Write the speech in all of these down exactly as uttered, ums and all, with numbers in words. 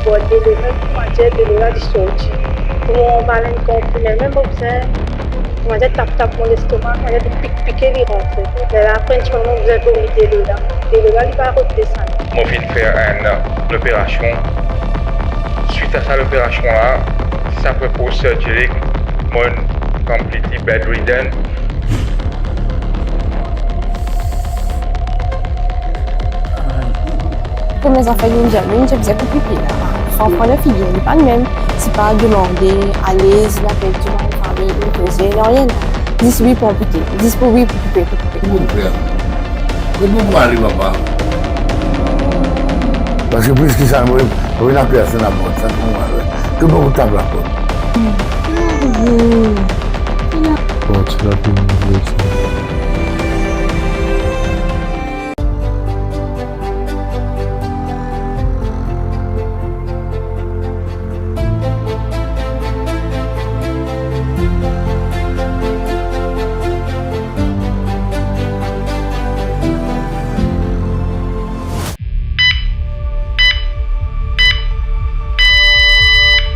Bon, delo la, koumadir delo la li sorti. Pou mo anbal enn konprimen, mem mo bizin, koumadir tap tap mo lestoma, koumadir pik pike li rantre. Lerla apre enn ti moman mo bizin vomi delo la. Delo la li pa rod desann. Mo finn fer enn loperasion. Swit a sa loperasion la, sa apre post surgery, mo completely bedridden. Kouma zafer inn dir, inn dir bizin koup pipi la. San pran lafigir, li pa limem. Si pa demande, alez, lapel tou bann fami, inn koze, nanye. Zis wi pou anpite, zis pou wi pou koupe, pou koupe. Kouma fer? Kot mo pou ale, papa? Parski plis ki sa, mo, mo ena personn aport, sa kouma mo ale? Kot mo pou tap laport? Bon, ti la pou nou, sa.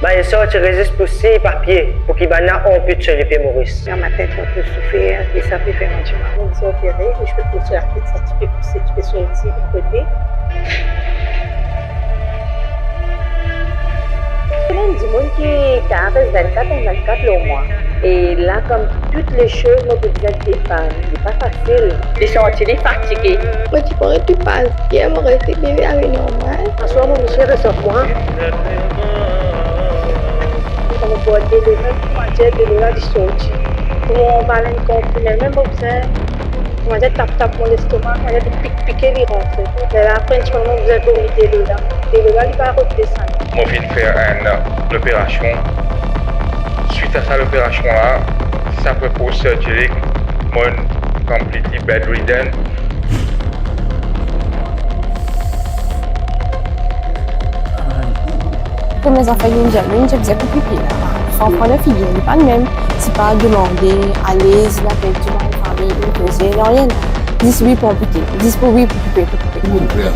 Ba, inn sorti rezis pou siy papie pou ki bann la anpit so lipie Moris. Dan mo tet, mo pe soufer, e sa pe fer mwa dimal. Mo bizin opere, e mo pe pous latet, sa ti pe pouse, ti pe sorti enn kote. Ena dimoun ki kapav res vennkat enn vennkat lor mwa. E la, kom tou le soz, mo pe bizin depann. Li pa fasil. Li santi li fatige. Mo ti pran tou paz, yer mo reste bien, lavi normal. Aswar mo misie resevwar. Mo bwar delo, mem koumadir delo la li sorti. Pou mo anbal enn konprimen, mem mo bizin, koumadir tap tap mo lestoma, koumadir pik pike li rantre. Lerla apre enn ti moman mo bizin vomi delo la. Delo la li pa rod desann. Mo finn fer enn loperasion. Swit a sa loperasion la, sa apre post surgery, mo completely bedridden. Kouma zafer inn dir, inn dir bizin koup pipi la. San pran lafigir, li pa limem. Si pa demande, alez, lapel tou bann fami, inn koze, nanye. Zis wi pou anpite, zis pou wi pou koupe, pou koupe. Kouma fer?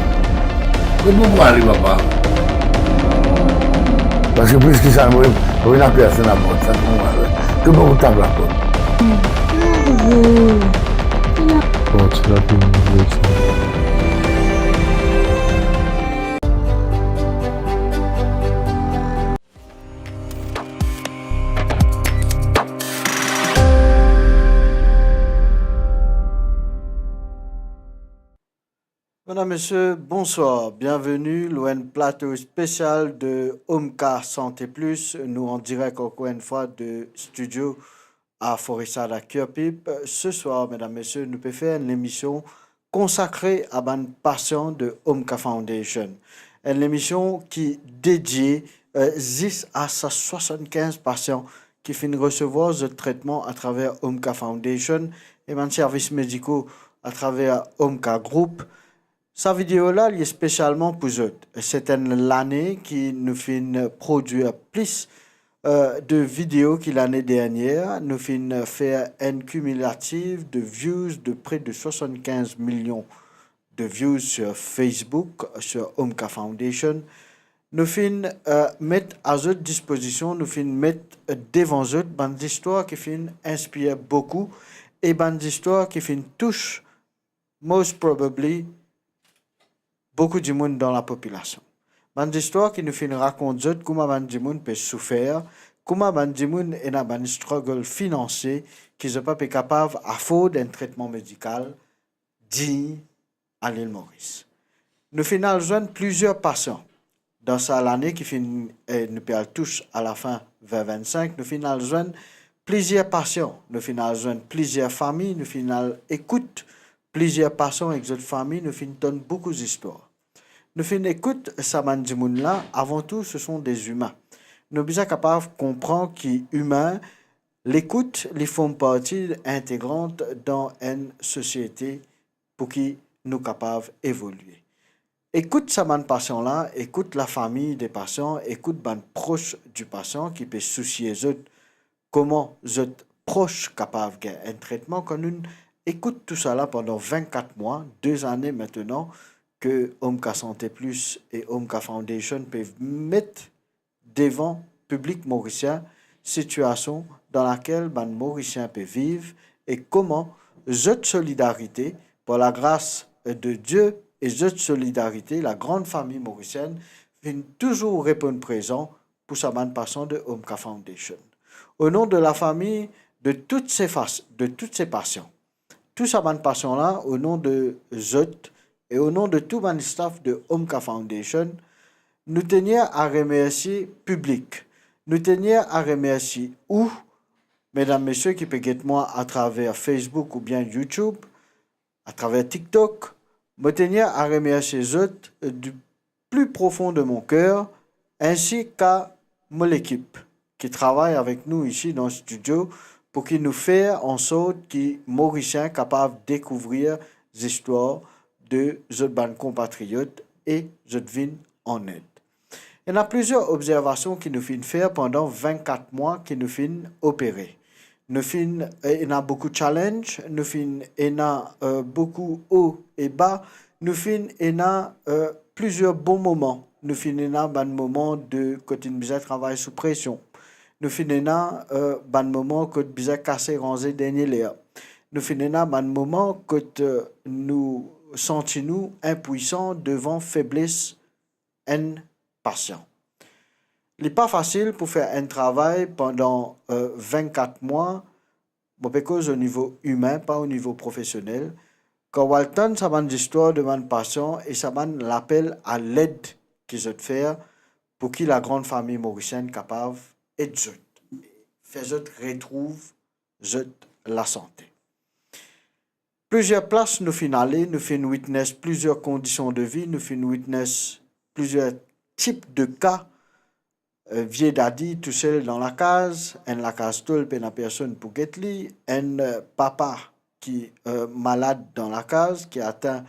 Kot mo pou ale, papa? Parski plis ki sa, mo, mo ena personn aport, sa kouma mo ale? Kot mo pou tap laport? Bon, ti la pou nou, sa. Medam, mesie, bonswar. Bienveni lor enn plato spesial de Omka Sante Plus. Nou an direk ankor enn fwa de studio a Forest Side a Curepipe. Seswar, medam, mesie, nou pe fer enn lemision konsakre a bann pasian de Omka Foundation. Enn lemision ki dedie, eh, zis a sa swasann-kinz pasian ki finn resevwar zot tretman atraver Omka Foundation e bann servis mediko atraver Omka Group. Sa video la, li spesialman pou zot. Se enn lane ki nou finn prodwir plis, eh, de video ki lane dernier. Nou finn fer enn kimilatif de views de pre de swasann-kinz milion de views sur Facebook, sur Omka Foundation. Nou finn, eh, met a zot dispozision, nou finn met, eh, devan zot bann zistwar ki finn inspir boukou e bann zistwar ki finn tous, most probably, boukou dimoun dan lapopilasion. Bann zistwar ki nou finn rakont zot kouma bann dimoun pe soufer, kouma bann dimoun ena bann struggle finansie ki zot pa pe kapav afford enn tretman medikal dign a Lil Moris. Nou finn al zwenn plizier pasian. Dan sa lane ki finn, eh, nou pe al tous a lafin vin vinn-sink, nou finn al zwenn plizier pasian, nou finn al zwenn plizier fami, nou finn al ekout plizier pasian ek zot fami, nou finn tann boukou zistwar. Nou finn ekout sa bann dimoun la, avant tout, ce sont des humains. Nou bizin kapav konpran ki imin, lekout, li form parti integrant dan enn sosiete pou ki nou kapav evolie. Ekout sa bann pasian la, ekout lafami de pasian, ekout bann pros di pasian ki pe sousie zot, kouma zot pros kapav gagn enn tretman. Kan nou ekout tousala pandan vinn-kat mwa, de zane mintenan, ke Omka Sante Plus e Omka Foundation pe met devan piblik morisien sitiasion dan lakel bann Morisien pe viv e kouma zot solidarite, par lagras de Die e zot solidarite, lagran fami morisienn finn touzour reponn prezan pou sa bann pasian de Omka Foundation. O non de lafami de tout se fas-, de tout se pasian, tou sa bann pasian la, o non de zot e o non de tou bann staff de Omka Foundation, nou tenir a remersie piblik. Nou tenir a remersie ou, medam, mesie ki pe get mwa atraver Facebook oubien YouTube, atraver TikTok. Mo tenir a remersie zot, euh, du pli profon de mon ker, ensi ka mo lekip ki travay avek nou isi dan stidio pou ki nou fer ansort ki Morisien kapav dekouvrir zistwar de zot bann konpatriot e zot vinn an ed. Ena plizier obzervasion ki nou finn fer pandan vennkat mwa ki nou finn opere. Nou finn, eh, ena boukou challenge, nou finn ena, eh, boukou o e ba, nou finn ena, eh, plizier bon moman. Nou finn ena bann moman de kot inn bizin travay sou presion. Nou finn ena, eh, bann moman kot bizin kase ranze dernie ler. Nou finn ena bann moman kot, eh, nou santi nou inpwisan devan febles enn pasian. Li pa fasil pou fer enn travay pandan, eh, vennkat mwa, mo pe koz o nivo imin, pa o nivo profesionel. Kan ou al tann sa bann zistwar de bann pasian e sa bann lapel a led ki zot fer pou ki lagran fami morisienn kapav ed zot, fer zot retrouv zot lasante. Plizier plas nou finn ale, nou finn witness plizier kondision de vi, nou finn witness plizier tip de ka, eh, vie dadi tousel dan lakaz, enn lakaz tol pena personn pou get li, enn, eh, papa ki, eh, malad dan lakaz, ki atin,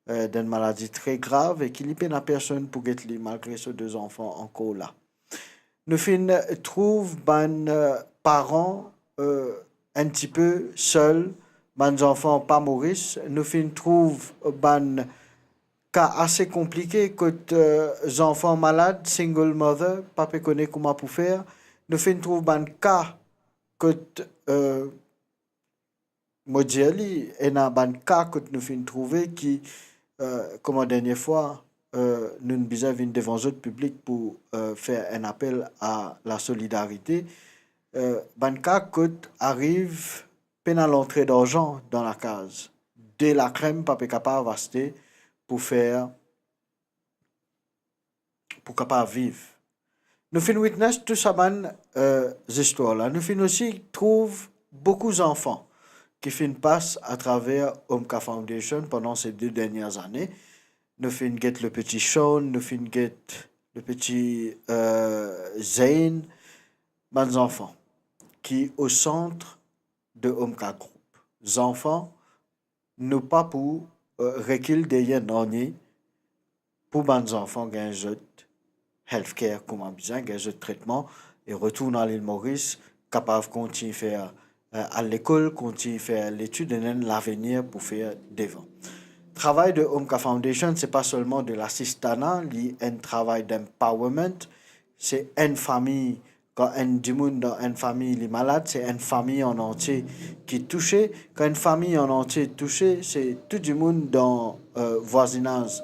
eh, d'enn maladi tre grav e ki li pena personn pou get li malgre so de zanfan ankor la. Nou finn trouv bann, eh, paran, eh, enn tipe sel, bann zanfan pa Moris. Nou finn trouv bann ka ase konplike kot, eh, zanfan malad, single mother, pa pe kone kouma pou fer. Nou finn trouv bann ka kot, eh, mo dir li, ena bann ka kot nou finn trouve ki, eh, kouma dernie fwa, eh, nou'nn bizin vinn devan zot piblik pou, eh, fer enn apel a lasolidarite. Eh, bann ka kot ariv pena lantre darzan dan lakaz, de lakrem pa pe kapav aste pou fer, pou kapav viv. Nou finn witness tou sa bann, eh, zistwar la. Nou finn osi trouv boukou zanfan ki finn pas atraver Omka Foundation pandan se de dernie zane. Nou finn get le petit Sean, nou finn get le petit, eh, Zayn, bann zanfan ki o sant de Omka Group. Zanfan, nou pa pou, eh, rekil deryer nanye pou bann zanfan gagn zot healthcare kouma bizin, gagn zot tretman e retourn al Lil Moris, kapav kontign fer, eh, al lekol, kontign fer letid, ena enn lavenir pou fer devan. Travay de Omka Foundation, se pa selman de lasistana, li enn travay d'empowerment, se enn fami. Kan enn dimoun dan enn fami li malad, se enn fami an antie ki touse. Kan enn fami an antie touse, se tou dimoun dan, eh, vwazinaz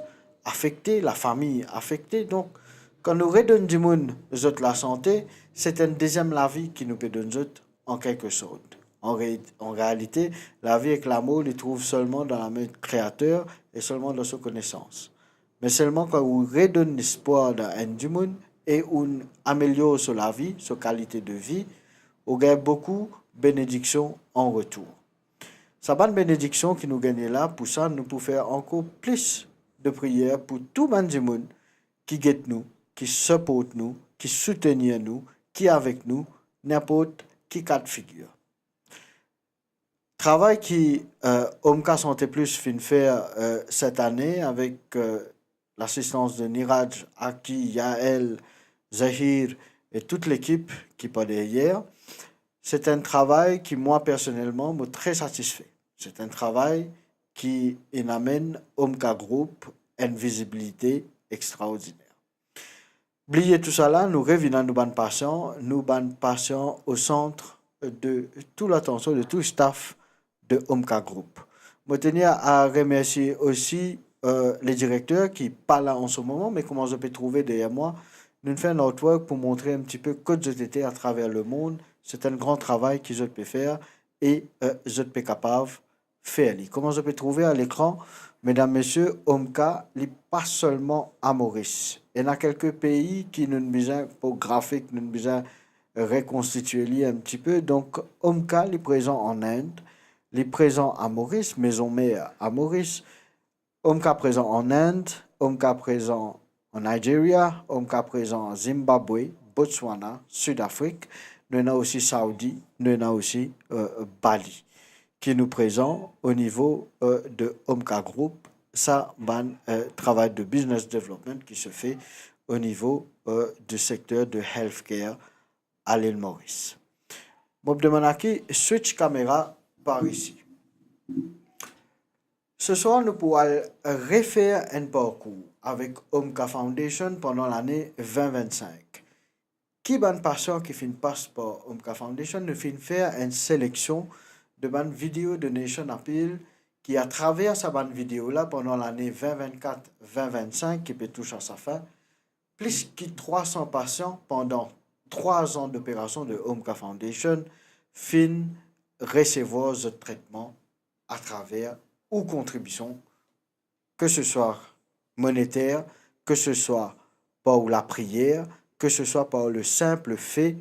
afekte, lafami afekte. Donk, kan nou redonn dimoun zot lasante, se enn deziem lavi ki nou pe donn zot an kelke sort. An re-, an realite, lavi ek lamor, li trouv selman dan lame Kreater e selman dan so konesans. Me selman kan ou redonn lespwar dan enn dimoun e ou amelior so lavi, so kalite de vi, ou gagn boukou benediksion an retour. Sa bann benediksion ki nou gagne la, pou sa, nou pou fer ankor plis de priyer pou tou bann dimoun ki get nou, ki siport nou, ki soutenir nou, ki avek nou, ninport ki ka de figir. Travay ki, eh, Omka Sante Plus finn fer, eh, set ane avek, eh, lasistans de Niraj, Aki, Yael, Zahir e tout lekip ki par deryer, se enn travay ki mwa personelman mo tre satisfe. Se enn travay ki inn amenn Omka Group enn vizibilite extraordiner. Bliye tousala, nou revinn a nou bann pasian, nou bann pasian au centre de tout l'attention de tout staff de Omka Group. Mo tenir a remersie osi, euh, le direkter ki pa la an se moman, me kouma zot pe trouve deryer mwa, nou finn fer enn artwork pou montre enn tipe kot zot ete atraver lemond. Se enn gran travay ki zot pe fer e, euh, zot pe kapav fer li. Kouma zot pe trouve a lekran, medam, mesie, Omka, li pa selman a Moris. Ena kelke pei ki nou bizin, pou grafik, nou bizin rekonstitie li enn tipe. Donk, Omka, li prezan an Inde, li prezan a Moris, mezon mer a Moris. Omka prezan an Inde, Omka prezan an Nigeria, Omka prezan Zimbabwe, Botswana, Sud Afrik, nou ena osi Saoudi, nou ena osi, euh, Bali, ki nou prezan o nivo, euh, de Omka Group, sa bann, euh, travay de business development ki se fer o nivo, euh, de sekter de healthcare a lil Moris. Mo pe demann aki switch kamera par isi. Seswar, nou pou al refer enn parkour avek Omka Foundation pandan lane vin vinn-sink. Ki bann pasian ki finn pas par Omka Foundation, nou finn fer enn seleksion de bann video donation appeal ki, atraver sa bann video la, pandan lane vin vinn-kat, vin vinn-sink, ki pe tous a sa fin, plis ki trwa san pasian pandan trwa zan doperasion de Omka Foundation finn resevwar zot tretman atraver ou kontribision, ke se swa moneter, ke se swa par ou lapriyer, ke se swa par le sinp fe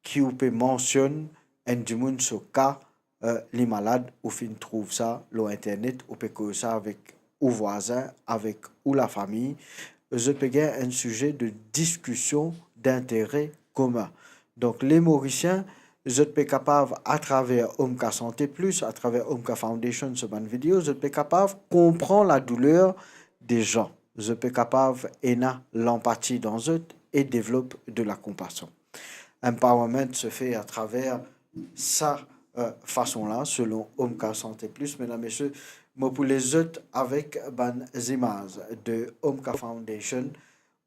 ki ou pe mansionn enn dimoun so ka, euh, li malad, ou finn trouv sa lor internet, ou pe koz sa avek ou vwazin, avek ou lafami, zot pe gagn enn size de diskision dintere komin. Donk, le Morisien, zot pe kapav, atraver Omka Sante Plis, atraver Omka Foundation, so bann video, zot pe kapav konpran ladouler de zan. Zot pe kapav ena lanpati dan zot e devlop de lakonpasion. Empowerment se fer atraver sa, euh, fason la, selon Omka Sante Plis. Medam, mesie, mo pou les zot avek bann zimaz de Omka Foundation.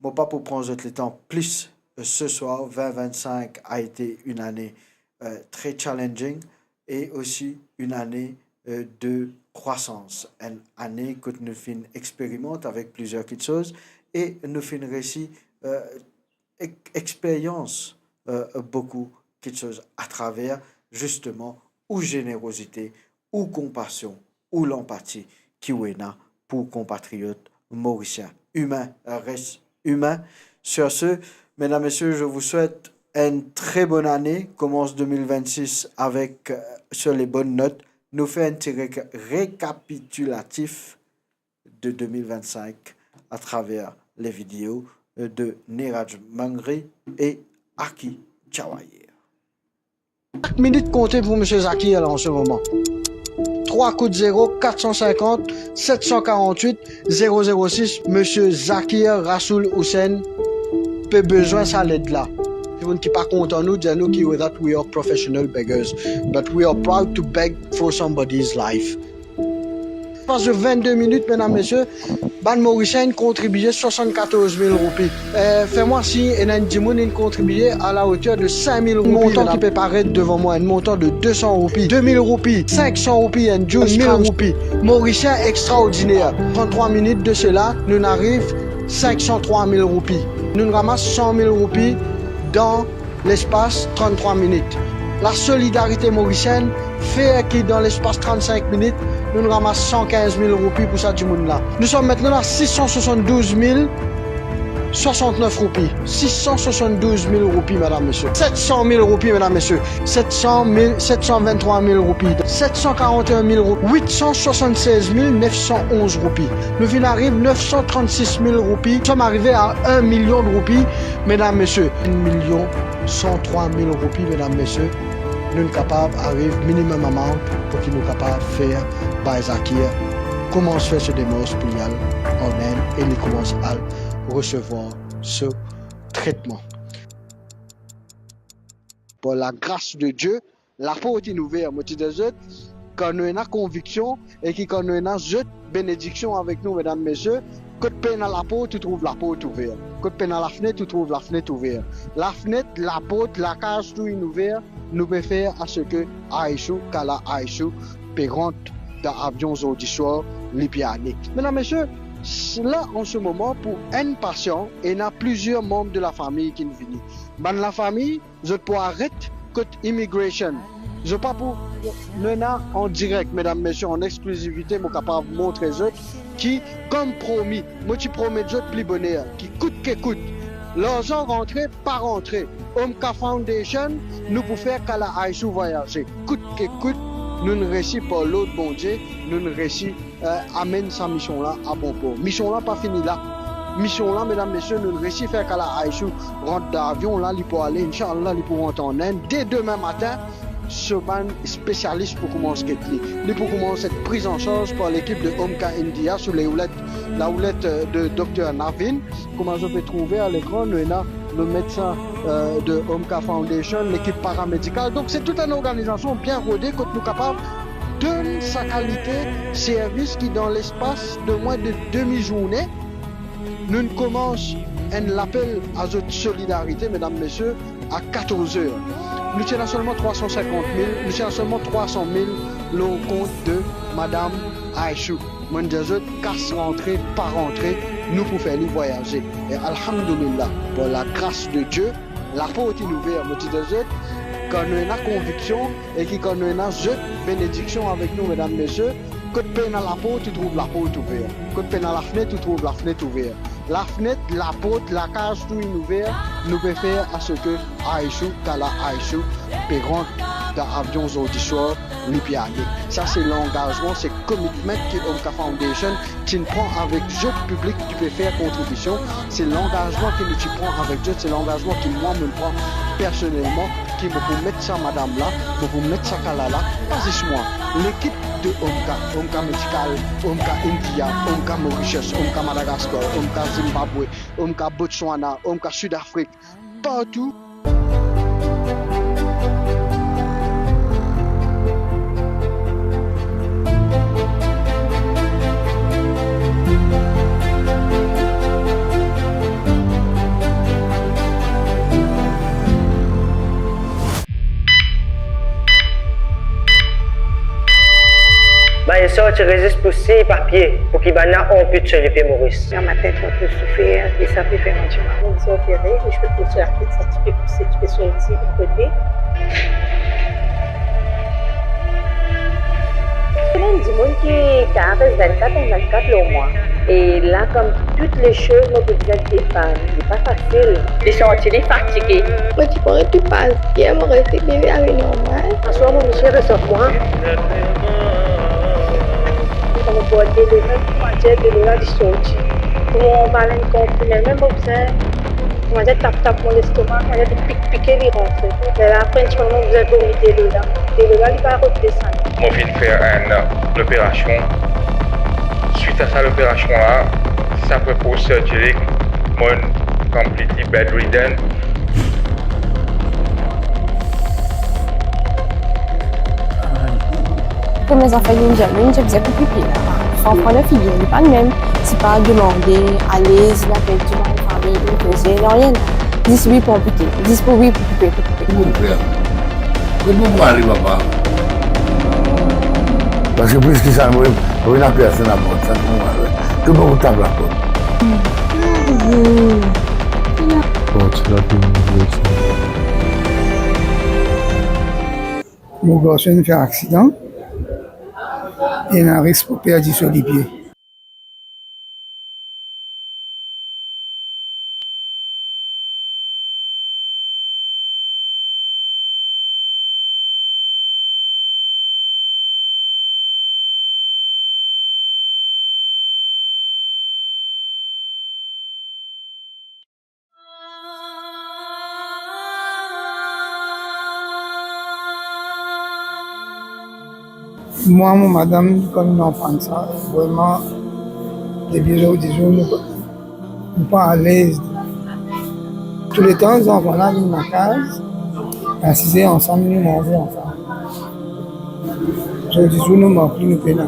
Mo pa pou pran zot letan plis, euh, seswar. Vin vinn-sink a ete enn ane, euh, tre challenging e osi enn ane, euh, de krwasans. Enn ane kot nou finn experimant avek plizier kiksoz e nou finn resi, euh, ek-, experyans, euh, boukou kiksoz atraver, zisteman, ou zenerozite, ou konpasion, ou lanpati ki ou ena pou konpatriot morisien. Imin res imin. Sur ce, mesdames, messieurs, je vous souhaite une très bonne année. Commence deux mille vingt-six avec, euh, sur les bonnes notes. Nou fer enn ti ré-, récapitulatif de deux mille vingt-cinq atraver les vidéos, euh, de Neeraj Mangri e Aki Chawaiya. Sak minit konte pou misie Zakir la an se moman. Trwa kout zero, kat san sinkant, set san karant-wit, zero zero sis, misie Zakir Rasoul Hussein pe bizin sa led la. Dimoun ki pa kontan nou, dir nou ki we, that we are professional beggars, but we are proud to beg for somebody's life. Pas de vinn-de minit, medam, mesie, bann Morisien inn kontribie swasannkatorz mil roupi. Eh, fer mwa si ena enn dimoun inn kontribie a la oter de sink mil roupi. Montan ki pe paret devan mwa, enn montan de de san roupi, de mil roupi, sink san roupi, enn douz mil roupi. Morisien extraordiner. Tranntrwa minit de sela, nou ariv sink san trwa mil roupi. Nou ramas san mil roupi dan lespas tranntrwa minit. Lasolidarite morisienn fer ki dan lespas trannsink minit, nou ramas san kinz mil roupi pou sa dimoun la. Nou som aster a sis san swasanndouz mil swasantnef roupi. Sis san swasanndouz mil roupi, medam, mesie. Set san mil roupi, medam, mesie. Set san mil, set san vinn-trwa mil roupi. Set san karant-enn mil roupi. Wit san swasannsez mil nef san onz roupi. Nou finn ariv nef san trannsis mil roupi. Nou som arive a enn milion roupi, medam, mesie. Enn milion san trwa mil roupi, medam, mesie. Nou kapav ariv minimum amount pou ki nou kapav fer bay Zakir koumans fer so demars pou li al an Inn e li koumans al resevwar so tretman. Par lagras de Die, laport inn ouver. Mo ti dir zot, kan nou ena konviksion e ki kan nou ena zot benediksion avek nou, medam, mesie, Kot pena laport, ou trouv laport ouver. Kot pena lafnet, ou trouv lafnet ouver. Lafnet, laport, lakaz, tou inn ouver. Nou pe fer aseki A S U, kala A S U, pe rant dan avion zordi swar, li pe ale. Medam, mesie, la, an se moman, pou enn pasian, ena plizier manb de lafami ki'nn vini. Bann lafami, zot pou aret kot immigration. Zot pa pou, nou ena an direk, medam, mesie, an exklizivite, mo kapav montre zot ki, kom promi, mo ti promet zot pli boner, ki kout ke kout, larzan rantre, pa rantre, Omka Foundation, nou pou fer kala A S U vwayaze. Kout ke kout, nou'nn resi par lord Bondie, nou'nn resi eh, amenn sa mision la a bon por. Mision la pa fini la. Mision la, medam, mesie, nou resi fer kala A S U rant dan avion la, li pou ale, inshallah, li pou rant an Inn. De demin matin, so bann spesialis pou koumans get li. Li pou koumans et priz an sarz par lekip de Omka India sou leroulet, laroulet, eh, de dokter Navin. Kouma zot pe trouve a lekran, nou ena nou medsin, eh, de Omka Foundation, lekip paramedikal. Donk, se tou enn organizasion bien rode kot nou kapav donn sa kalite servis ki dan lespas de mwin de demi zourne, nou'nn koumans enn lapel a zot solidarite, medam, mesie, a katorz er. Nou ti ena selman trwa san sinkant mil, nou ti ena selman trwa san mil lor kont de madam A S U. Mo'nn dir zot, kas rantre, pa rantre, nou pou fer li vwayaze. E alhamdulillah, par lagras de Die, laport inn ouver. Mo ti dir zot, kan nou ena konviksion e ki kan nou ena zot benediksion avek nou, medam, mesie, kot pena laport, ou trouv laport ouver. Kot pena lafnet, ou trouv lafnet ouver. Lafnet, laport, lakaz, tou inn ouver. Nou pe fer aseki A S U, kala A S U, pe rant dan avion zordi swar, li pe ale. Sa se langazman, se commitment ki Omka Foundation ti'nn pran avek zot piblik ki pe fer kontribision. Se langazman ki nou ti pran avek zot, se langazman ki mwa, mo'nn pran personelman, ki mo pou met sa madam la, mo pou met sa kala la, pa zis mwa, lekip de Omka, Omka Medikal, Omka India, Omka Mauritius, Omka Madagaskar, Omka Zimbabwe, Omka Botswana, Omka Sidafrik, partou. Ba, inn sorti rezis pou sign papie pou ki bann la anpit so lipie Moris. Dan mo tet, mo pe soufer, e sa pe fer mwa dimal. Mo bizin opere, e mo pe pous latet, sa ti pe pouse, ti pe sorti enn kote. Ena enn dimoun ki kapav res vennkat enn vennkat lor mwa. E la, kom tou le soz, mo pe bizin depann, li pa fasil. Li santi li fatige. Mo ti pran tou paz. Yer mo reste leve ave normal. Aswar mo misie resevwar. Mo bwar delo, mem kouma dir delo la li sorti. Kouma mo anba enn konprime, mem mo bizin, kouma dir, tap tap mo lestoma, kouma dir, pik pike li rantre. Lerla apre enn ti moman mo bizin vomi delo la. Delo la li pa rod desann. Mo finn fer enn loperasion. Swit a sa loperasion la, sa propoz surgery, mo'nn completely bedridden. Premie zafer li dir mwa, li dir, "Bizin koup lipie la." San pran dan figir, li pa limem, ti pa demande alez, li apel tou bann fami, li koze, nanye. Zis wi pou anpite, zis pou wi pou koupe, pou koupe. Ki mo pou fer? Kot mo pou ale, papa? Parski plis ki sa, mo, mo ena personn laport, sa ki mo pou ale. Ki mo pou tap laport? Bon, ti la pou nou sa. Mo garson inn fer aksidan, ena risk pou perdi so lipie. Mwa, mo madam, kan nou anprann sa, vreman, depi zordi zour, nou, nou pa alez. Touletan, zanfan la vinn lakaz, asize ansam, nou manze ansam. Zordi zour, nou mank li, nou pena.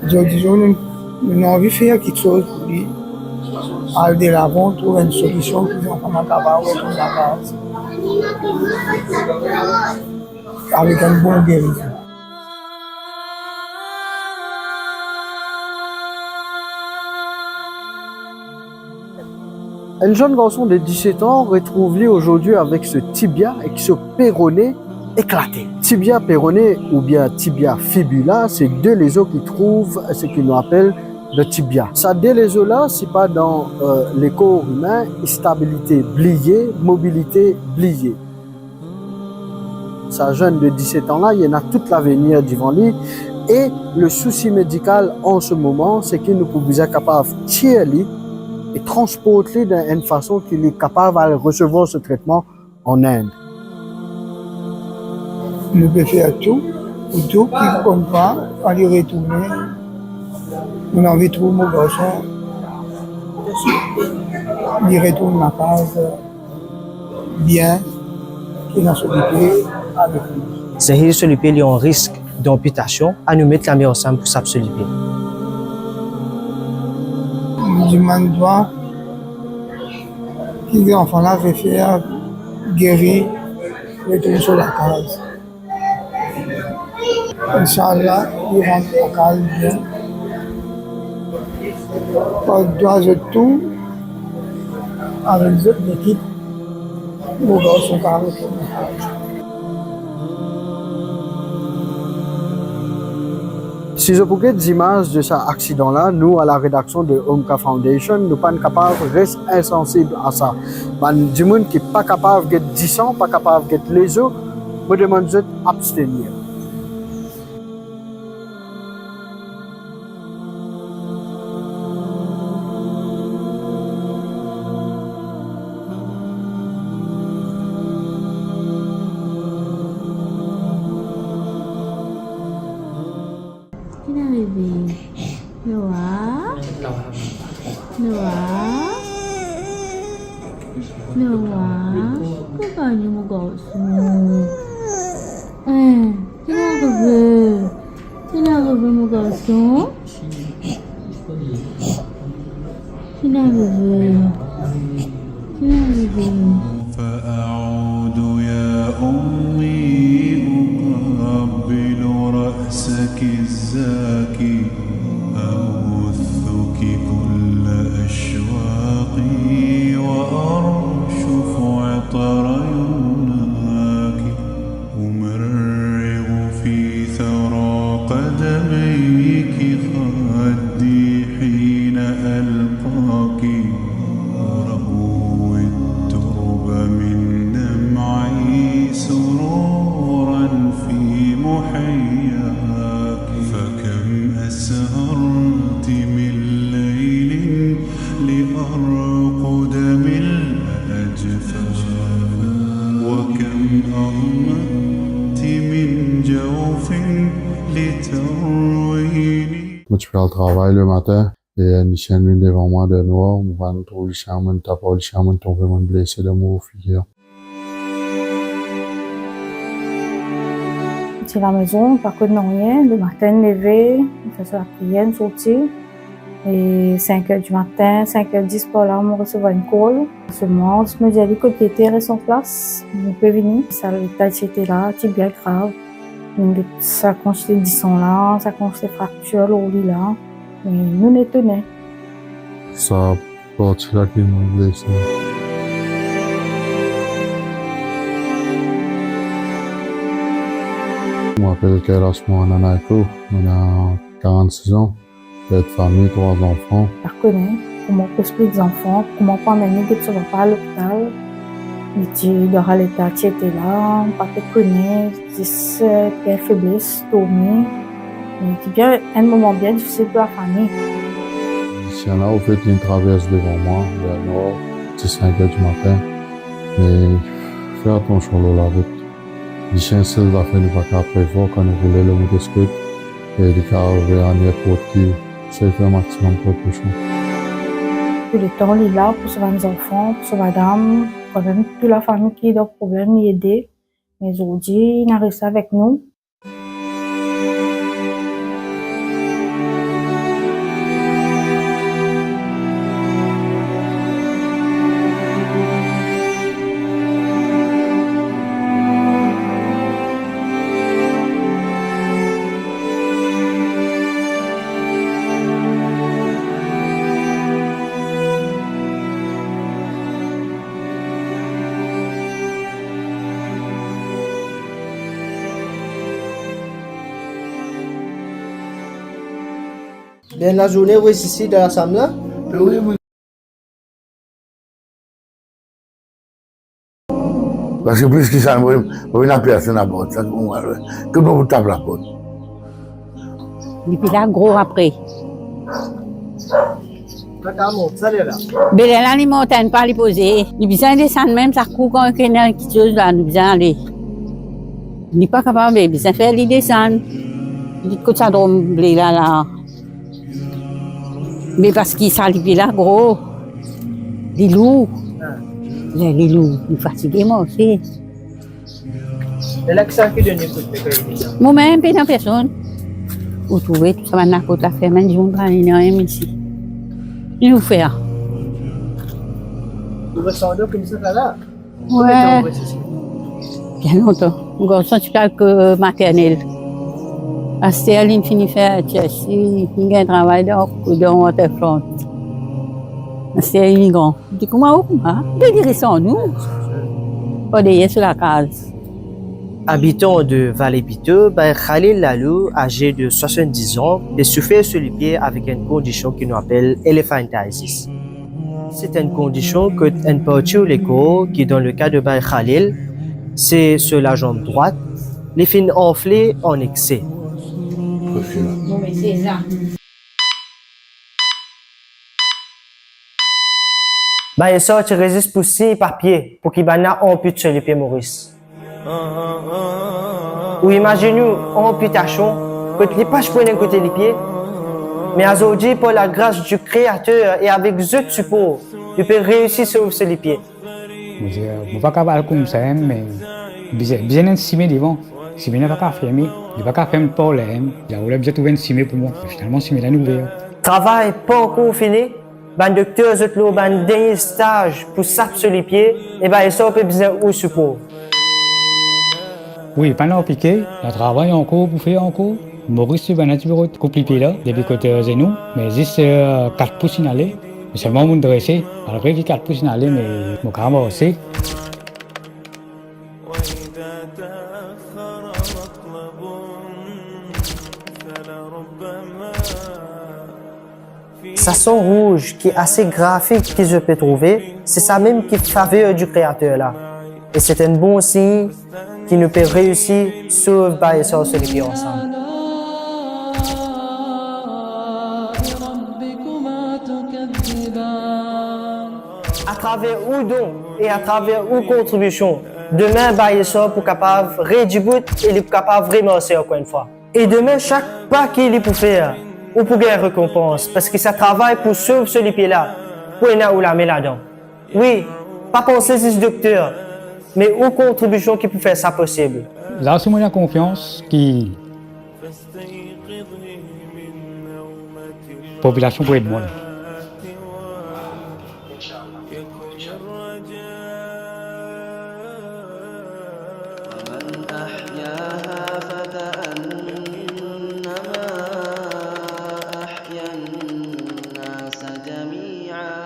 Zordi zour, nou, nou anvi fer kiksoz pou li, al delavan, trouv enn solision pou zanfan la kapav retourn lakaz avek enn bon gerizon. Enn zenn garson de diset an retrouv li azordi avek so tibia ek so perone eklate. Tibia perone oubien tibia fibula, se de lezo ki trouv seki nou apel le tibia. Sa de lezo la, si pa dan, eh, lekor imin, stabilite bliye, mobilite bliye. Sa zenn de diset an la, li ena tou lavenir devan li, e le sousi medikal an se moman, seki nou pou bizin kapav tir li e transport li dan enn fason ki li kapav al resevwar so tretman an Inde. Nou pe fer tou pou tou ki konn pa, kan li retourne, nou anvi trouv mo garson, li retourn lakaz bien, ki ena so lipe avek li. Zahir so lipe li an risk danpitasion, anou met lame ansam pou sap so lipe. Nou dimann twa ki zanfan la pe fer geri, retourn so lakaz. Inshallah, li rant lakaz bien. Par twa zot tou, avek zot lekip, mo garson kapav retourn lakaz. Si zot pou get zimaz de sa aksidan la, nou, a la redaksion de Omka Foundation, nou pa'nn kapav res insansib a sa. Bann dimoun ki pa kapav get disan, pa kapav get lezo, mo demann zot abstenir. Ki'nn arive? Noah? Noah? Noah? Ki gagne, mo garson? Hein? Ki'nn arive? Ki'nn arive, mo garson? Ki'nn arive? Ki'nn arive? فأعود يا أمي أقبل رأسك الزاكي، أبثك كل أشواقي، وأرشف عطر يمناك. أمرغ في ثرى قدميك خدي حين ألقاك، وروي الترب من دمعي سرورا في محياك. فكم أسهرت من ليل لأرقد ملء أجفاف، وكم أغمضت من جوف لترويني. Mo ti pe al travay lematin e enn lisien vinn devan mwa dan nwar, mo vann trouv lisien, mo'nn tap ar lisien, mo'nn tonbe, mo'nn blese dan mo figir. Ti lamezon, pa konn nanye, lematin leve, fer so lapriyer, sorti. E sink er dimatin, sink er dis par la, mo resevwar enn kol. Selman, mo dir li kot li ete, res an plas, mo pe vini. Sa leta ti ete la, ti bien grav. Donk, sa kantite disan la, sa kantite fraktir lor li la. E nou etone. Sa parti la ki mo blese. Mo apel Kailash Mohan Naiko, mo ena karannsis an, per de fami, trwa zanfan. Pa kone kouma pou explik zanfan, kouma pou amenn li get so papa lopital. Li ti dan sa leta ti ete la, pa pe kone, zis, eh, per febles, dormi. Li ti bien, enn moman bien difisil pou lafami. Lisien la, anfet, li travers devan mwa, ver nwar, ti sink er dimatin. Me fer atansion lor larout. Lisien, sel zafer nou pa kapav prevwar kan nou roule lor motosiklet, e li kapav arive a ninport ki, sey fer maximum prekausion. Touletan li la pou so bann zanfan, pou so madam, kantmem tou lafami ki dan problem, li ede. Me zordi, li ariv avek nou. Bien lazourne, ou res isi dan lasam la? Wi, wi. Parski plis ki sa, mo, mo ena personn abor sa, kouma mo al, ki mo pou tap laport. Li pe la gro apre. Be lerla li mont enn pa, li poze. Li bizin desann mem sa kou kan ena kiksoz la, li bizin ale. Li pa kapav, li bizin fer li desann. Li kot sa drom ble la, la. Me parski sa lipie la gro, li lour. Ler li lour, li fatige marse. E la, kisannla ki donn li koudme kan li desann? Momem, pena personn. Ou trouve tou sa bann laport la ferme, dimoun pa ena nanye isi. Ki nou fer? Ou res andan koumsa la? Wi. Konbien tan ou res isi? Bien lontan. Mo garson ti pe al maternel. Aster li fini fer T S C, li gagn travay dan, dan Waterfront. Aster li gran. Li kouma ou kouma, pe li res an nou. Par deryer so lakaz. Habitan de Vallée Pito, Baye Khalil Lalou, age de soixante-dix ans, pe soufer so lipie avek enn kondision ki nou apel elephantiasis. Se enn kondision kot enn parti ou lekor ki, dan le ka de Baye Khalil, se so lazanm drwat, li finn anfle an exse. Non, me se sa. Baye Sar ti rezis pou sign papie pou ki bann la anpit so lipie Moris. Ou imazinn ou anpitasion kot li pa ti pou ena enn kote lipie? Me azordi, par lagras di Kreater e avek zot sipor, li pe reisi sov so lipie. Mo dir, mo pa kapav al koumsa, me bizin, bizin enn sime devan. Sime la pa kapav ferme, li pa kapav ferm par la. Laor la bizin trouve enn sime pou mwa. Finalman, sime la inn ouver. Travay pankor fini, bann dokter zot lor bann dernie staz pou sap so lipie, e Baye Sar pe bizin ou sipor. Wi, pa ena pike, ena travay ankor pou fer ankor. Moris ti bann ti pe rod koup lipie la, depi kot, eh, zenou, me zis, eh, kat pous inn ale. Me selman mo drese, apre ki kat pous inn ale, me mo kapav marse. Sa son rouz ki ase grafik ki zot pe trouve, se samem ki faver di Kreater la. E se enn bon sign ki nou pe reisi sov Baye Sar so lipie ansam. Atraver ou don e atraver ou kontribision, demin Baye Sar pou kapav redibout e li pou kapav remarse ankor enn fwa. E demin, sak pa ki li pou fer, ou pou gagn rekonpans, parski sa travay pou sov so lipie la, pou ena ou lame ladan. Wi, pa panse zis dokter, me ou kontribision ki pou fer sa posib. La osi mo ena konfians ki popilasion pou ed mwa. ومن أحياها فكأنما أحيا الناس جميعا.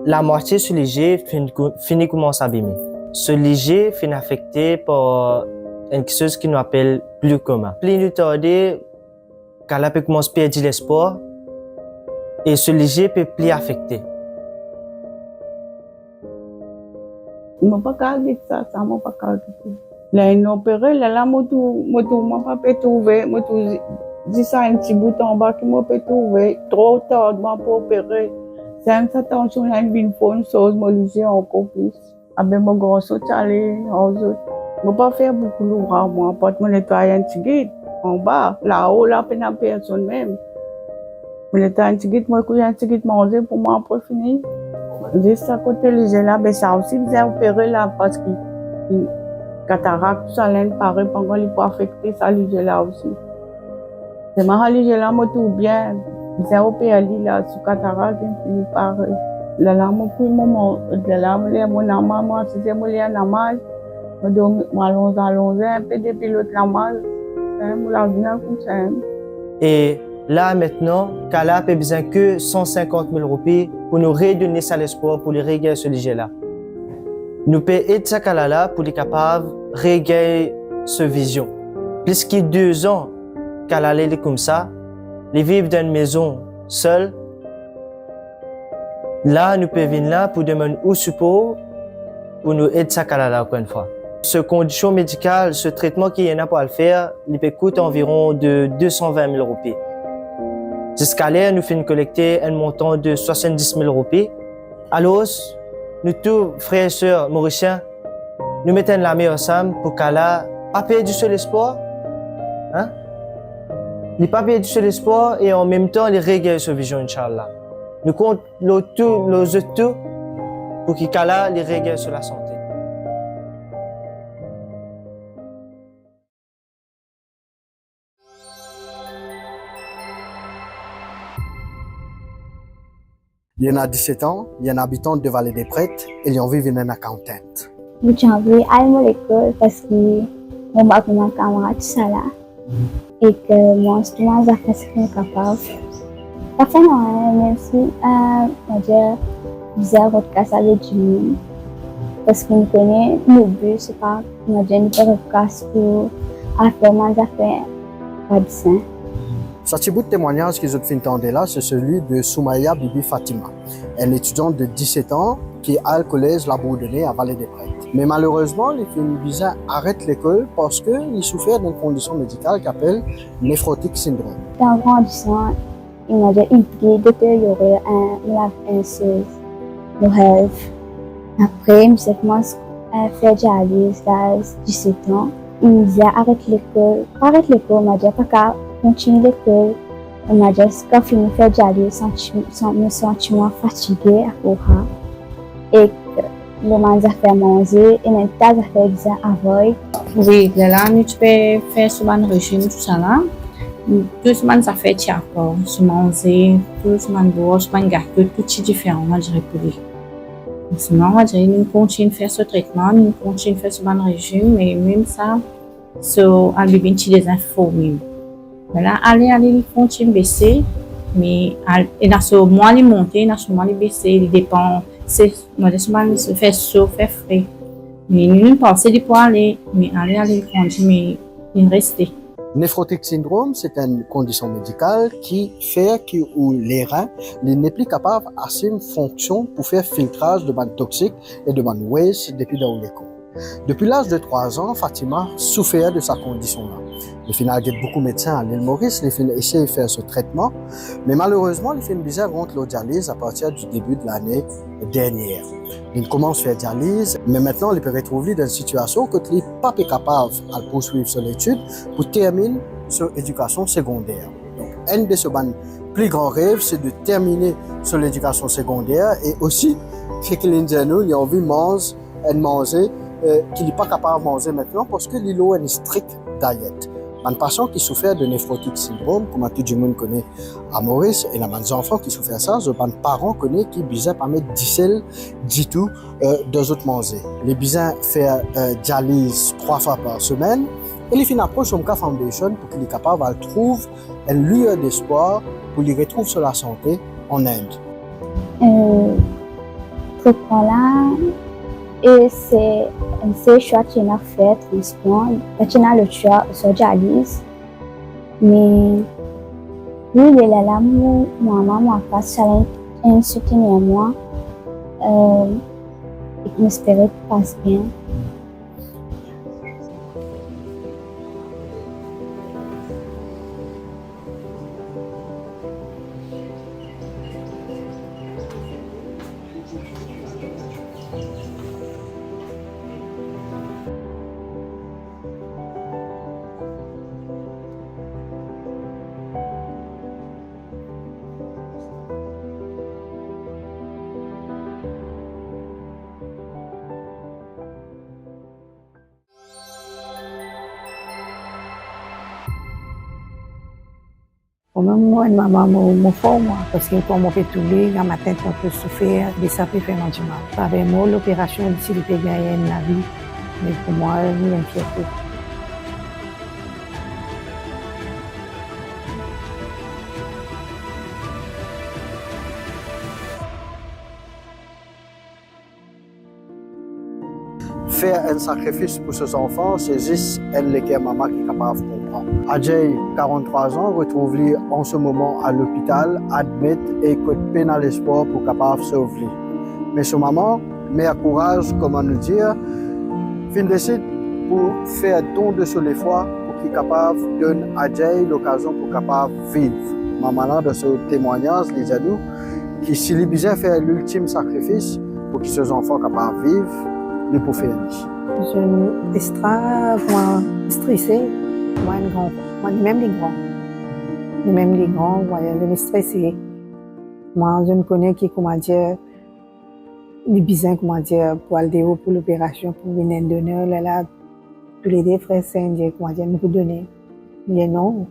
Lamwatie so lizie finn kou-, fini koumans abime. So lizie finn afekte par enn kiksoz ki nou apel glaucoma. Pli nou tarde, ka la pe koumans perdi lespwar e so lizie pe pli afekte. Mo pa kapav get sa, sa mo pa kapav get. Ler inn opere, lerla mo tou, mo tou, mo pa pe trouve, mo tou zi-, zis sa enn ti bout anba ki mo pe trouve, tro tar mwa pou opere. Samem sa tansion la inn vinn fo, inn soz mo lizie ankor plis. Abe mo garson ti ale ar zot. Mo pa fer boukou louvraz mwa, apar mo netway enn tigit anba, lao la pena personn mem. Mo netway enn tigit, mo kouy enn tigit manze pou mwa, apre fini. Zis sa kote lizie la, be sa osi bizin opere la, parski katarak, tou sa la inn pare, pandan li pou afekte sa lizie la osi. Selman sa lizie la mo trouv bien, bizin oper li la, sou katarak, li pare. Lerla mo kouy, mo, mo, lerla mo ler mo lamaz, mo asize, mo ler lamaz, mo dormi, mo alonze, alonze inpe depi lot lamaz, hein, mo lavi la koumsa, hein. E la, aster, ka la pe bizin ke san sinkant mil roupi pou nou redonn li sa lespwar pou li regagn so lizie la. Nou pe ed sa kala la pou li kapav regagn so vizion. Plis ki de zan, kala la li koumsa, li viv dan enn mezon sel. La, nou pe vinn la pou demann ou sipor pou nou ed sa kala la ankor enn fwa. So kondision medikal, so tretman ki li ena pou al fer, li pe kout anviron de de san vin mil roupi. Ziska ler nou finn kolekte enn montan de swasanndis mil roupi. Alor, nou tou frer e ser morisien, nou met enn lame ansam pou kala pa perdi so lespwar, hein? Li pa perdi so lespwar e anmemtan li regagn so vizion, inshallah. Nou kont lor tou, lor zot tou, pou ki kala li regagn so lasante. Li ena diset an, li enn abitan de Vallée des Prêtres e li anvi vinn enn accountant. Mo ti anvi al mo lekol parski mo pa koumadir kamarad tousala. Ek mo anvi tou bann zafer seki mo kapav. Pa fer nanye, mem si, eh, mo dir, bizin rod kas avek dimoun. Parski nou kone nou bi se pa, mo dir, nou pa rod kas pou al fer bann zafer pa disin. Sa ti bout temwagnaz ki zot finn tande la, se seli de Soumaya Bibi Fatima, enn etidiant de diset an ki al kolez Labourdonnais a Vallée des Prêtres. Me malerezman, li finn bizin aret lekol parski li soufer d'enn kondision medikal ki apel nephrotic syndrome. Dan grandisan, li, mo dir, li deteriore, eh, mo lavi, eh, so mo health. Apre, mo ti koumans, eh, fer dializ laz diset an. Mo bizin aret lekol, pa aret lekol, mo dir, pa kav kontign lekol. Mo dir, ziska fini fer dializ, santi, san-, mo santi mwa fatige akoz sa. Ek lor bann zafer manze, ena enn ta zafer bizin avoid. Wi, lerla nou ti pe fer so bann rezim, tousala. Tou so bann zafer ti apar, so manze, tou so bann bwar, so bann gato, tou ti diferan, mo dir, pou li. Sinon, mo dir, nou kontign fer so tretman, nou kontign fer so bann rezim, me mem sa, so, albimine ti dezenforme. Lerla ale, ale, li kontign bese, me al-, ena so mwa li monte, ena so mwa li bese, li depan, se, mo dir, so bann, fer so, fer fre. Me nou, nou panse li pou ale, me ale, ale, li grandi, me li reste. Nephrotic syndrome, se enn kondision medikal ki fer ki ou lerin, li nepli kapav asim fonksion pou fer filtraz de bann toksik e de bann waste depi dan ou lekor. Depi laz de trwa an, Fatima soufer de sa kondision la. Li finn al get boukou medsin a Lil Moris, li finn esey fer so tretman, me malerezman, li finn bizin rant lor dializ apartir di debi de lane dernier. Li koumans fer dializ, me aster li pe retrouv li dan enn sitiasion kot li pa pe kapav al pourswiv so letid pou terminn so edikasion segonder. Donk, enn de so bann pli gran rev, se de termine so ledikasion segonder e osi, seki li dir nou, li anvi manz enn manze, eh, ki li pa kapav manze aster parski li lor enn strik diet. Bann pasian ki soufer de nephrotic syndrome, kouma tou dimoun kone a Moris, ena bann zanfan ki soufer sa, zot bann paran kone ki bizin pa met disel ditou, eh, dan zot manze. Li bizin fer, eh, dializ trwa fwa par semenn e li finn apros Omka Foundation pou ki li kapav al trouv enn luer despwar pou li retrouv so lasante an Inde. Eh, tretman la, e se, se swa ti ena fer transplan, pa ti ena lot swa, swa dializ. Me wi, lerla mo, mo mama, mo papa, sa la enn soutenir mwa, eh, e mo espere pou pas bien. Mwa mem, mo, enn mama, mo, mo for mwa, parski kan mo pe toule, gramatin tanto soufer, de sa pe fer mwa dimal. Atraver mo loperasion, si li pe gagn enn lavi, me pou mwa, li enn fierte. Fer enn sakrifis pou so zanfan, se zis enn leker mama ki kapav konpran. Ajay, quarante-trois ans, retrouv li an se moman a lopital, admet e kot pena lespwar pou kapav sov li. Me so mama, mer kouraz, kouma nou dir, finn desid pou fer don de so lefwa pou ki kapav donn Ajay lokazion pou kapav viv. Mama la, dan so temwagnaz, li dir nou ki si li bizin fer liltim sakrifis pou ki so zanfan kapav viv, li pou fer li. Zot extra, mwa strese, mwa enn gran, mwa limem li gran. Limem li gran, mwa limem strese. Mwa, zot kone ki, kouma dir, li bizin, kouma dir, pou al deor pou loperasion, pou vinn enn doner, lerla, toulede frer ser dir, kouma dir, nou pou done. Li dir non,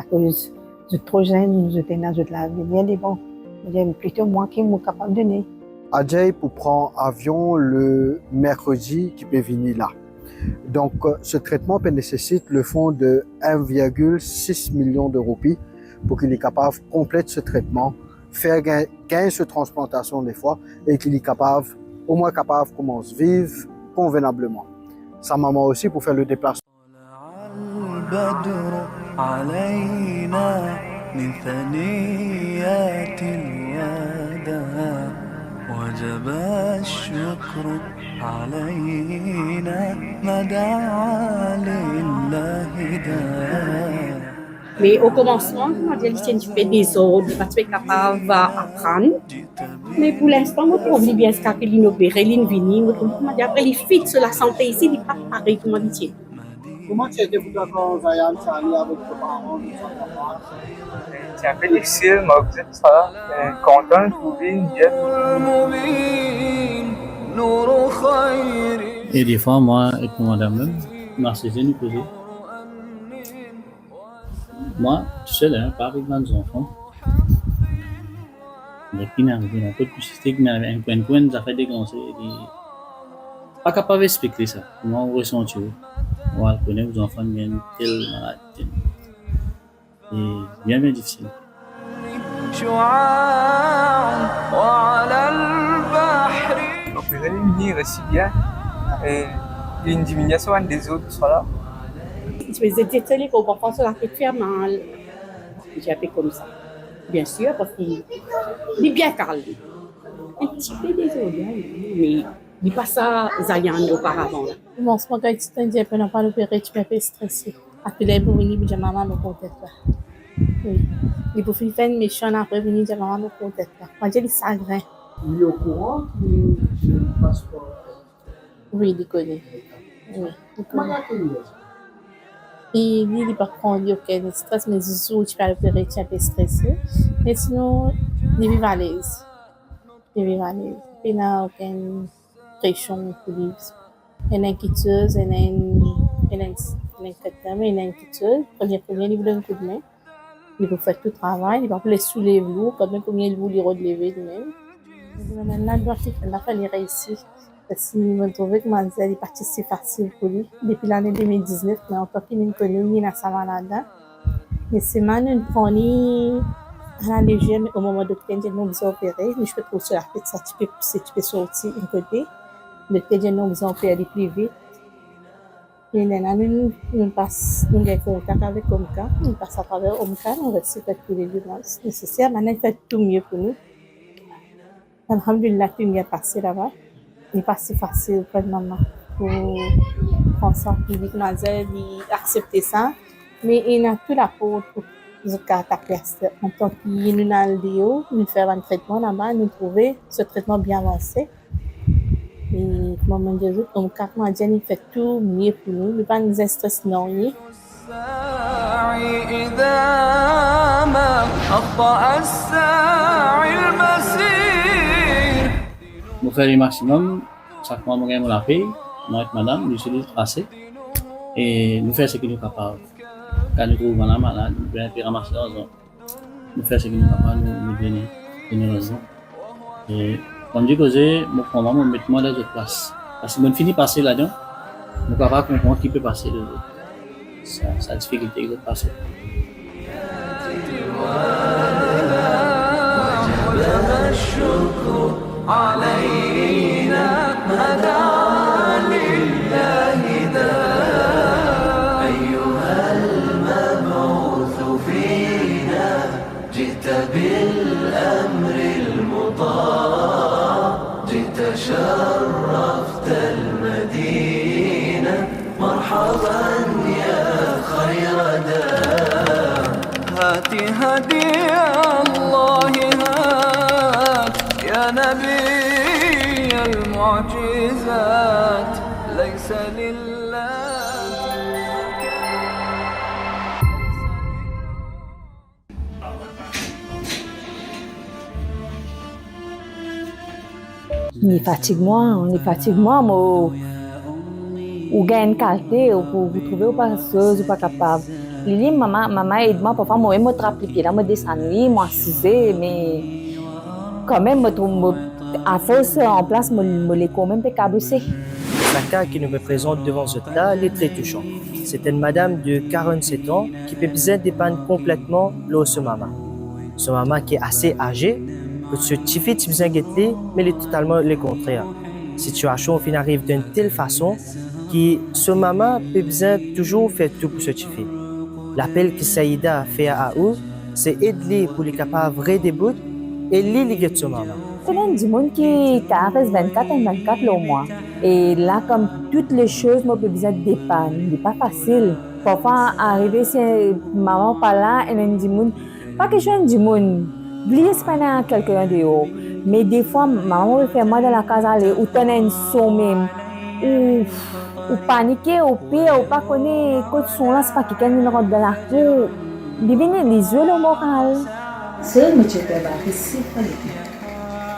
akoz zot tro zenn, zot ena zot lavenir devan. Li dir plito mwa ki mo kapav done. Ajay pou pran avion le merkredi ki pe vini la. Donk, se tretman pe nesesit le fon de enn virgil sis milion de roupi pou ki li kapav konplet se tretman, fer gagn, gagn so transplantasion lefwa e ki li kapav, omwin kapav koumans viv konvenableman. Sa mama osi pou fer le deplasman. Me o komansman, kouma dir, li ti enn tipe dezord, li pa ti pe kapav aprann. Me pou linstan, mo trouv li bien ziska ke linn opere, linn vini, mo trouv, kouma dir, apre li fit, so lasante isi, li pa parey kouma li ti ete. Kouma ti ete pou twa kan Zayan ti ale avek to paran, to papa? Ti enpe difisil, mo regret sa, me kontan trouv li, bien. E defwa, mwa ek mo madam mem, nou asize, nou koze. Mwa, tousel, hein, pa avek bann zanfan. Depi nou arive lankot, pou site ki nou arive enn kwenn, kwenn, zafer deklans, li pa kapav explike sa. Kouma ou resanti ou, ou al kone ou zanfan gagn tel maladi, tel. E bien, bien difisil. Opere li, li resi bien. E li diminie so bann dezord, tousala. Ti pe zet, zet li, kan ou pa fas so latet fer mal. Li ti enpe koumsa. Biensir, parski li bien kalm. Enn tipe dezorde, me li pa sa Zayan oparavan la. Bon, se pa gagn titan dir, pandan pa lopere, ti pe enpe strese. Apre ler pou vini, pou dir mama, mo kour tet la. Wi. Li pou finn fer enn mesan, apre vini dir mama, mo kour tet la. Mo dir li sagrin. Li okouran ki li pas par Wi, li kone. Wi, li kone. E li, li pa pran li okenn stres, me zour ti pe al opere, ti enpe strese. Me sinon, li viv alez. Li viv alez. Pena okenn presion pou li. Ena enn kitsoz, ena enn, ena enn, ena enn tretman, ena enn kitsoz. Premie, premie, li pou donn koudme. Li pou fer tou travay, li pa pou les ou lev lou, kantmem koumsa li pou li rod leve limem. Li dimoun la, li dwa fer, li dwa fer li reisi. Parski mo trouve kouma dir li pa ti si fasil pou li. Depi lane de mil diznef, me antan ki nou kone li, li ena sa malad la. Me selman nou pran li a la lezer, me o moman dokter dir nou bizin opere, nou ti pe trouv so latet sa ti pe pouse, ti pe sorti enn kote. Dokter dir nou bizin opere li pli vit. E lerla nou, nou pas, nou gagn kontak avek OMCA, nou pas atraver OMCA, nou resi fer tou le demars neseser, bann-la fer tou mie pou nou. Alhamdulillah, tou bien pase laba. Li pa si fasil pou enn mama pou pran sa, pou li, kouma dir, li aksepte sa. Me ena tou laport pou zot kapav tape aster. Antan ki nou al deor, nou fer bann tretman laba, nou trouve so tretman bien avanse. E kouma mo dir zot, OMCA, kouma dir, li fer tou mie pou nou, li pa bizin stres nanye. Mo fer le maximum, sak mwa mo gagn mo lapey, mwa ek madam, nou itiliz ase, e nou fer seki nou kapav. Kan nou trouv bann-la malad, nou pe ramas larzan. Nou fer seki nou kapav, nou, nou done, done rezon. E kan nou dir koze, mo pran mwa, mo met mwa dan zot plas. Parski mo'nn fini pase ladan, mo kapav konpran ki pe pase dan zot, sa, sa difikilte ki zot pase. بالأمر المطاع، جئت شرفت المدينة، مرحبا يا خير داع. هات هدي الله هات، يا نبي المعجزات، ليس لله. Li fatig mwa, li fatig mwa, mo, ou gagn kalte, ou, ou trouve ou pa soz, ou pa kapav. Li, li, mama, mama ed mwa, parfwa mo, mo trap lipie la, mo desann li, mo asize, me kanmem, mo trouv, mo, afors an plas, mo, mo lekor mem pe kabose. Sa ka ki nou pe prezant devan zot la, li tre tousan. Se enn madam de quarante-sept ans ki pe bizin depann konpletman lor so mama. So mama ki ase aze, kot so tifi ti bizin get li, me li totalman lekontrer. Sitiasion finn ariv dan enn tel fason ki so mama pe bizin touzour fer tou pou so tifi. Lapel ki Saïda fer a ou, se ed li pou li kapav redebout e li, li get so mama. Konn enn dimoun ki kapav res vennkat enn vennkat lor mwa. E la, kom tou le soz, mo pe bizin depann, li pa fasil. Parfwa arive si mama pa la, enn, enn dimoun, pa kestion enn dimoun, bliye si pa ena kelkenn deor. Me defwa, mama pe fer mwa dan lakaz ale, ou tann enn son mem, ou, ou panike, ou per, ou pa kone kot son la, si pa kikenn vinn rant dan lakour. Li vini, li zwe lor moral. Sel mo ti pe varis, si pa li.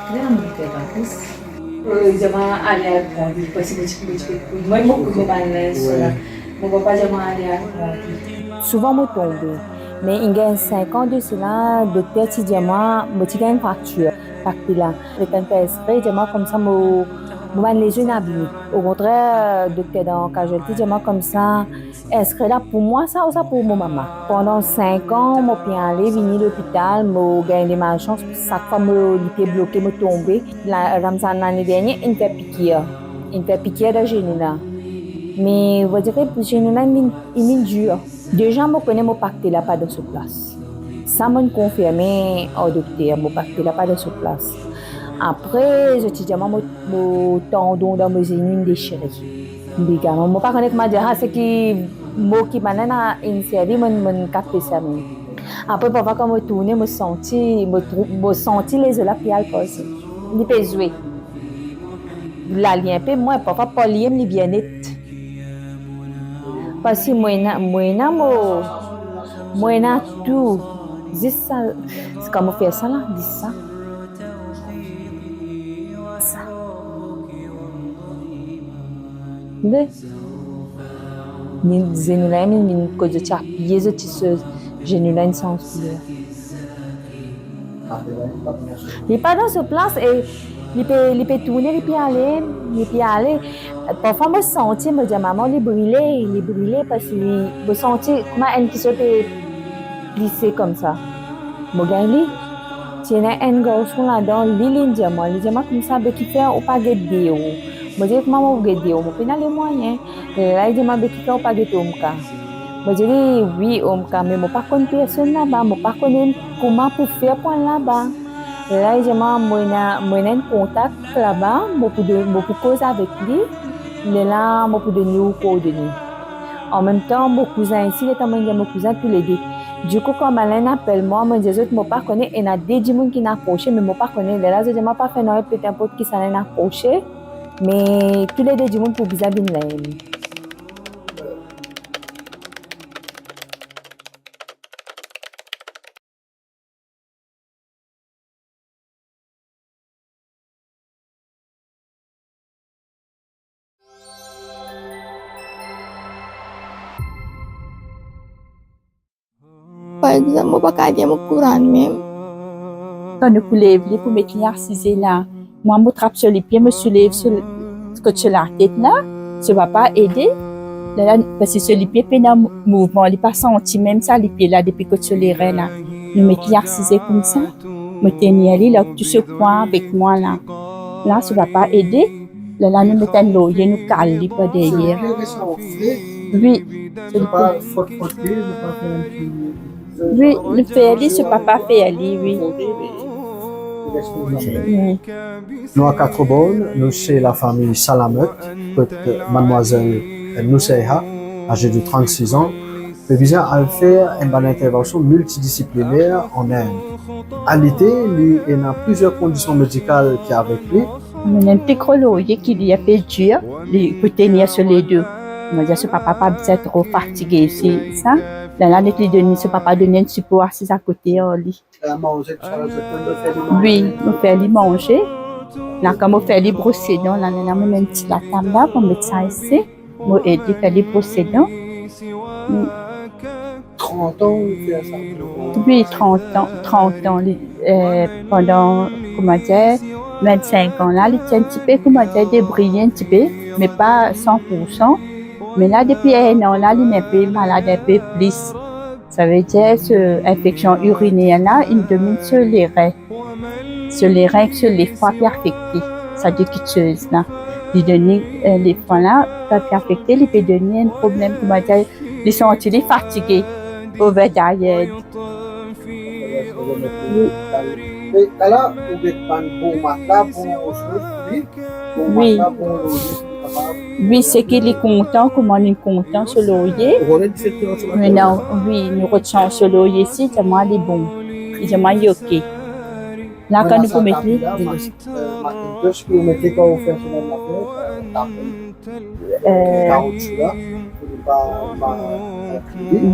Li a mo pe varis. Eh, dir mwa ale al pran li, parski mo ti, mo ti pe koud. Mwa, mo koud mo bann linz, wi, sa la. Mo papa dir mwa ale al pran li. Souvan mo tonbe. Me inn gagn sink an de sela, dokter ti dir mwa, mo ti gagn fraktir, fraktir la. Letan fer X-ray, dir mwa koumsa mo, mo bann lezo inn abime. Okontrer, dokter dan casualty dir mwa koumsa, X-ray la pou mwa sa, ou sa pou mo mama? Pandan sink an, mo pe ale vini lopital, mo gagn de malsans, sak fwa mo lipie bloke, mo tonbe. La, ram sa lane dernie, inn fer pikir. Inn fer pikir dan zenou la. Me, on va dire, zenou la, inn, inn dir. Deza, mo kone mo pakte la pa dan so plas. Sa, mo'nn konfirme ar dokter, mo pakte la pa dan so plas. Apre, zot ti dir mwa mo, mo tandon dan mo zenou inn desire. Legalman, mo pa kone kouma dir, ah, seki mo ki bann la inn servi, mo'nn, mo'nn kapte sa mem. Apre, parfwa kan mo tourne, mo santi, mo trou-, mo santi lezo la pe al parse. Li pe zwe. Lalien pe mwa, parfwa par li mem li bien net. Parski mo ena, mo ena mo, mo ena tou. Zis sa, se kan mo fer sa la, zis sa. Sa. Li, li, zenou la, li, li, kot zot ti apiye zot ti so zenou la, inn sanz kouler. Li pa dan so plas e li pe, li pe tourne, li pe ale, li pe ale. Parfwa mo santi, mo dir, "Mama, li brile, li brile," parski li, mo santi kouma enn kiksoz pe plise koumsa. Mo gagn li. Ti ena enn garson ladan, li, li'nn dir mwa, li dir mwa koumsa, "Be kifer ou pa get deor?" Mo dir, "Kouma mo pou get deor? Mo pena lemwayin." Lerla li dir mwa, "Be kifer ou pa get Omka?" Mo dir li, "Wi, Omka, me mo pa konn personn laba, mo pa konn kouma pou fer pou al laba." Lerla li dir mwa, "Mo ena, mo ena enn kontak laba, mo pou do-, mo pou koz avek li, lerla mo pou donn ou koordone." Anmemtan, mo kouzin isi, letan mo'nn dir mo kouzin toulede. Dikou, kan bann la inn apel mwa, mo'nn dir zot, mo pa kone, ena de dimoun ki'nn aprose, me mo pa kone. Lerla zot dir mwa pa fer nanye, pe inport kisannla inn aprose, me toulede dimoun pou bizin vinn lend. Par exanp, mo pa kapav dir mo Koran mem. Kan nou pou lev li pou met li asize la, mwa mo trap so lipie, mo soulev so, kot so latet la, so papa ede. Lerla, parski so lipie pena mou-, mouvman, li pa santi mem sa lipie la depi kot so lerin la. Nou met li asize koumsa, mo tenir li la, tou so pwa avek mwa la. La, so papa ede. Lerla nou met enn lorie, nou kal li par deryer. Wi. Li pa frot, frot li, li pa fer enn ti Wi, nou fer li, so papa fer li, wi. Wi. Nou a Quatre Bornes, nou se lafami Salamot, kot madmwazel Nouseha, aze de trannsis an, pe bizin al fer enn bann intervansion miltidisipliner an Inde. Al ete, li ena plizier kondision medikal ki avek li. Li ena enn pli gro lorye ki li inpe dir, li pou tenir so ledo. Mo dir so papa pa bizin tro fatige si sa. Lerla nek li donn, so papa donn enn sipor asiz akote ar li. Wi, mo fer li manze. La kan mo fer li bros dan, la, la, la, mo met enn ti latab la pou met sa isi. Mo ed li fer li bros dan. Wi. Trant an ou fer sa? Wi, trant an, trant an, li, eh, pandan, kouma dir, vinn-sink an la, li ti enn tipe, kouma dir, debriye enn tipe, me pa san pou san. Me la, depi enn an la, li inpe malad inpe plis. Savedir so infeksion iriner la, inn domin so lerin. So lerin ek so lefwa pe afekte, sa de kiksoz la. Li donn li, eh, lefwa la, pe afekte, li pe donn li enn problem, kouma dir, li santi li fatige, overtired. Wi. Me la, ou get bann bon matla, bon lorye, wi. Wi. Wi, seki li kontan, kouma li kontan so lorye. Wi, nou rod sanz so lorye isi, dir mwa li bon. Li dir mwa li oke. La, kan nou pou met li, eh,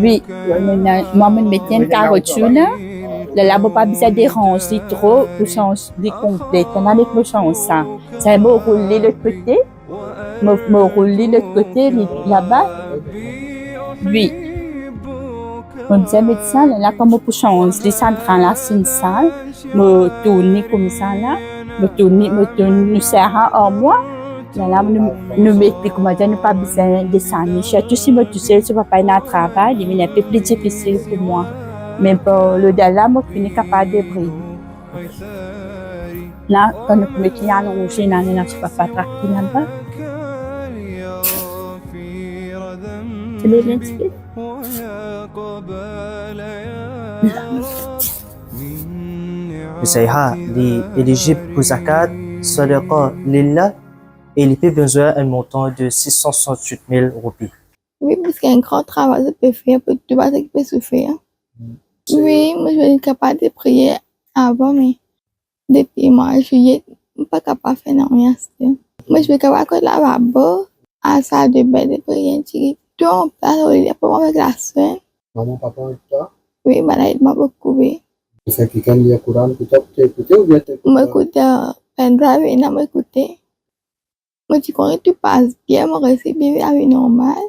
wi, mwa, mo met enn karotiou la. Lerla mo pa bizin deranz li tro pou sanz li konplet. Ena met mo sanz sa. Sa mo roul li lot kote. Mo, mo roul li lot kote, li laba. Wi. Mo bizin met sa, lerla kan mo pou sanz li, sa dra la inn sal, mo tourn li koumsa la, mo tourn li, mo tourn, nou ser ar mwa, lerla nou, nou met li, kouma dir, nou pa bizin desann li. Sirtou si mo tousel, so papa ena travay, li vinn inpe pli difisil pou mwa. Me pou lor lerla, mo fini kapav debriye. La, kan nou pou met li alonze, ena, ena so papa trap li laba. Ti leve enn tipe. Nouseha, li elizib pou zakat, sadaqa lillah, e li pe bizin enn montan de sis san swasant-wit mil roupi. Wi, paski enn gran travay zot pe fer pou tou bann seki pe soufer. Wi, mo ti kapav debriye avan, me depi mwa zilye, mo pa kapav fer nanye aster. Mo ti kapav kot lavabo, al saldebin, debriye enn tigit, tou anplas, olye pou mwa avek laswin. Mama, papa avek twa? Wi, bann la ed mwa boukou, wi. Ou fer kikenn lir Koran pou twa, pou to ekoute oubien to ekout? Mo ekout, eh, pendrive ena, mo ekoute. Mo ti kone tou pas bien, mo resi viv lavi normal.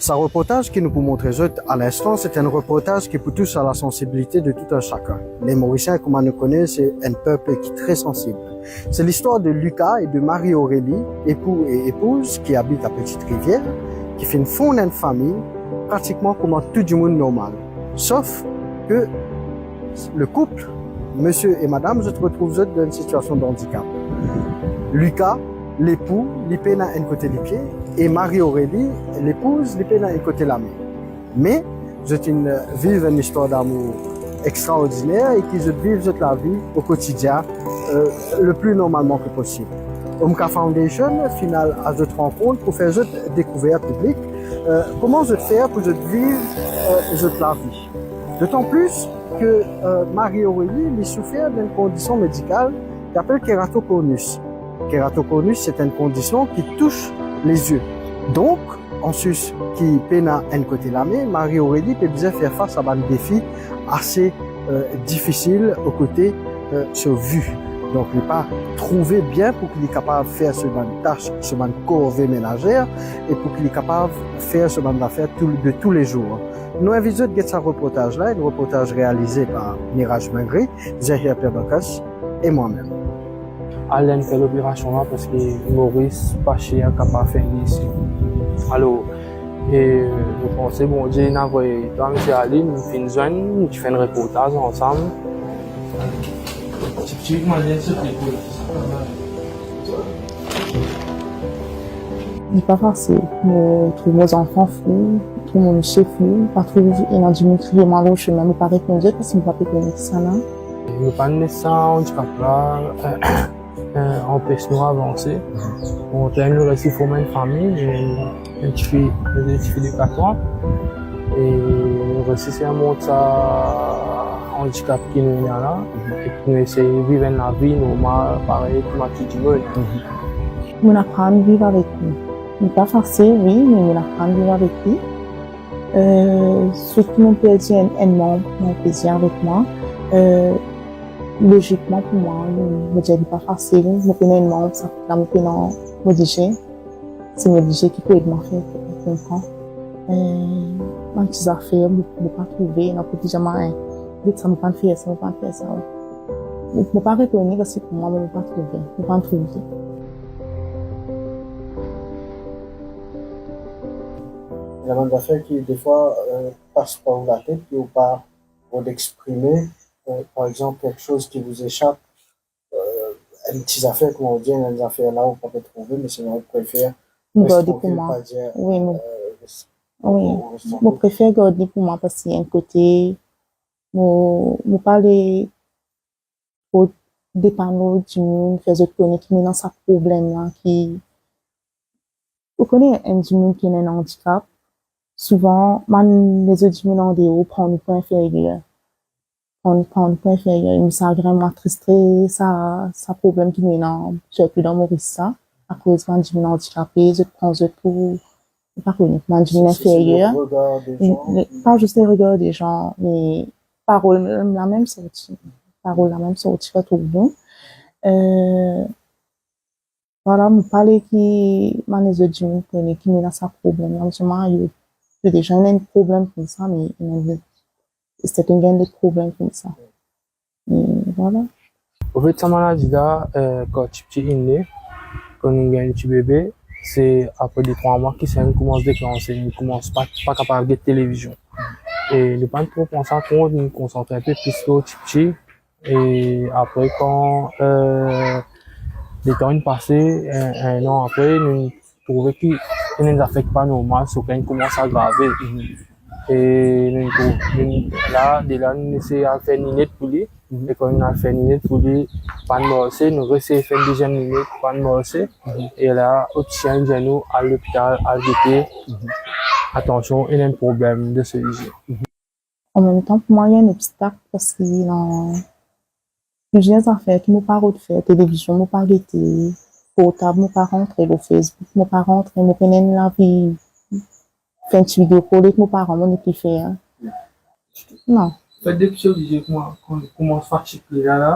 Sa reportaz ki nou pou montre zot a linstan, se enn reportaz ki pou tous a la sensibilite de tout un chacun. Les Mauriciens, kouma nou kone, se enn pep ki tre sansib. Se listwar de Lucas e de Marie-Aurélie, epou e epouz ki abit a Petite Rivière, ki finn fonn enn fami pratikman kouma tou dimoun normal. Sof ke le koup, misie e madam, zot retrouv zot dan enn sitiasion de andikap. Lucas, lepou, li pena enn kote lipie, e Marie-Aurélie, lepouz, li pena enn kote lame. Me zot inn viv enn istwar damour extraordiner e ki zot viv zot lavi o kotidien, euh, le pli normalman ke posib. Omka Foundation finn al a zot rankont pou fer zot dekouver piblik, euh, kouma zot fer pou zot viv, euh, zot lavi. Dotan plis ke, euh, Marie-Aurélie, li soufer d'enn kondision medikal ki apel keratokonus. Keratokonus, se enn kondision ki tous lezie. Donk, an sis ki pena enn kote lame, Marie-Aurélie pe bizin fer fas a bann defi ase, euh, difisil o kote, euh, so vi. Donk, li pa trouve bien pou ki li kapav fer so bann tas, so bann korve menazer, e pou ki li kapav fer so bann zafer tou, de toulezour. Nou invit zot get sa reportaz la, enn reportaz realize par Miraj Mingri, Zahir Pierre Dorcas e mwa mem. Al enn fer loperasion la, parski Moris pa cher kapav fer li isi. Alor, e mo panse Bondie inn avoy twa, misie Aline, nou finn zwenn, nou ti fer enn reportaz ansam. Ti, ti manz enn sot lekoul. Li pa fasil. Mo trouv mo zanfan flou, trouv mo misie flou, pa trouv ena dimoun ki gid mwa lor semin, mo pa reponn zot parski mo pa pe kone kisannla. Nou pa les sa andikap la, eh, anpes nou avanse. Okonter, nou resi form enn fami, enn, enn tifi, enn tifi de kat an. E nou resi sirmont sa andikap ki nou ena la, e ki nou esey viv enn lavi normal, parey kouma tou dimoun. Mo'nn aprann viv avek li. Li pa fasil, wi, me mo'nn aprann viv avek li. Eh, sirtou mo'nn perdi enn, enn manb, mo'nn perdi avek mwa. Eh, lozikman pou mwa, mo, mo dir li pa fasil. Mo pena enn manb, sa la mo pena mo dize. Se mo dize ki pou ed mwa fer, fer konpran. Eh, bann ti zafer, mo, mo pa trouve, ena pou dir mwa, eh, get sa, mo pa'nn fer sa, mo pa'nn fer sa. Mo, mo pa reponn li, parski pou mwa, mo pa trouve, mo pa'nn trouve. Ena bann zafer ki, defwa, eh, pas par ou latet, ki ou pa rod exprime, eh, par exanp, kiksoz ki vous échappe, eh, enn ti zafer, kouma ou dir, enn zafer la ou pa pe trouve, me selman ou prefer mo gard li pou mwa. Pa dir, wi, mo, eh, res-, wi, mo prefer gard li pou mwa, parski enn kote, mo, mo pa le tro depann lor dimoun, fer zot kone ki mo ena sa problem la, ki, ou kone, enn dimoun ki ena enn andikap, souvan, bann lezot dimoun andeor pran nou pou inferyer. Pran, pran nou pou inferyer. E mo, sa gagn mwa tris, sa, sa problem ki nou ena, sirtou dan Moris sa, akoz bann dimoun andikape, zot pran zot pou, mo pa kone, bann dimoun inferyer. C'est, c'est le regard des gens. E, e, pa zis le regard des gens, me parol la mem sorti. Parol la mem sorti, pa trouv bon. Eh, vwala, mo pa le ki bann lezot dimoun kone ki mo ena sa problem la, mo dir mwa, yo, yo deza ena enn problem koumsa, me, me, se to gagn de problem koumsa. E vwala. Anfet, sa maladi la, eh, kan tipti inn ne, kan nou gagn tibebe, se apre de trwa mwa ki sa inn koumans deklanse, nou koumans pa, pa kapav get televizion. E nou pa'nn tro pran sa kont, nou konsantre inpe plis lor tipti. E apre, kan, eh, letan inn pase, en, enn an apre, nou trouve ki ena enn zafer ki pa normal, so ker inn koumans agrave. E nou trouv, nou, la, de la, nou esey al fer linet pou li. E kan nou al fer linet pou li, pa'nn marse, nou reesey fer enn deziem linet, pa'nn marse. E la, optisien dir nou al lopital, al gete. Atansion, ena enn problem de so lizie. Anmemtan, pou mwa, li enn obstak, parski ena plizier zafer ki mo pa rod fer, televizion mo pa gete, portab mo pa rantre, lor Facebook mo pa rantre, mo pena enn lavi, fer enn ti video call ek mo paran, mo nepli fer. Non. Fet, depi so lizie kouma, kouma, koumans fatig li la, la,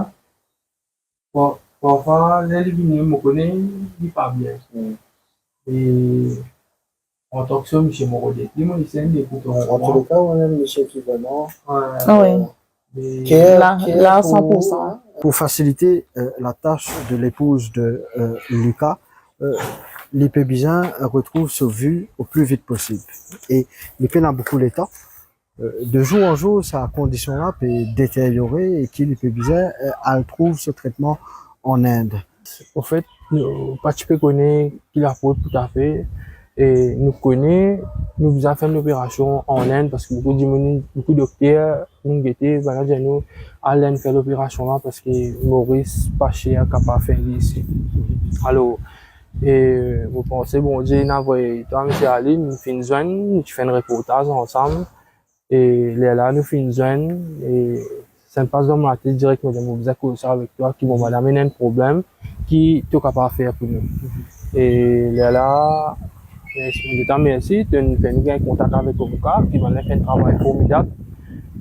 par-, parfwa, ler li vini, mo kone li pa bien. Mm. E antan ki so misie, mo rod li, mo isi, li ekout. An tou le ka, mwa mem, misie ki vreman, wi. Ah wi. Euh, la, la, san pour san. Pour faciliter, euh, la tâche de l'épouse de, euh, Lucas, euh, li pe bizin retrouv so vi o pli vit posib. E li pena boukou letan. Euh, de jour en jour, sa kondision la pe deteryore e ki li pe bizin, euh, al trouv so tretman an Inde. Anfet, nou pa ti pe kone ki laprot pou ta fer. E nou kone, nou bizin fer enn loperasion an Inde, parski boukou dimoun, boukou dokter, nou gete, bann la dir nou, al Inde fer loperasion la, parski Moris pa cher kapav fer li isi. Alor, e mo panse Bondie inn avoy twa, misie Aline, nou finn zwenn, nou ti fer enn reportaz ansam. E lerla nou finn zwenn, e sa inn pas dan mo latet direk, mo dir mo bizin koz sa avek twa, ki mo madam ena enn problem, ki to kapav fer pou nou. E lerla, mersi, mo dir twa mersi, to'nn fer nou gagn kontak avek avoka, ki bann la fer enn travay formidab.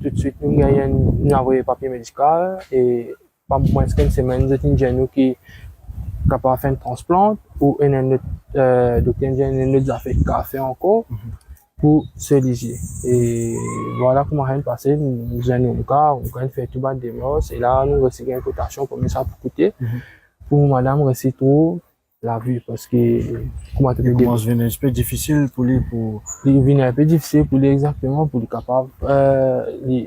Toutswit nou gagn enn, nou avoy papie medikal, e Pa mwins ki enn semenn, zot inn dir nou ki kapav fer enn transplant ou enn, enn lot, eh, dokter inn dir enn, enn lot zafer ki kapav fer ankor pou so lizie. E vwala kouma sa inn pase, nou zwenn Ounka, Ounka inn fer tou bann demars, e la nou resi gagn kotasion, konbien sa pou koute, pou madam resi trouv lavi, parski kouma to... Li koumans vinn enn tipe difisil pou li, pou... Li vinn enn pe difisil pou li, exakteman, pou li kapav, eh, li,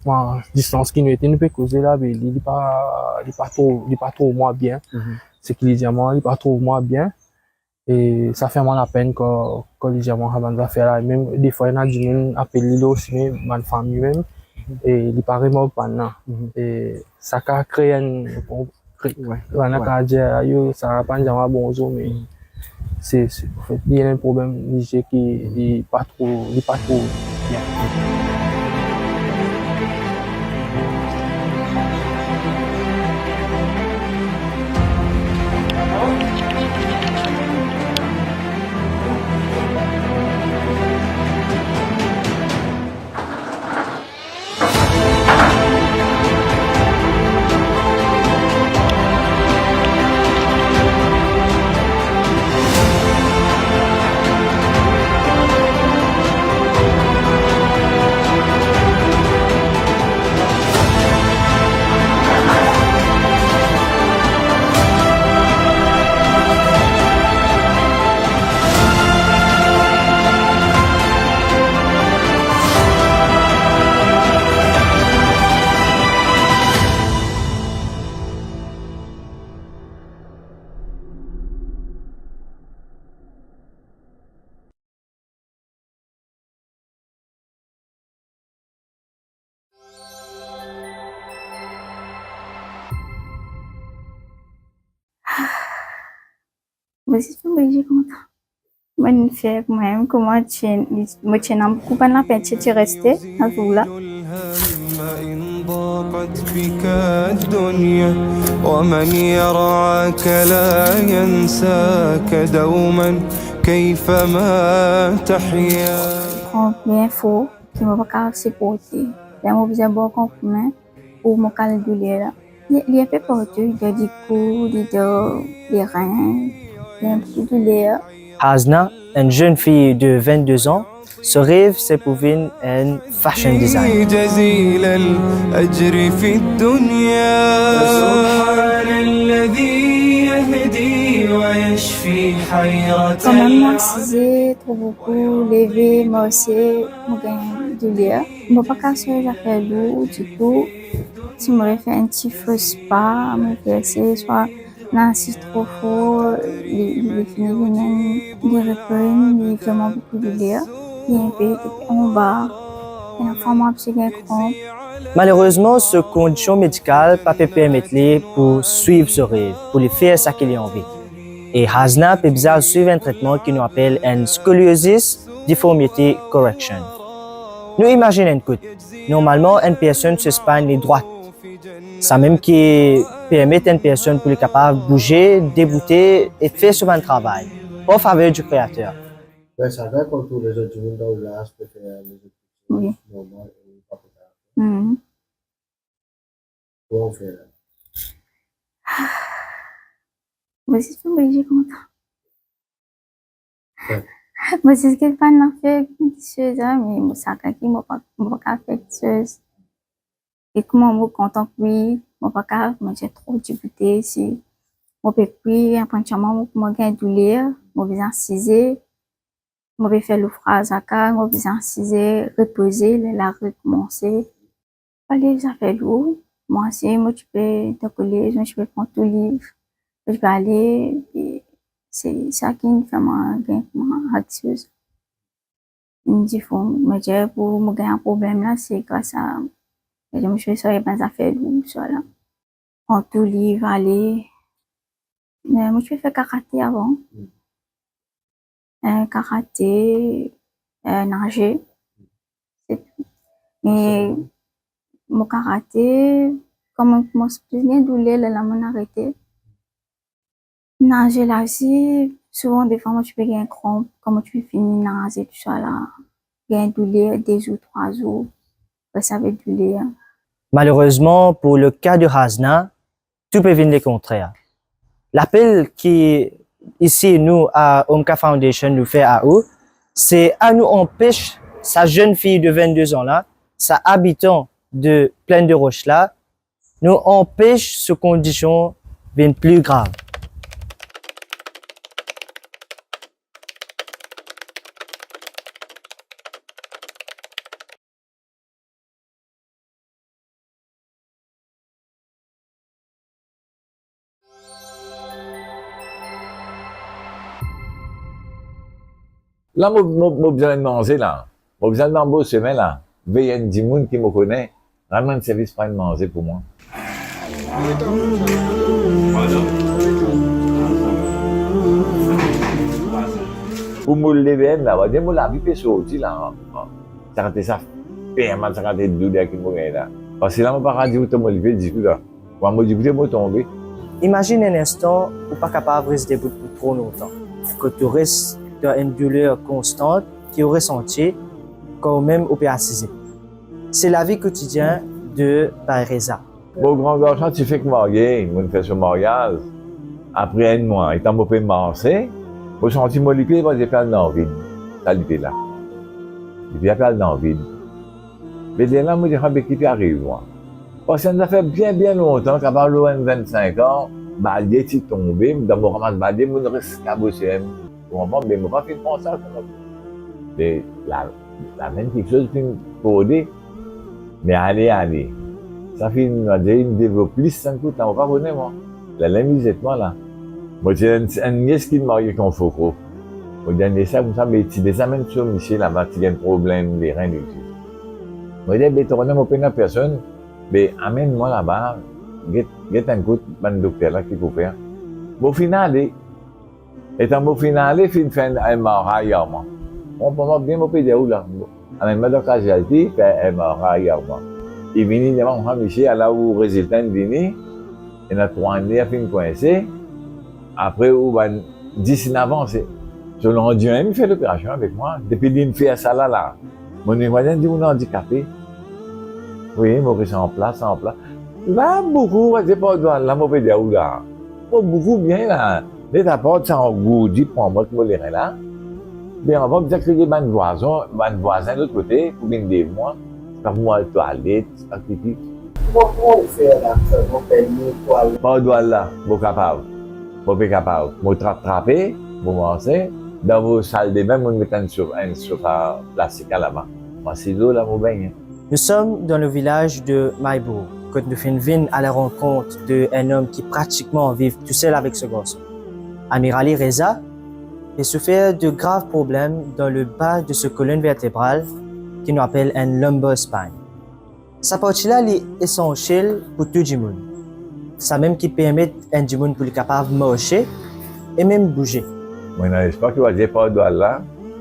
bon, distans ki nou ete, nou pe koze la, be li, li pa, li pa trouv, li pa trouv mwa bien. Seki li dir mwa, li pa trouv mwa bien. E sa fer mwa lapenn kan, kan li dir mwa sa bann zafer la. E mem defwa, ena dimoun apel li lor simin, bann fami mem, e li pa remark bannla. E sa kapav kree enn, enn, enn, bann la kapav dir, "Ayo, sa la pa'nn dir mwa bonzour," me se, se, anfet, li ena enn problem lizie ki li pa tro, li pa tro bien. Mo zis pe oblize kontan. Mo'nn fer koumem, kouma ti, mo ti ena boukou bann lapenn ti reste, azour la. Pran bien for, ki mo pa kapav siporte. Ler mo bizin bwar konprimen pou mo kal douler la. Li, li enpe partou, li dan likou, li dan lerin, li ena boukou douler. Hazna, enn zenn fi de vennde-z-an, so rev se pou vinn enn fashion designer. Kanmem mo asize tro boukou, leve, marse, mo gagn douler. Mo pa kapav swiv zafer lour ditou. Si mo fer enn ti fo pa, mo fer se swa ena asiz tro for, li, li fini vinn enn, li repran, li vreman boukou douler. Li enpe anba, ena fwa mo pe gagn kranp. Malerezman, so kondision medikal pa pe permet li pou swiv so rev, pou li fer seki li anvi. E Hazna pe bizin al swiv enn tretman ki nou apel enn scoliosis deformity correction. Nou imazinn enn kout, normalman enn personn so spine li drwat, samem ki permet enn personn pou li kapav bouze, deboute e fer so bann travay, par faver di Kreater. Be, sa gagn kan tou lezot dimoun dan laz pe fer lezot... Wi. Normal, e pa pou sa. Mhm. Kouma ou fer la? Mo zis pe oblize kontan. Wi. Mo zis get bann zafer ki ti sez la, me mo sakenn ki mo pa, mo pa kapav fer kiksoz. E kouma mo kontan ki mo pa kapav, mo ti tro deboute isi. Mo pe kwi, apre enn ti moman mo, mo gagn douler, mo bizin asize. Mo pe fer louvraz lakaz, mo bizin asize, repoze, lerla rekoumanse. Pa liv zafer lour, mo asize, mo ti pe dan kolez, mo ti pe pran tou liv, mo ti pe ale, e se sa ki fer mwa gagn kouma anksiez. Inn diform, mo dir pou mo gagn problem la, se gras a, mo ti pe swiv bann zafer lour, swa la. Pran tou liv, ale. Me mo ti pe fer karate avan. Hmm. Eh, karate, eh, naze. Se tou. Me mo karate, kan mo koumans plis gagn douler, lerla mo'nn arete. Naze la osi, souvan defwa mo ti pe gagn kranp, kan mo ti pe fini naze tousala, gagn douler de zour, trwa zour, apre sa pe douler. Malerezman, pou le ka de Hazna, tou pe vinn lekontrer. Lapel ki isi nou a Omka Foundation nou fer a ou, se anou anpes sa zenn fi de vennde zan la, sa abitan de Plaine des Roches la, nou anpes so kondision vinn pli grav. La, mo, mo, mo bizin manze la. Mo bizin al dan bo semin la. Vey enn dimoun ki mo kone, rann mwa enn servis, pran enn manze pou mwa. Pou mo leve la, mo dir mo lavi pe sorti la. Sa kantite sa fer mal, sa kantite douler ki mo gagn la. Parski la, mo pa kapav dir ou to mo leve ditou la. Mwa, mo dir, kote mo tonbe? Imazinn enn instan ou pa kapav res debout pou tro lontan, kot ou res dan enn douler konstan ki ou resanti kan ou mem ou pe asize. Se lavi kotidien de bann Reza. Mo gran garson ti fek marye, mo'nn fer so maryaz. Apre enn mwa, letan mo pe marse, mo santi mo lipie, mo dir pe al dan vid, sa lipie la. Lipie pe al dan vid. Be lerla mo dir, "Abe, ki pe ariv mwa?" Parski enn zafer bien, bien lontan, kapav lor enn vennsenk an, balie ti tonbe, dan mo ramas balie, mo'nn res kabose mem. Ou konpran? Me mo pa finn pran sa kouma. Me la, la mem kiksoz finn korde. Me ale, ale. Sa finn, mo dir, inn devlop plis enn kout la, mo pa kone mwa. Lerla li zet mwa la. Mo ti enn, enn nies ki marye ek enn fofo. Mo dir, enn nies la koumsa, me ti bizin amenn so misie laba, ti gagn problem lerin, li dir. Mo dir, be, to kone mo pena personn, be, amenn mwa laba, get, get enn kout bann dokter la ki pou fer. Mo finn ale. Letan mo finn ale, finn fer enn M R I ar mwa. Bon, pou mwa bien, mo pe dir ou la, amenn mwa dan kazualti, fer M R I ar mwa. Li vini, li dir mwa, "Misie, ala ou rezilta inn vini, ena trwa ner finn kwinse, apre ou bann dis inn avanse." So, landime li fer loperasion avek mwa. Depi linn fer sa la, la, mo inn vwar enn dimoun andikape. Wi, mo res anplas, anplas. La, boukou, mo dir, pardon, la, mo pe dir ou la. Mo boukou bien la. Net apar sa angourdi pran mwa ki mo lerin la. Me anvan, bizin kriye bann vwazin, bann vwazin lot kote, pou vinn dev mwa. Sa pou mwa al twalet, sa kiki. Kouma, kouma ou fer la, mo bengne, twalet? Pardon la, mo kapav. Mo pe kapav. Mo trap, trape, mo marse. Dan mo saldebin, mo met enn sof-, enn sofar plastik laba. Mo asiz lor la, mo bengne. Nous sommes dans le village de Maïbourg, kot nou finn vinn à la rencontre de un homme qui pratiquement vit tout seul avec ce garçon. Amir Ali Reza pe soufer de grav problem dan le ba de so kolonn vertebral, ki nou apel enn lumbar spine. Sa parti la, li esansiel pou tou dimoun. Samem ki permet enn dimoun pou li kapav marse e mem bouze. Mo ena lespwar ki mo dir par dwa la,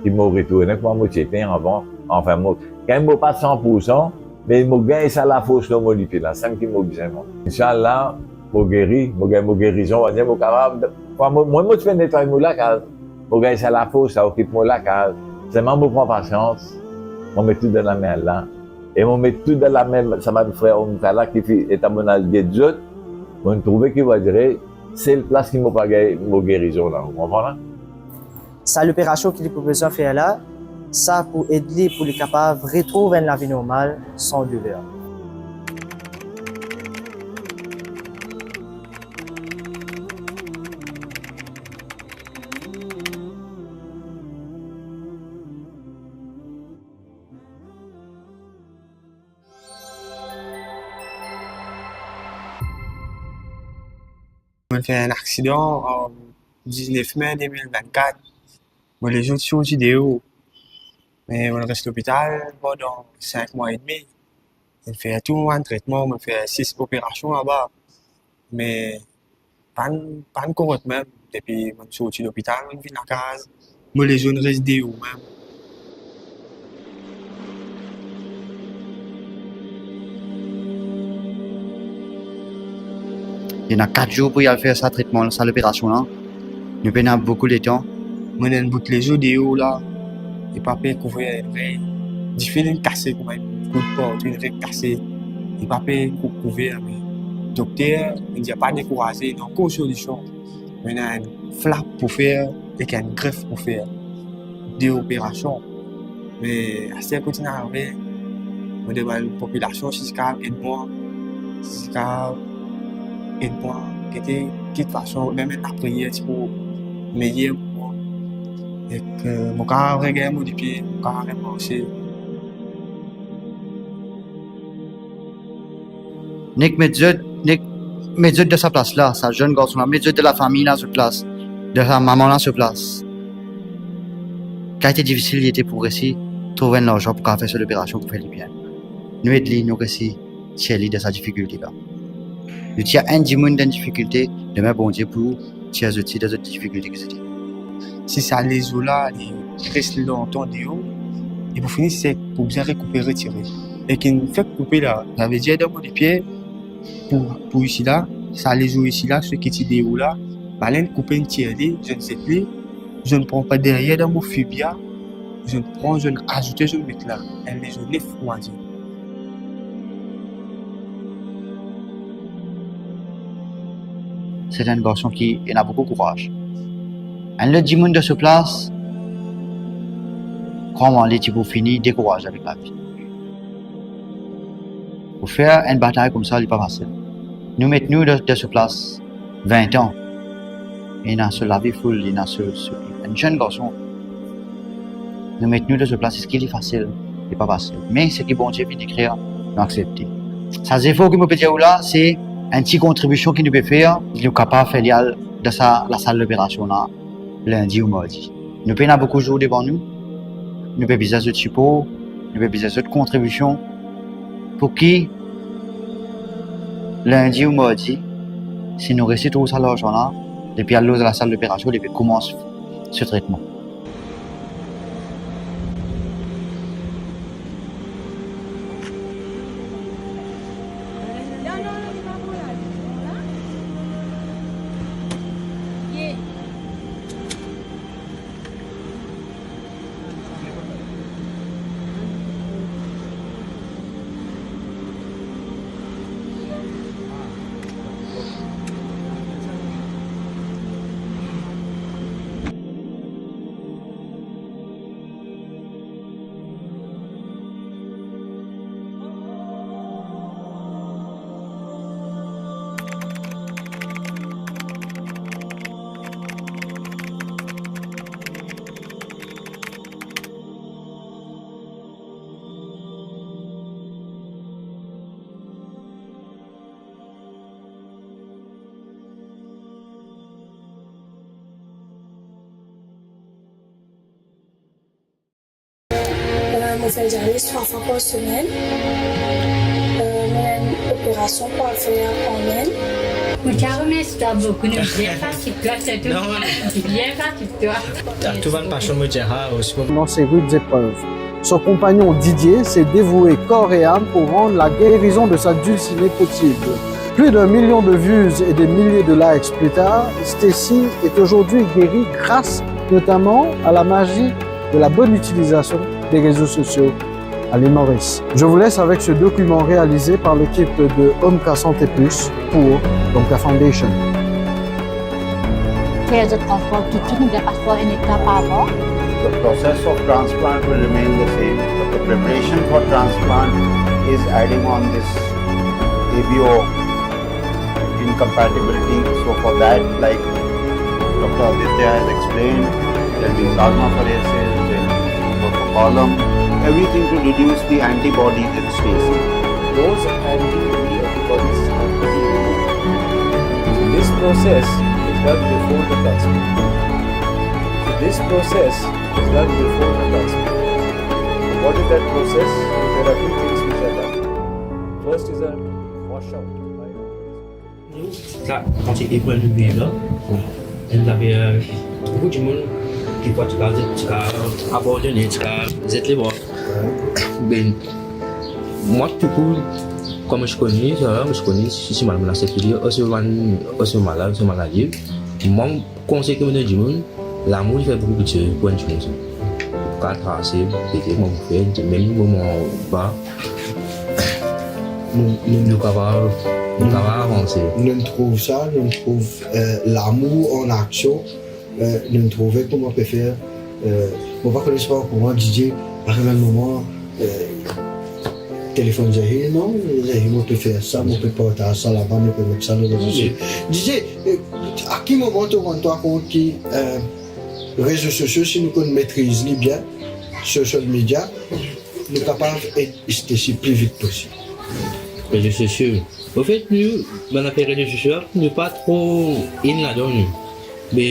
ki mo retourne kouma mo ti ete avan. Anfin, mo, kan mo pa san pou san, me mo gagn sa lafors lor mo lipie la, samem ki mo bizin mwa. Inshallah, mo geri, mo gagn mo gerizon, mo dir mo kapav, mwa, mo, mwa, mo ti pe netway mo lakaz, mo gagn sa lafors, sa okip mo lakaz. Selman mo pran pasians, mo met tou dan lame Allah. E mo met tou dan lame sa bann frer Omka la ki finn ete, mo'nn al get zot, mo'nn trouve ki, mo dir, sel plas ki mo pa gagn mo gerizon la, ou konpran la? Sa loperasion ki li pou bizin fer la, sa pou ed li pou li kapav retrouv enn lavi normal san douler. Mo'nn fer enn aksidan an diznef me de mil vennkat. Mo lezon ti sorti deor. Me mo'nn res lopital pandan sink mwa edmi. Mo'nn fer tou bann tretman, mo'nn fer sis operasion laba. Me pa'nn, pa'nn korek mem. Depi mo'nn sorti lopital, mo'nn vinn lakaz, mo lezon res deor mem. Ena kat zour pou li al fer sa tretman, sa loperasion la. Nou pena boukou letan. Mo ena enn bout lezo deor la, li pa pe kouver, enn re, dife inn kase kouma enn kout portwin, inn kase, li pa pe kou-, kouver, me Dokter inn dir pa dekouraze, ena ankor solision. Mo ena enn flap pou fer ek enn gref pou fer. De operasion. Me aster kot inn arive, mo demann popilasion si zot kapav ed mwa, si zot kapav ed mwa, gete ki fason, mem enn lapriyer ti pou meyer pou mwa. Ek, eh, mo kapav regagn mo lipie, mo kapav remarse. Nek met zot, nek met zot dan sa plas la, sa zenn garson la, met zot dan lafami la so plas, dan sa mama la so plas. Kalite difisil li ete pou resi trouv enn larzan pou kapav fer so loperasion pou fer li bien. Nou ed li, nou resi tir li dan sa difikilte la. Nou tir enn dimoun dan difikilte, demin Bondie pou tir zot osi dan zot difikilte ki zot ena. Si sa lezo la, li res lontan deor, li pou fini sek, pou bizin rekoupe, retire. Ek inn fek koupe la, savedir dan mo lipie, pou, pou isi la, sa lezo isi la, seki ti deor la, bann la inn koupe, inn tir li, zot inn zet li, zot inn pran par deryer dan mo fibia, zot inn pran, zot inn azoute, zot inn met la, enn lezo nef, on va dir. Se enn garson ki ena boukou kouraz. Enn lot dimoun dan so plas, krwar mwa, li ti pou fini dekouraze avek lavi. Pou fer enn batay koumsa, li pa fasil. Nou met nou dan, dan so plas, vin an. Ena so lavi foul, ena so, so, enn zenn garson. Nou met nou dan so plas, eski li fasil? Li pa fasil. Me seki Bondie finn ekrir, nou aksepte. Sa zefor ki mo pe dir ou la, se enn ti kontribision ki nou pe fer, ki nou kapav fer li al dan sa lasal loperasion la, lindi ou mardi. Nou pena boukou zour devan nou. Nou pe bizin zot sipor, nou pe bizin zot kontribision. Pou ki lindi ou mardi, si nou resi trouv sa larzan la, li pe al lor lasal loperasion, li pe koumans so tretman. Euh, mo fer dializ trwa fwa par semenn. Euh, mo ena enn operasion pou al fer an Inde. Mo ti remersie twa boukou, nou bien fatig twa, se tou. Non, non. Bien fatig twa. T'as tout bann pasion, mo dir, ah, osi bon. Dans ces rudes épreuves, son compagnon Didier s'est dévoué corps et âme pour rendre la guérison de sa dulcinée possible. Plus d'un million de vues et des milliers de likes plus tard, Stacy est aujourd'hui guérie grâce notamment à la magie de la bonne utilisation des réseaux sociaux à l'île Maurice. Je vous laisse avec ce document réalisé par l'équipe de Omka Santé Plus pour Omka Foundation. Fer zot ankor kiki, nou gagn pa tro enn etap avan. The process of transplant will remain the same, but the preparation for transplant is adding on this A B O incompatibility. So for that, like Doctor Aditya has explained, there'll be plasmapheresis, there'll be column, everything to reduce the antibodies in Stacy. Those anti-V antibodies have to be removed. So this process is done before the transplant. So this process is done before the transplant. What is that process? There are two things which are done. First is a washout. Sa, kan ti eprann nou bien la, enn zafar, boukou dimoun, ki fwa ti kapav zet, ti kapav abandone, ti kapav zet lebra. Be, mwa, touzour, kouma mo ti kone sa, mo ti kone si, si malad, mo ti aksepte li, osi malad, osi malad, osi malad li. Mwa, konsey ki mo donn dimoun, lamour li fer boukou kiksoz pou enn dimoun sa. Kapav trase, pete, mwa, mo fer, mem moman ba, nou, nou, nou kapav Nou kapav avanse. Nou'nn trouv sa, nou'nn trouv, eh, lamour an aksion. Eh, nou'nn trouve kouma pe fer, eh, mo pa kone si ou kouma Didier, ariv enn moman, eh, telefonn Zahir, non, Zahir, mo pe fer sa, mo pe partaz sa laba, mo pe met sa lor rezo sosio. Didier, eh, a ki moman to rann twa kont ki, eh, rezo sosio, si nou konn metriz li bien, social media, nou kapav ed istesi pli vit posib. Rezo sosio. Anfet, nou, bann zafer rezo sosio, nou pa tro in ladan nou. Me,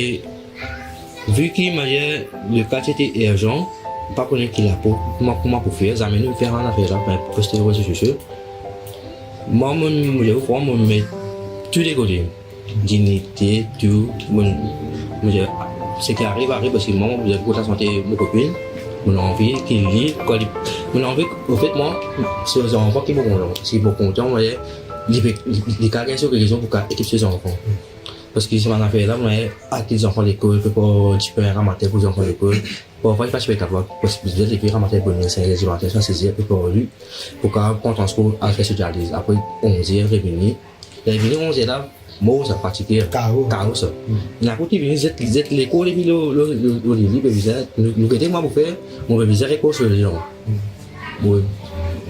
vi ki manier le ka ti ete irzan, pa kone ki lapo, kouma, kouma pou fer, zame nou fer enn zafer la, pou poste lor rezo sosio. Mwa, mo, mo, mo, mo met tou de kote. Dinyite, tou, mo, mo, seki ariv, ariv, parski mwa, mo bizin pou lasante mo kopinn, mo anvi ki li, kan li, mo anvi, anfet, mwa, se zanfan ki mo kontan, si mo kontan, mo, li pe, li, li kapav gagn so rezon pou kapav ekip so zanfan. Parski sa bann zafer la, mo, al kit zanfan lekol, prepar dipin, ram ater pou zanfan lekol. Parfwa, li pa ti pe kapav, parski bizin lev, ram ater bonn sink er dimatin, swa sis er, prepar li, pou kapav pran transpor, al fer so dializ. Apre onz er, revini. Ler li vini onz er la, mor sa, fatige. K O. K O sa. Hmm. Ena kout li vini, zet, zet lekor epi lor, lor, lor, lor li, li pe bizin, nou, nou gete kouma pou fer, mo pe bizin rekonstrir li, non. Hmm. Bon,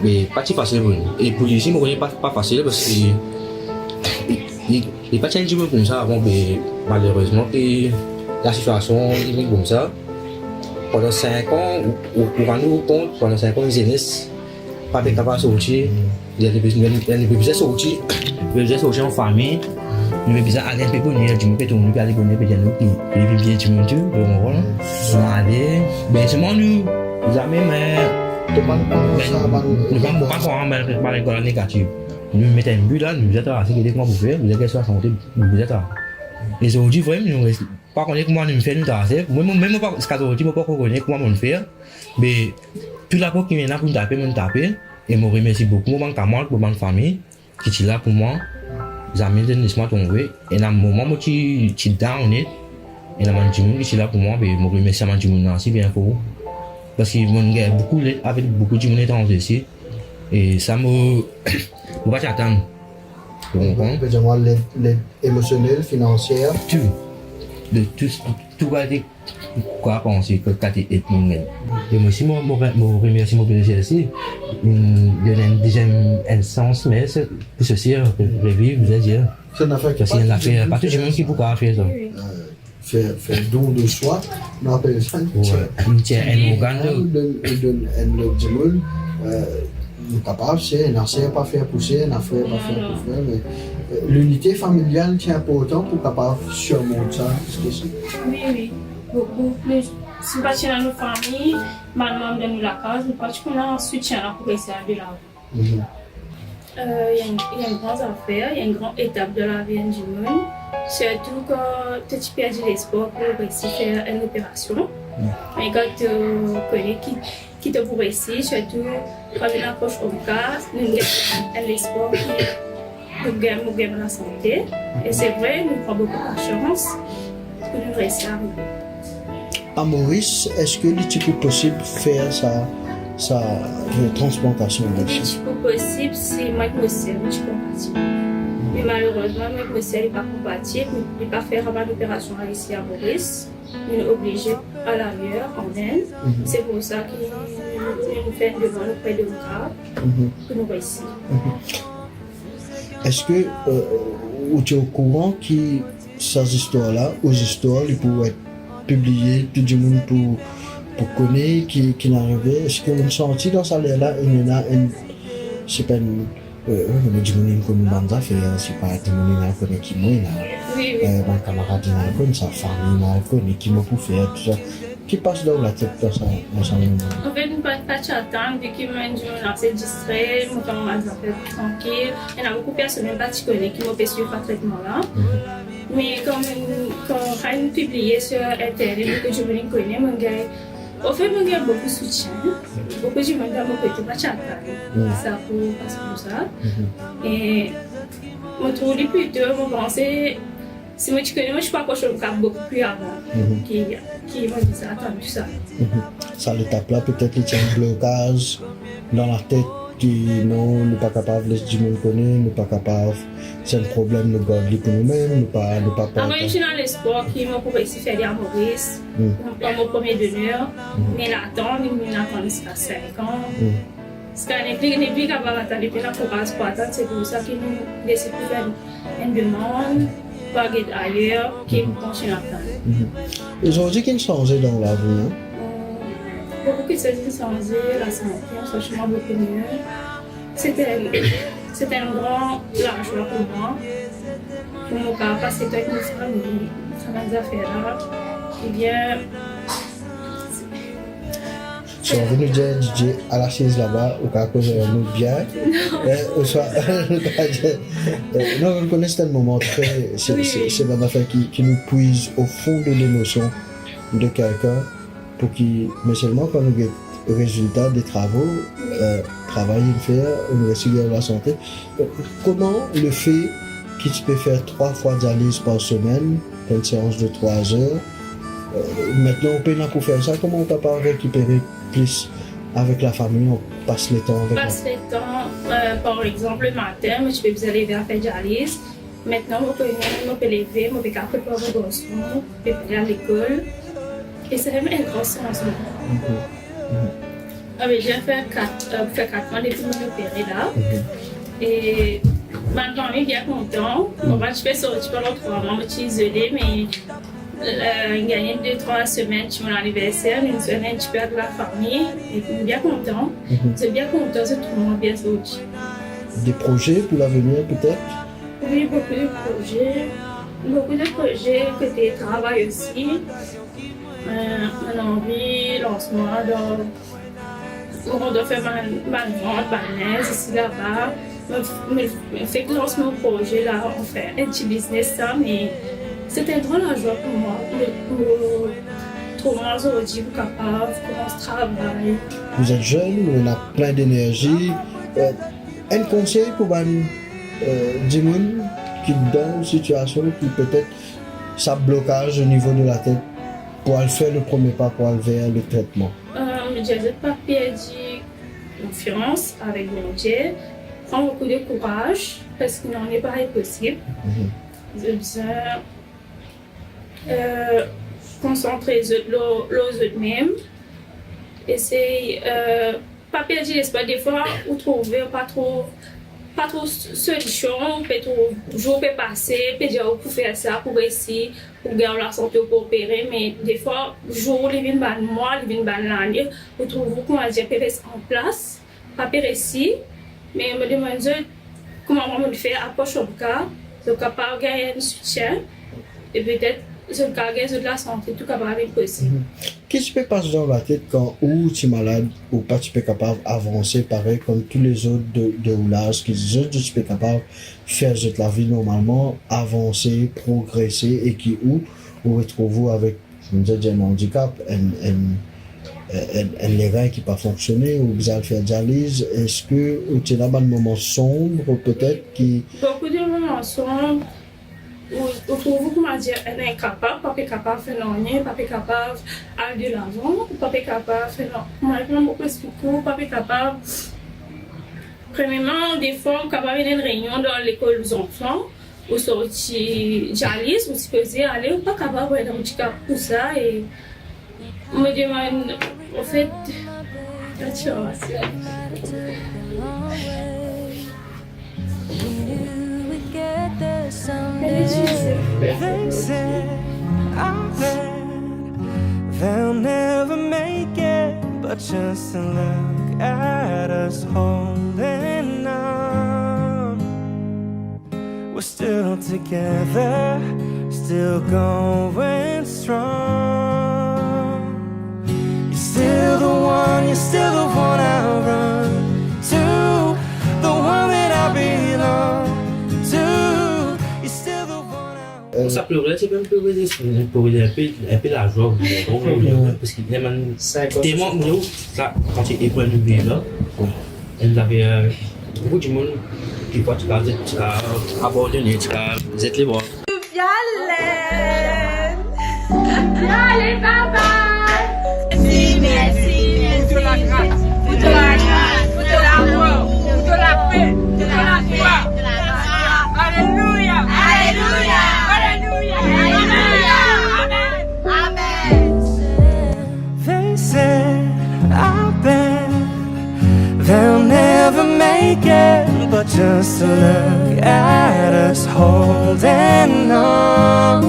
me pa ti fasil pou li. E pou li osi, mo kone pa, pa fasil, parski li, li, li pa ti enn dimoun koumsa avan, me malerezman, ki lasitiasion li vinn koumsa. Pandan sink an, ou, ou, ou rann ou kont, pandan sink an, zenes pa pe kapav sorti, li, li, li, li pe bizin sorti, li pe bizin sorti an fami, li pe bizin ale enpe bonner, dimoun pe tourn li, pe ale bonner, pe dir nou ki, ki li vinn bien dimoun tou, donk, nou ale, me selman nou, zame, me, nou pa, nou pa krwar bann, bann lekor la negatif. Nou met enn bi la, nou bizin trase, gete kouma pou fer, nou bizin get so lasante, nou bizin trase. E zordi, vremem, nou res, pa kone kouma nou fer, nou trase. Mwa, mwa, mem mwa pa, ziska zordi, mo pa kone kouma mo fer. Me tou laport ki ena pou mo tape, mo tape. E mo remersi boukou mo bann kamarad, mo bann fami ki ti la pou mwa. Zame zot les mwa tonbe. Ena moman mo ti, ti down net. Ena bann dimoun ki ti la pou mwa, me mo remersi bann dimoun la osi bien for. Parski mo gagn boukou led avek boukou dimoun etranze osi. E sa mo, mo pa ti atann. Ou konpran? Pe dir mwa led, led emosionel, finansier. Tou. De tou, tou kalite, kwa, panse, ki, ki ti ed mwa. E mwa osi, mo, mo, mo remersi mo Bondie osi. Li donn enn deziem, enn sans, me se pou sesi, pou reviv, bizin dir. Se enn zafer ki pa tou dimoun ki pou kapav fer sa. Wi, wi. Eh, fer, fer don de swa, nou apel sa enn tier. Wi, enn tier, enn organ. Donn, donn enn lot dimoun, eh, nou kapav, se ena ser pa fer pou ser, ena frer pa fer pou frer, me, eh, linite familial ti inportan pou kapav sirmont sa, se sa. Wi, wi. Boukou plis. Si nou pa ti ena nou fami, bann manm dan nou lakaz, nou pa ti pou ena soutien la pou resi al de lavan. Mhm. Euh, li enn, li enn gran zafer, li enn gran etap dan lavi enn dimoun. Sirtou kan to ti perdi lespwar pou resi fer enn operasion. Wi. Me kan to kone ki, ki to pou resi, sirtou kan nou apros O M K, nou gagn enn lespwar ki nou gagn, nou gagn lasante. E se vre, nou pran boukou lasans pou nou resi arive. A Moris, eski li ti pou posib fer sa, sa, eh, transplantasion la? Li ti pou posib si mwa ek mo ser nou ti konpatib. Me malerezman, mwa ek mo ser li pa konpatib, li pa fer bann operasion la isi a Moris. Nou oblize al ayer, an Inn. Mhm. Se pou sa ki nou fer enn demann opre de O M K, mhm, pou nou resi. Mhm. Eski, eh, ou ti okouran ki sa zistwar la, ou zistwar, li pou et pibliye, tou dimoun pou, pou kone ki, ki inn arive? Eski ou santi dan sa ler la, inn ena enn, sepa enn, eh, eh, dimoun inn konn bann zafer, sepa dimoun inn al kone ki mwa la. Wi, wi. Eh, bann kamarad inn al konn sa, fami inn al kone ki mwa pou fer, tou sa. Ki pas dan latet dan sa, dan sa moman? Anfet, mo pa, pa ti atann, vi ki mo enn dimoun ase distre, mo fer mo bann zafer trankil. Ena boukou personn mem pa ti kone ki mo pe swiv sa tretman la. Mhm. Me kan, kan, kan inn pibliye sir internet, boukou dimoun inn kone, mo gagn, anfet, mo gagn boukou soutien. Boukou dimoun dan mo kote pa ti atann, mhm, sa pou pas koumsa. Mhm. E mo trouv li plito, mo panse, si mo ti kone, mo ti pou apros O M K boukou pli avan, mhm, ki, ki mo bizin atann tou sa. Mhm. Sa letap la, petet li ti enn blokaz dan latet ki non, nou pa kapav les dimoun kone, nou pa kapav Se enn problem, nou gard li pou noumem, nou pa, nou pa... Avan, mo ti ena lespwar ki mo pou resi fer li a Moris, hmm, kom mo premie doner, hmm, me latann, mo atann ziska sink an. Hmm. Ziska nepli, nepli kapav atann, nepli ena kouraz pou atann, se pou sa ki nou desid pou fer enn demann, pou al get ayer, ki, mhm, kontign atann. Mhm. Ozordi, ki inn sanze dan lavi, hein? Euh, boukou kiksoz inn sanze, lasante, franchman, boukou mie. Se enn, se enn gran lazwa pou mwa. Pou mo kapav pas letan avek mo fami, fer bann zafer la. Ebien, si ou anvi nou dir Didier, al asiz laba, ou kapav koz avek nou bien. Non. Eh, oswa, nou kapav dir, eh, non, nou kone se enn moman tre, se, wi, se, se bann zafer ki, ki nou pwiz o fon de lemosion de kelkenn. Pou ki, me selman kan nou get rezilta de travo, euh, travay inn fer, ou resi gagn lasante. Euh, kouma lefe ki ti pe fer trwa fwa dializ par semenn, enn seans de trwa er, euh, aster ou pena pou fer sa, kouma ou kapav rekipere plis avek lafami, ou pas letan avek... Pas letan, euh, par exanp, lematin, mo ti pe bizin leve al fer dializ. Aster mo pe, mo pe leve, mo pe kapav prepar mo garson, prepar li al lekol. E sa mem enn gran sanzman. Mhm. Mhm. Ah, me fer kat, euh, fer kat mwa depi mo opere la. Mhm. E bann zanmi bien kontan. Mhm. Mo pa ti pe sorti pandan trwa mwa, mo ti izole, me, euh, gagn de trwa semenn, ti mo laniverser, nou swete enn tipe avek lafami, e nou bien kontan. Mhm. Zot bien kontan, zot trouv mwa bien zordi. De proze pou lavenir, petet? Wi, boukou de proze. Boukou de proze kote travay osi. Euh, mo anvi lans mwa dan, mo kontan fer bann, bann vant, bann linz isi laba. Mo, mo, mo fek lans mo proze la, anfin, enn ti biznes sa, me se enn gran lazwa pou mwa. Mo, mo trouv mwa zordi pou kapav koumans travay. Vous êtes jeune, ou ena plin denerzi. Euh, enn konsey pou bann, euh, dimoun ki dan enn sitiasion ki petet sa blokaz o nivo de latet pou al fer le premie pa pou al ver le tretman? Euh, mo dir zot pa perdi konfians avek Bondie, pran boukou de kouraz, parski non, li pa inposib. Mhm. Zot bizin, euh, konsantre zot lor, lor zot mem. Esey, euh, pa perdi lespwar. Defwa, ou trouve pa tro, pa tro s-, solision, ou pe trouv zour pe pase, pe dir ou pou fer sa, pou resi, pou gagn lasante, ou pou opere, me defwa, zour li vinn bann mwa, li vinn bann lane, ou trouv ou, koumadir, pe res an plas, pa pe resi, me mo demann zot, kouma mo fer, apros zot ka, zot kapav gagn enn soutien, e petet zot kapav gagn zot lasante, tou kapav vinn posib. Mhm. Ki ti pe pas dan latet kan ou ti malad, ou pa ti pe kapav avanse parey kouma tou lezot de, de ou laz, ki zot, zot ti pe kapav fer zot lavi normalman, avanse, progrese, e ki ou, ou retrouv ou avek, kouma dir, enn andikap, enn, enn, enn, enn lerin ki pa fonksione, ou bizin al fer dializ. Eski ou ti ena bann moman sonb, petet, ki... Boukou de moman sonb, ou, ou trouv ou, koumadir, enn inkapab, pa pe kapav fer nanye, pa pe kapav al delavan, pa pe kapav fer na-, kouma, kouma mo pou explik ou, pa pe kapav, premieman, defwa, ou kapav ena enn reynion dan lekol zanfan, ou sorti dializ, ou sipoze ale, ou pa kapav, ou ena andikap pou sa, e mo demann, anfet, latiranse. They say I'm bad, they'll never make it, but just look at us holding on. We're still together, still going strong. You're still the one, you're still the one I run to, the one that I belong to. You're still the one I... Euh, sa plere, se mem plere, plere enpe, enpe lazwa, parski li mem, telman nou, sa, kan ti eprann nou viv la, bon, nou ave, euh, boukou dimoun ki parti, ti abandone, ti zet lebra. Violaine! Allez, bye bye! Merci, merci, merci. Pour ton la grâce, pour ton la grâce, pour ton amour, pour ton la paix, pour ton la joie. Alléluia! Again, but just look at us holding on.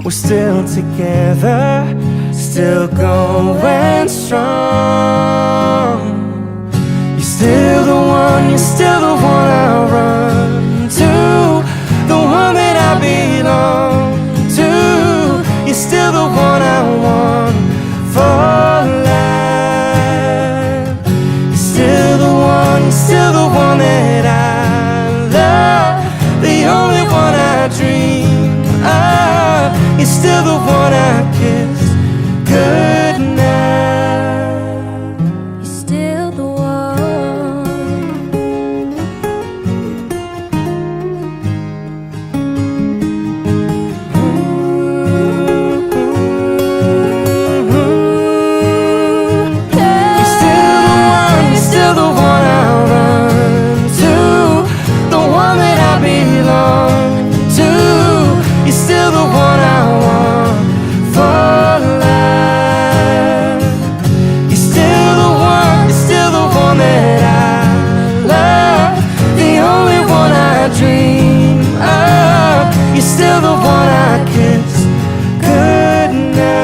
We're still together, still going strong. You're still the one, you're still the one I run to, the one that I belong to. You're still the one I want for life. You're still the one, you're still the one that I love, the only one I dream of. You're still the one I kiss goodnight. You're still the one. You're still the one, you're still the one I run to, the one that I belong to. You're still the one I want for life. You're still the one, you're still the one that I love, the only one I dream of. You're still the one I kiss goodnight.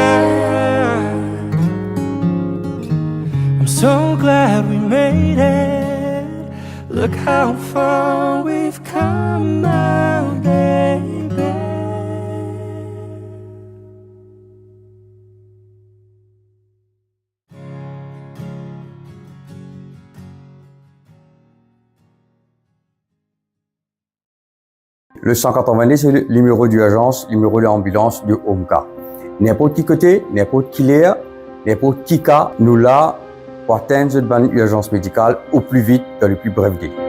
I'm so glad we made it. Look how far we've come, my baby. Le san katrevin-de, se le nimero direzans, nimero lanbilans de Omka. Ninport ki kote, ninport ki ler, ninport ki ka, nou la pou atenn zot bann irzans medikal o pli vit, dan le pli bref dele.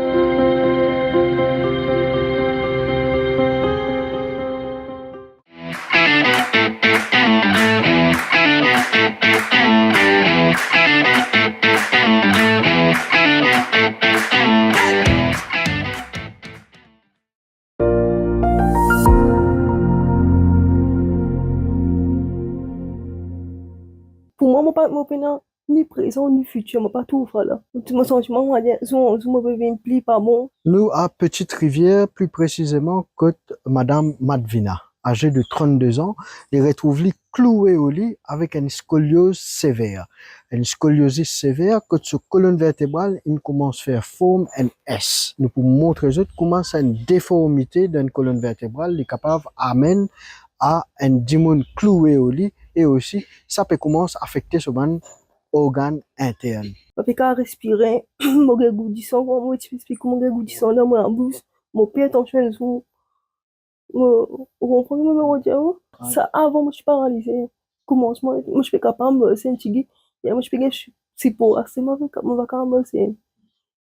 Pou mwa, mo pa, mo pena ni prezan, ni fitir, mo pa trouv sa la. Mo santi mwa, mo dir, zour, zour mo pe vinn pli pa bon. Nou a Petite Rivière, pli presizeman kot madam Madvina, aze de trannde zan, li retrouv li kloue o li avek enn skolioz sever. Enn skoliozis sever kot so kolonn vertebral inn koumans fer form enn S. Nou pou montre zot kouma sa enn deformite dan enn kolonn vertebral, li kapav amenn a enn dimoun kloue o li, e osi sa pe koumans afekte so bann organn intern. Mo pe kapav respire, mo gagn gou disan, kouma mo ti pe explik, mo gagn gou disan dan mo labous, mo per tansyon enn zour. Mo, ou konpran ki mo pe dir ou? Wi. Sa avan mo ti paralize. Koumansman, mo ti pe kapav marse enn tigit, e mo ti pe gagn sipor, aster mo pa kapav marse.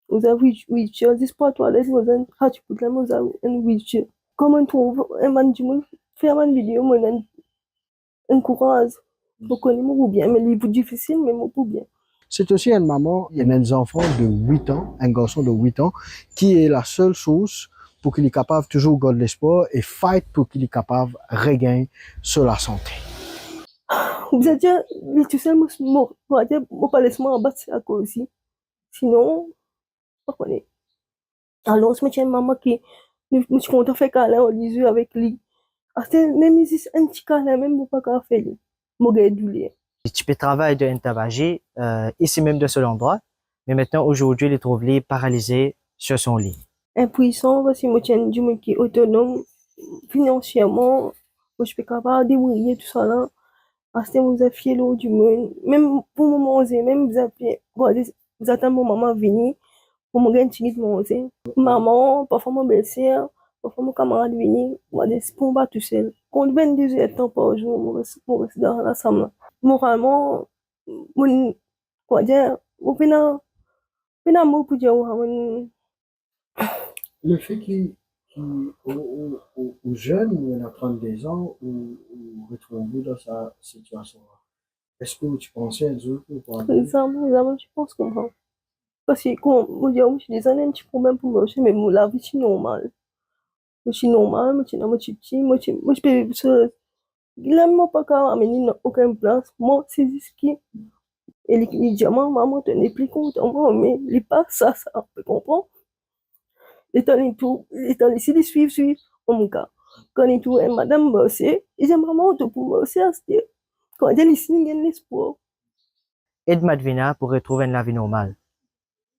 Mo uzav wheelchair, zis pou al twalet, mo uzav sa ti bout la, mo uzav enn wheelchair. Kan mo trouv enn bann dimoun fer bann video, mo donn enn kouraz. Mo kone mo pou bien, me li pou difisil, me mo pou bien. C'est aussi une maman, elle a un enfant de huit ans, un garçon de huit ans, qui est la seule source pou ki li kapav touzour gard lespwar e fight pou ki li kapav regagn so lasante. Ou bizin dir, li tousel, mo, mo, mo pa les mwa anba, se akoz li. Sinon, pa kone. Alor, si mo ti enn mama ki, mo, mo ti kontan fer kalin ar lizwi avek li. Aster, mem zis enn ti kalin mem, mo pa kapav fer li. Mo gagn douler. Li ti pe travay dan enn tablarie, euh, isi mem dan so landrwa, me aster, azordi, li trouv li paralize sur son lit. Inpwisan, parski mo ti enn dimoun ki otonom finansierman, mo ti pe kapav debrouye tousala. Aster mo bizin fie lor dimoun, mem pou mo manze, mem bizin fie, mo atann mo mama vini pou mo gagn tigit manze. Mama, parfwa mo belser, parfwa mo kamarad vini, mo dir, si pou mo pa tousel. Kont vennde zer tan par zour, mo res, mo res dan lasam la. Moralman, mo, kouma dir, mo pena, pena mo pou dir, mo, Lefe ki, ki ou, ou, ou, ou zenn, ou ena trannde zan, ou, ou retrouv ou dan sa sitiasion la, eski ou ti panse enn zour ki ou pou ale? Zamem, zamem ti panse koumsa. Parski, kouma mo dir, mo ti deza ena enn ti problem pou marse, me mo lavi ti normal. Mo ti normal, mo ti ena mo tipti, mo ti, mo ti pe viv so, la mo pa kapav amenn li dan okenn plas. Mo, se zis ki E li, li dir mwa, "Mama, to nepli kontan mwa," me li pa sa, sa, to konpran? Letan li tou, letan li, si li swiv, swiv, an mo ka, kan li trouv enn madam marse, li dir, "Mama, to pou marse aster." Kouma dir li, si li gagn lespwar. Ed Madvina pou retrouv enn lavi normal.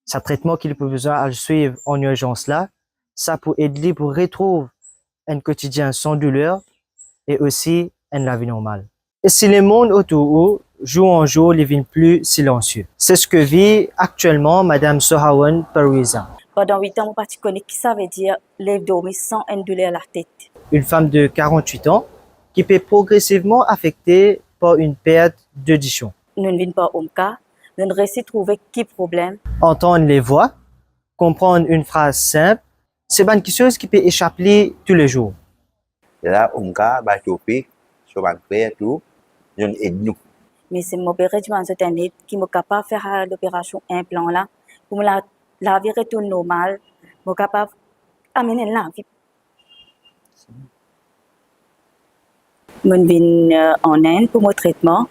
Sa tretman ki li pou bizin al swiv an irzans la, sa pou ed li pou retrouv enn kotidien san douler e osi enn lavi normal. E si lemonn otour ou, zour an zour, li vinn pli silansie? Se seki viv aktielman madam Sohawan Paruiza. Pandan wit an, mo pa ti kone ki savedir lev dormi san enn douler latet. Une femme de quarante-huit ans qui peut progressivement affectée par une perte d'audition. Nou'nn vinn par Omka, nou'nn resi trouve ki problem. Entendre les voix, comprendre une phrase simple, se bann kiksoz ki pe esap li toulezour. La, Omka, bann tope, so bann frer tou, zot inn ed nou. Me si mo pe redemann zot enn ed ki mo kapav fer, ah, loperasion inplan la, pou mo la, lavi retourn normal, mo kapav amenn enn lavi. Mo'nn vinn, eh, an Inn pou mo tretman,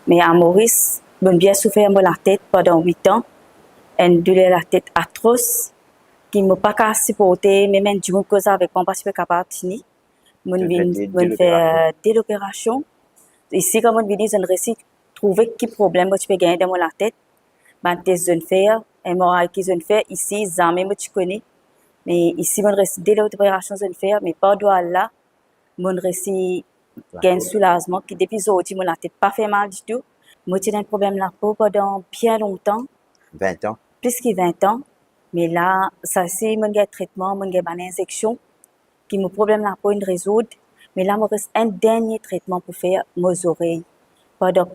me a Moris, mo'nn bien soufer mo latet pandan wit an, enn douler latet atros, ki mo pa kapav siporte, mem enn dimoun koz avek mwa, mo pa ti pe kapav tini. Mo'nn vinn, mo'nn fer de loperasion. Isi, kan mo'nn vini, zot inn resi trouve ki problem mo ti pe gagne dan mo latet. Bann tes zot inn fer, M R I ki zot inn fer, isi, zame mo ti kone. Me isi, mo'nn resi de loperasion zot inn fer, me par dwa Allah, mo'nn resi gagn soulazman, ki depi zordi, mo latet pa fer mal ditou. Mo ti ena enn problem lapo pandan bien lontan. Vin an. Plis ki vin an. Me la, sa si mo'nn gagn tretman, mo'nn gagn bann inzeksion, ki mo problem lapo inn rezoud, me la mo res enn dernie tretman pou fer mo zorey. Pandan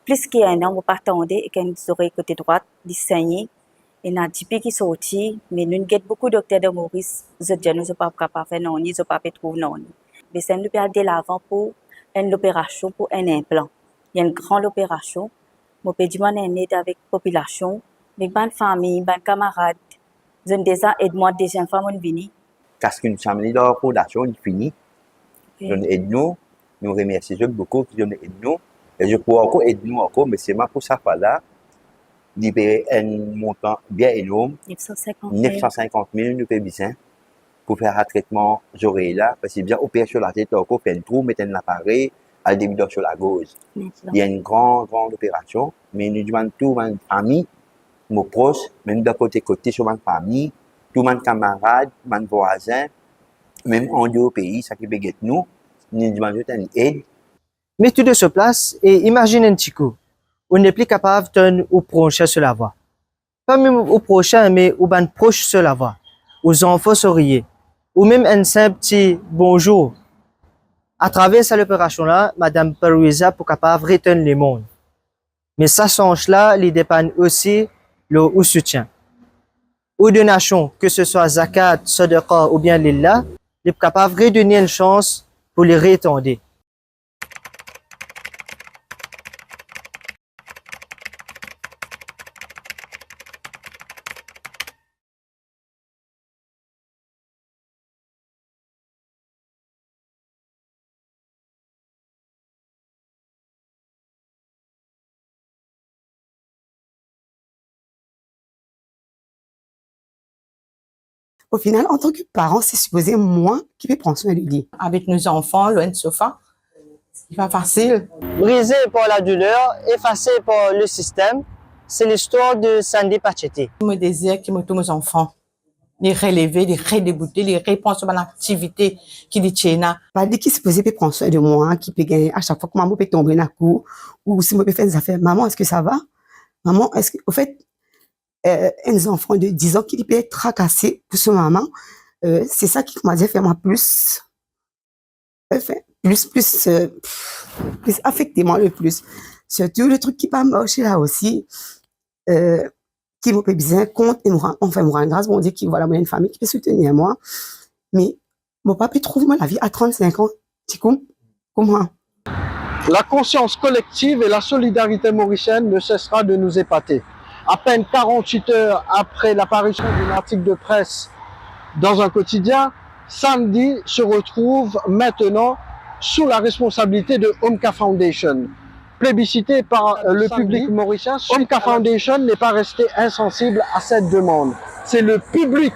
plis ki enn an, mo pa tande, ek enn zorey kote drwat, li segne. Ena dipi ki sorti, me nou'nn get boukou dokter dan Moris, zot dir nou zot pa kapav fer nanye, zot pa pe trouv nanye. Me sa nou pe al delavan pou enn loperasion, pou enn inplan. Enn gran loperasion. Mo pe dimann enn ed avek popilasion, avek bann fami, bann kamarad. Zot inn deza ed mwa deziem fwa mo'nn vini. Kas ki nou ti amenn li dan fondasion, li fini. Ok. Zot inn ed nou, nou remersie zot boukou ki zot inn ed nou. E zot pou ankor ed nou ankor, me selman pou sa fwa la, li pe enn montan bien enorm. Nef san sinkant mil. Nef san sinkant mil nou pe bizin pou fer sa tretman zorey la, parski bizin oper so latet ankor, fer enn trou, met enn laparey, al depi dan so lagorz. Li enn gran, gran operasion, me nou dimann tou bann fami, mo pros, mem dan kote kote so bann fami, tou bann kamarad, bann vwazin, mem andeor pei, sa ki pe get nou, nou dimann zot enn ed. Met ou dan so plas e imazinn enn tikou, ou nepli kapav tann ou prosin so lavwa. Pa mem ou prosin, me ou bann pros so lavwa, ou zanfan so riye, ou mem enn sinp ti bonzour. Atraver sa loperasion la, madam Paruiza pou kapav retann lemond. Me sa sans la, li depann osi lor ou soutien. Ou donasion, ke se swa zakat, sadaqa oubien lillah, li pou kapav redone enn sans pou li retande. Au final, en tant que parent, c'est supposé moi qui vais prendre soin de lui. Avec nos enfants, loin de sofa, c'est pas facile. Brisé par la douleur, effacé par le système, c'est l'histoire de Sandy Pacheti. Mo dezir ki mo tou mo zanfan, li releve, li redeboute, li repran so bann aktivite ki li ti ena. Pa li ki sipoze pe pran swin de mwa, ki pe gagn, a sak fwa ki mama pe tonbe lakour, ou si mo pe fer enn zafer, "Maman, est-ce que ça va? Maman, est-ce que," au fait, euh, enn zanfan de dix ans ki li pe trakase pou so mama, euh, se sa ki, kouma dir, fer mwa plis, enfin, plis, plis, euh, plis afekte mwa le plis. Sirtou le trik ki pa marse la osi, euh, ki mo pe bizin kont, e mo ra-, enfin, mo rann gras Bondie ki, vwala, mo ena enn fami ki pe soutenir mwa. Me mo pa pe trouv mo lavi a trant-sink an, ti kou, kouma. La conscience collective et la solidarité mauricienne ne cessera de nous épater. À peine quarante-huit heures après l'apparition d'un article de presse dans un quotidien, Sandy se retrouve maintenant sous la responsabilité de Omka Foundation. plébiscité par, euh, le public mauricien, Omka Foundation n'est pas resté insensible à cette demande. C'est le public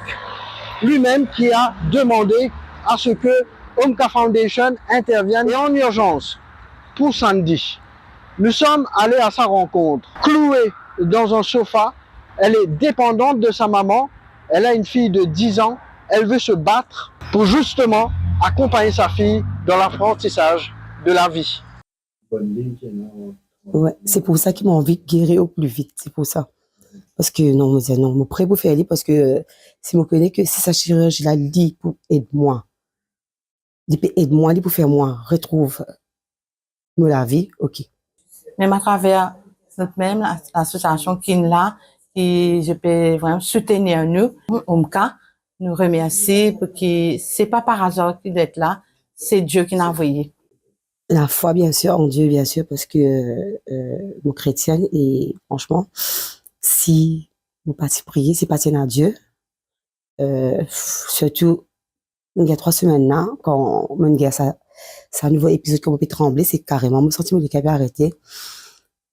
lui-même qui a demandé à ce que Omka Foundation intervienne et en urgence pour Sandy. Nous sommes allés à sa rencontre, clouée dans un sofa. Elle est dépendante de sa maman. Elle a une fille de dix ans. Elle veut se battre pour justement accompagner sa fille dans l'apprentissage de la vie. Ouais, c'est pour ça ki mo anvi geri au plus vite, c'est pour ça. Parski non, mo dir non, mo pre pou fer li, parski, euh, si mo kone ki si sa chirurgie la li pou ed mwa, li pe ed mwa, li pou fer mwa retrouv mo lavi, ok. Même à travers notre même as- association qui est là, et je peux vraiment soutenir nous, Omka, nous remercie parce que c'est pas par hasard qu'il est là, c'est Dieu qui l'a envoyé. La foi, bien sûr, en Dieu, bien sûr, parski, euh, euh, mo kretienn e franchement, si mo pa ti priye, si pa ti ena Dieu, euh, pff, sirtou, gagn trwa semenn la, kan mo gagn sa, sa nouvo epizod, kan mo pe tranble, se kareman, mo santi mo leker pe arete.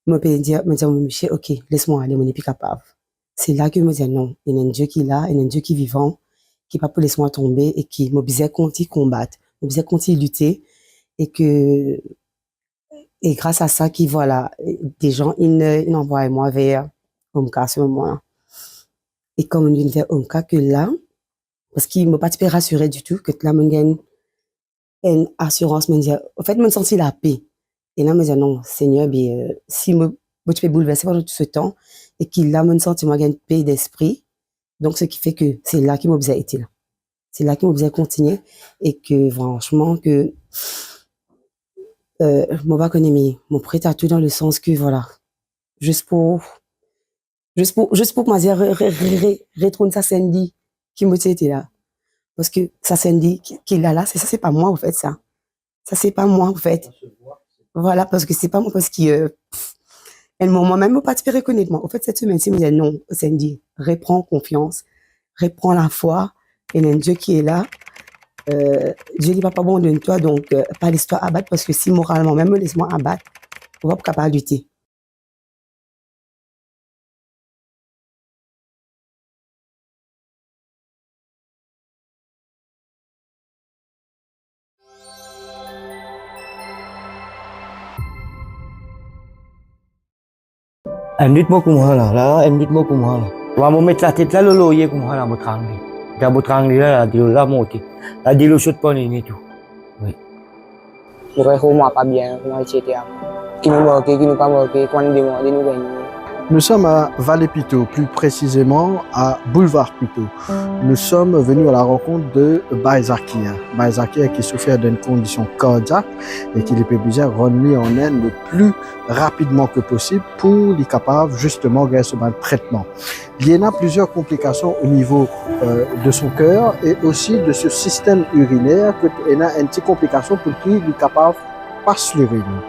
Mo pe dir, mo dir mo misie, ok, les mwa ale, mo nepli kapav. Se la ki mo dir non, ena enn Die ki la, ena enn Die ki vivan, ki pa pou les mwa tonbe e ki mo bizin kontign konbat, mo bizin kontign lite e ki, e gras a sa ki, vwala, de zan inn, inn anvway mwa ver Omka se moman la. E kan mo vinn ver Omka ki la, parski mo pa ti pe rasire ditou, ki la mo gagn enn asirans, mo dir, anfet, mo santi lape. E la mo dir, non, Segner, be, euh, si mo, mo ti pe boulverse pandan tou se tan, e ki la mo santi mo gagn pe lespri, donk se ki fer ki se la ki mo bizin ete la. Se la ki mo bizin kontigne, e ki franchement ki, euh, mo pa kone, me mo pre a tou, dan le sans ki, vwala, zis pou, zis pou, zis pou, kouma dir, re, re, re, re, retourn sa Sandy ki mo ti ete la. Parski sa Sandy ki, ki la la, se sa, se pa mwa, anfet, sa. Sa, se pa mwa, anfet. Vwala, parski se pa mwa, parski, euh, pff, enn moman mem, mo pa ti pe rekonet mwa. Anfet, set semenn si mo dir, non, Sandy, repran konfians, repran lafwa, ena enn Die ki la, euh, Die li pa pou abandonn twa, donk, euh, pa les twa abat, parski si moralman mem mo les mwa abat, mo pa pou kapav lite. Enn minit mo kouma la, la, enn minit mo kouma la. Wa mo met latet la lor lorye kouma la, mo trangle. Dan mo trangle la, la, delo la monte. La, delo sot par nez tou. Wi. Mo krwar mwa pa bien, kouma ti ete a. Ki nou marke, ki nou pa marke, kouma nou demande, nou gagne. Nous sommes à Vallée Pito, plus précisément à Boulevard Pito. Nous sommes venus à la rencontre de Bae Zakir. Bae Zakir qui souffert d'une condition cardiaque et ki li pe bizin rann li an Inde le plus rapidement que possible pour li kapav justement gagn so bann tretman. Li ena plizier konplikasion o nivo, euh, de son ker e osi de so sistem iriner, ki ena enn ti konplikasion pou ki li kapav pas lirin.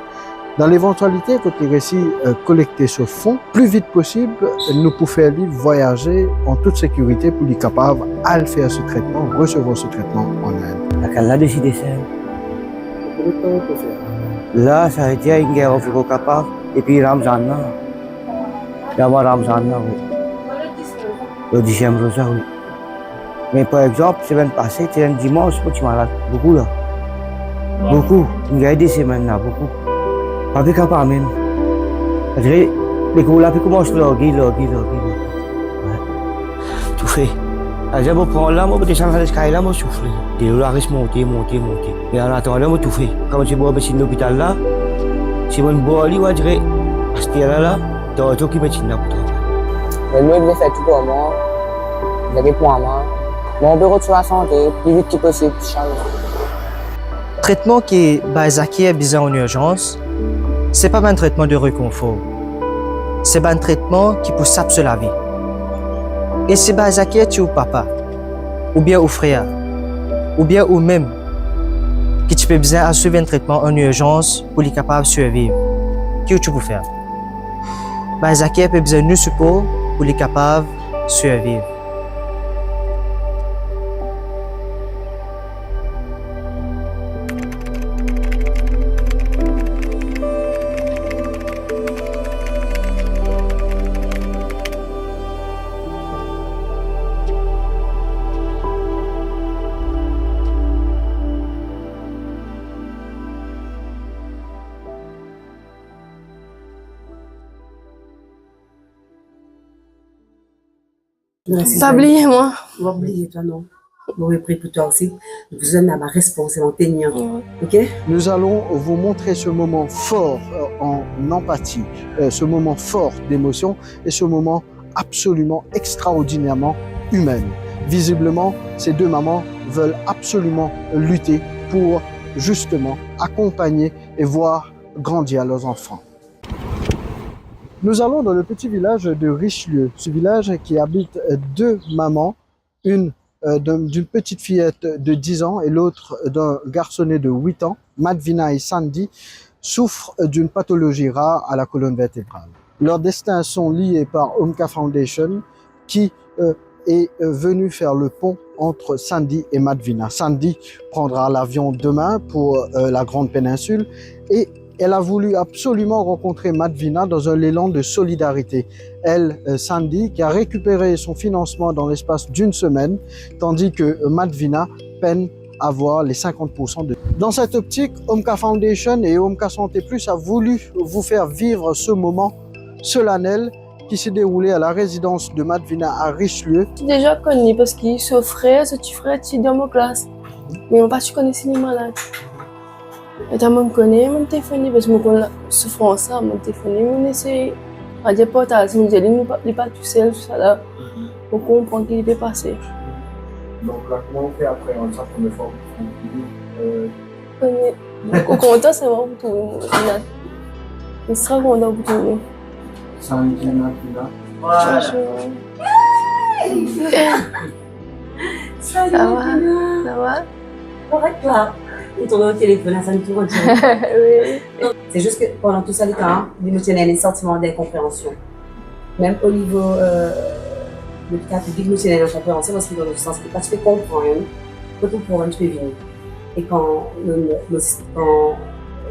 Dan levantialite kot li resi, euh, kolekte so fon, pli vit posib, nou pou fer li vwayaze an tout sekirite pou li kapav al fer so tretman, resevwar so tretman an Inde. Lakann la deside sa. La, sa vedir inn gagn anviron kapav, depi Ramzan la. Avan Ramzan la, wi. Lo diziem roza, wi. Me par exanp, semenn pase, ti enn dimans, mo ti malad boukou la. Boukou. Inn gagn de semenn la, boukou. Pa pe kapav mem. Apre, lekour la pe koumans large, large, large, large. Toufe. Aze mo pran la, mo desann sa leskalie la, mo soufle. Delo la res monte, monte, monte. Me an atandan, mo toufe. Kan mo ti bwar medsin lopital la, si mo'nn bwar li, mo dir, aster la la, tanto ki medsin la pou travay. Me mwa, mo fer tou par mwa, zame pou mwa. Mo pe rod so lasante pli vit ki posib, same. Tretman ki Bae Zakir bizin an irzans, se pa bann tretman de rekonfor. Se bann tretman ki pou sap so lavi. E si Bae Zakir ti ou papa, oubien ou frer, oubien ou mem, ki ti pe bizin al swiv enn tretman an irzans pou li kapav sirviv, ki ou ti pou fer? Bae Zakir pe bizin nou sipor pou li kapav sirviv. Non, c'est ça. Pas oublier moi. Ou pa bliye twa, non. Mo pe priye pou twa osi. Vous êtes à ma responsabilité, hein. Ouais. Ok? Nous allons vous montrer ce moment fort, euh, en empathie, euh, ce moment fort d'émotion et ce moment absolument extraordinairement humain. Visiblement, ces deux mamans veulent absolument lutter pour justement accompagner et voir grandir leurs enfants. Nous allons dans le petit village de Richelieu, ce village qui abrite deux mamans, une, euh, d'un, d'une petite fillette de dix ans et l'autre d'un garçonnet de huit ans. Madvina et Sandy souffrent d'une pathologie rare à la colonne vertébrale. Leurs destins sont liés par Omka Foundation, qui, euh, est, euh, venu faire le pont entre Sandy et Madvina. Sandy prendra l'avion demain pour, euh, la Grande Péninsule et elle a voulu absolument rencontrer Madvina dans un élan de solidarité. Elle, euh, Sandy, qui a récupéré son financement dans l'espace d'une semaine, tandis que, euh, Madvina peine à avoir les cinquante pour cent de... Dans cette optique, Omka Foundation et Omka Santé Plus a voulu vous faire vivre ce moment solennel qui s'est déroulé à la résidence de Madvina à Richelieu. Ti deza konn li parski so frer, so ti frer ti dan mo klas. Me mo pa ti kone si li malad. Eta mo kone, mo telefonn li, parski mo konn la soufrans la, mo telefonn li, mo esey, mo dir partaz, mo dir li, li pa, li pa tousel, tousala. Mo konpran ki li pe pase. Donc là, comment on fait après, hein, sa première fois, euh, Konn li, mo kontan selman pou trouve li la. Mo sera kontan pou trouve li. Sandy, Madvina. Bonjour. Salut, Madvina. Ça va? Ça va? Correct, là. Ou tonbe o telefon, sa nou trouv. Oui. C'est juste que pendant tout sa letan, li mo ti ena enn santiman d'incompréhension. Mem o nivo, euh, lopital piblik, mo ti ena enn inkonpreansion, parski dan le sans, li pa ti pe konpran, pa konpran ki pe vini. E kan nou, nou, nou,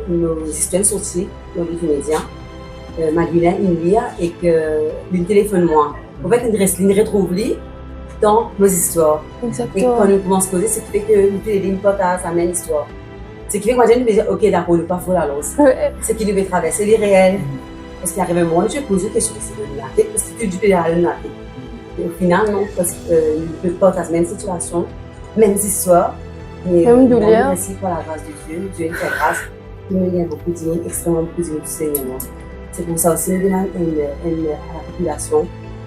kan nou zistwar sorti dan Wikimedia, euh, Madvina inn lir e ke li telefonn mwa. Anfet, li res-, li retrouv li dan nou zistwar. Exactement. E kan nou koumans koze, se ki fer ke nou touledo nou partaz lamem istwar. Se ki fer ki mo dir, nou pe dir, "Ok, dakor, nou pa fol alor." Ouais. Seki nou pe traverse, li reel. Parski arive moman, nou ti poz kestion, eski nou latet, parski tou dipie al latet. E o final, non, parski, euh, nou pe partaz mem sitiasion, mem zistwar, me, mem, euh, douler. Mesi par la gras de Die, Die inn fer gras. Nou gagn boukou dimoun, extrememan boukou dimoun tousegne mwa. Se pou sa osi, nou demann enn, enn, a lapopilasion,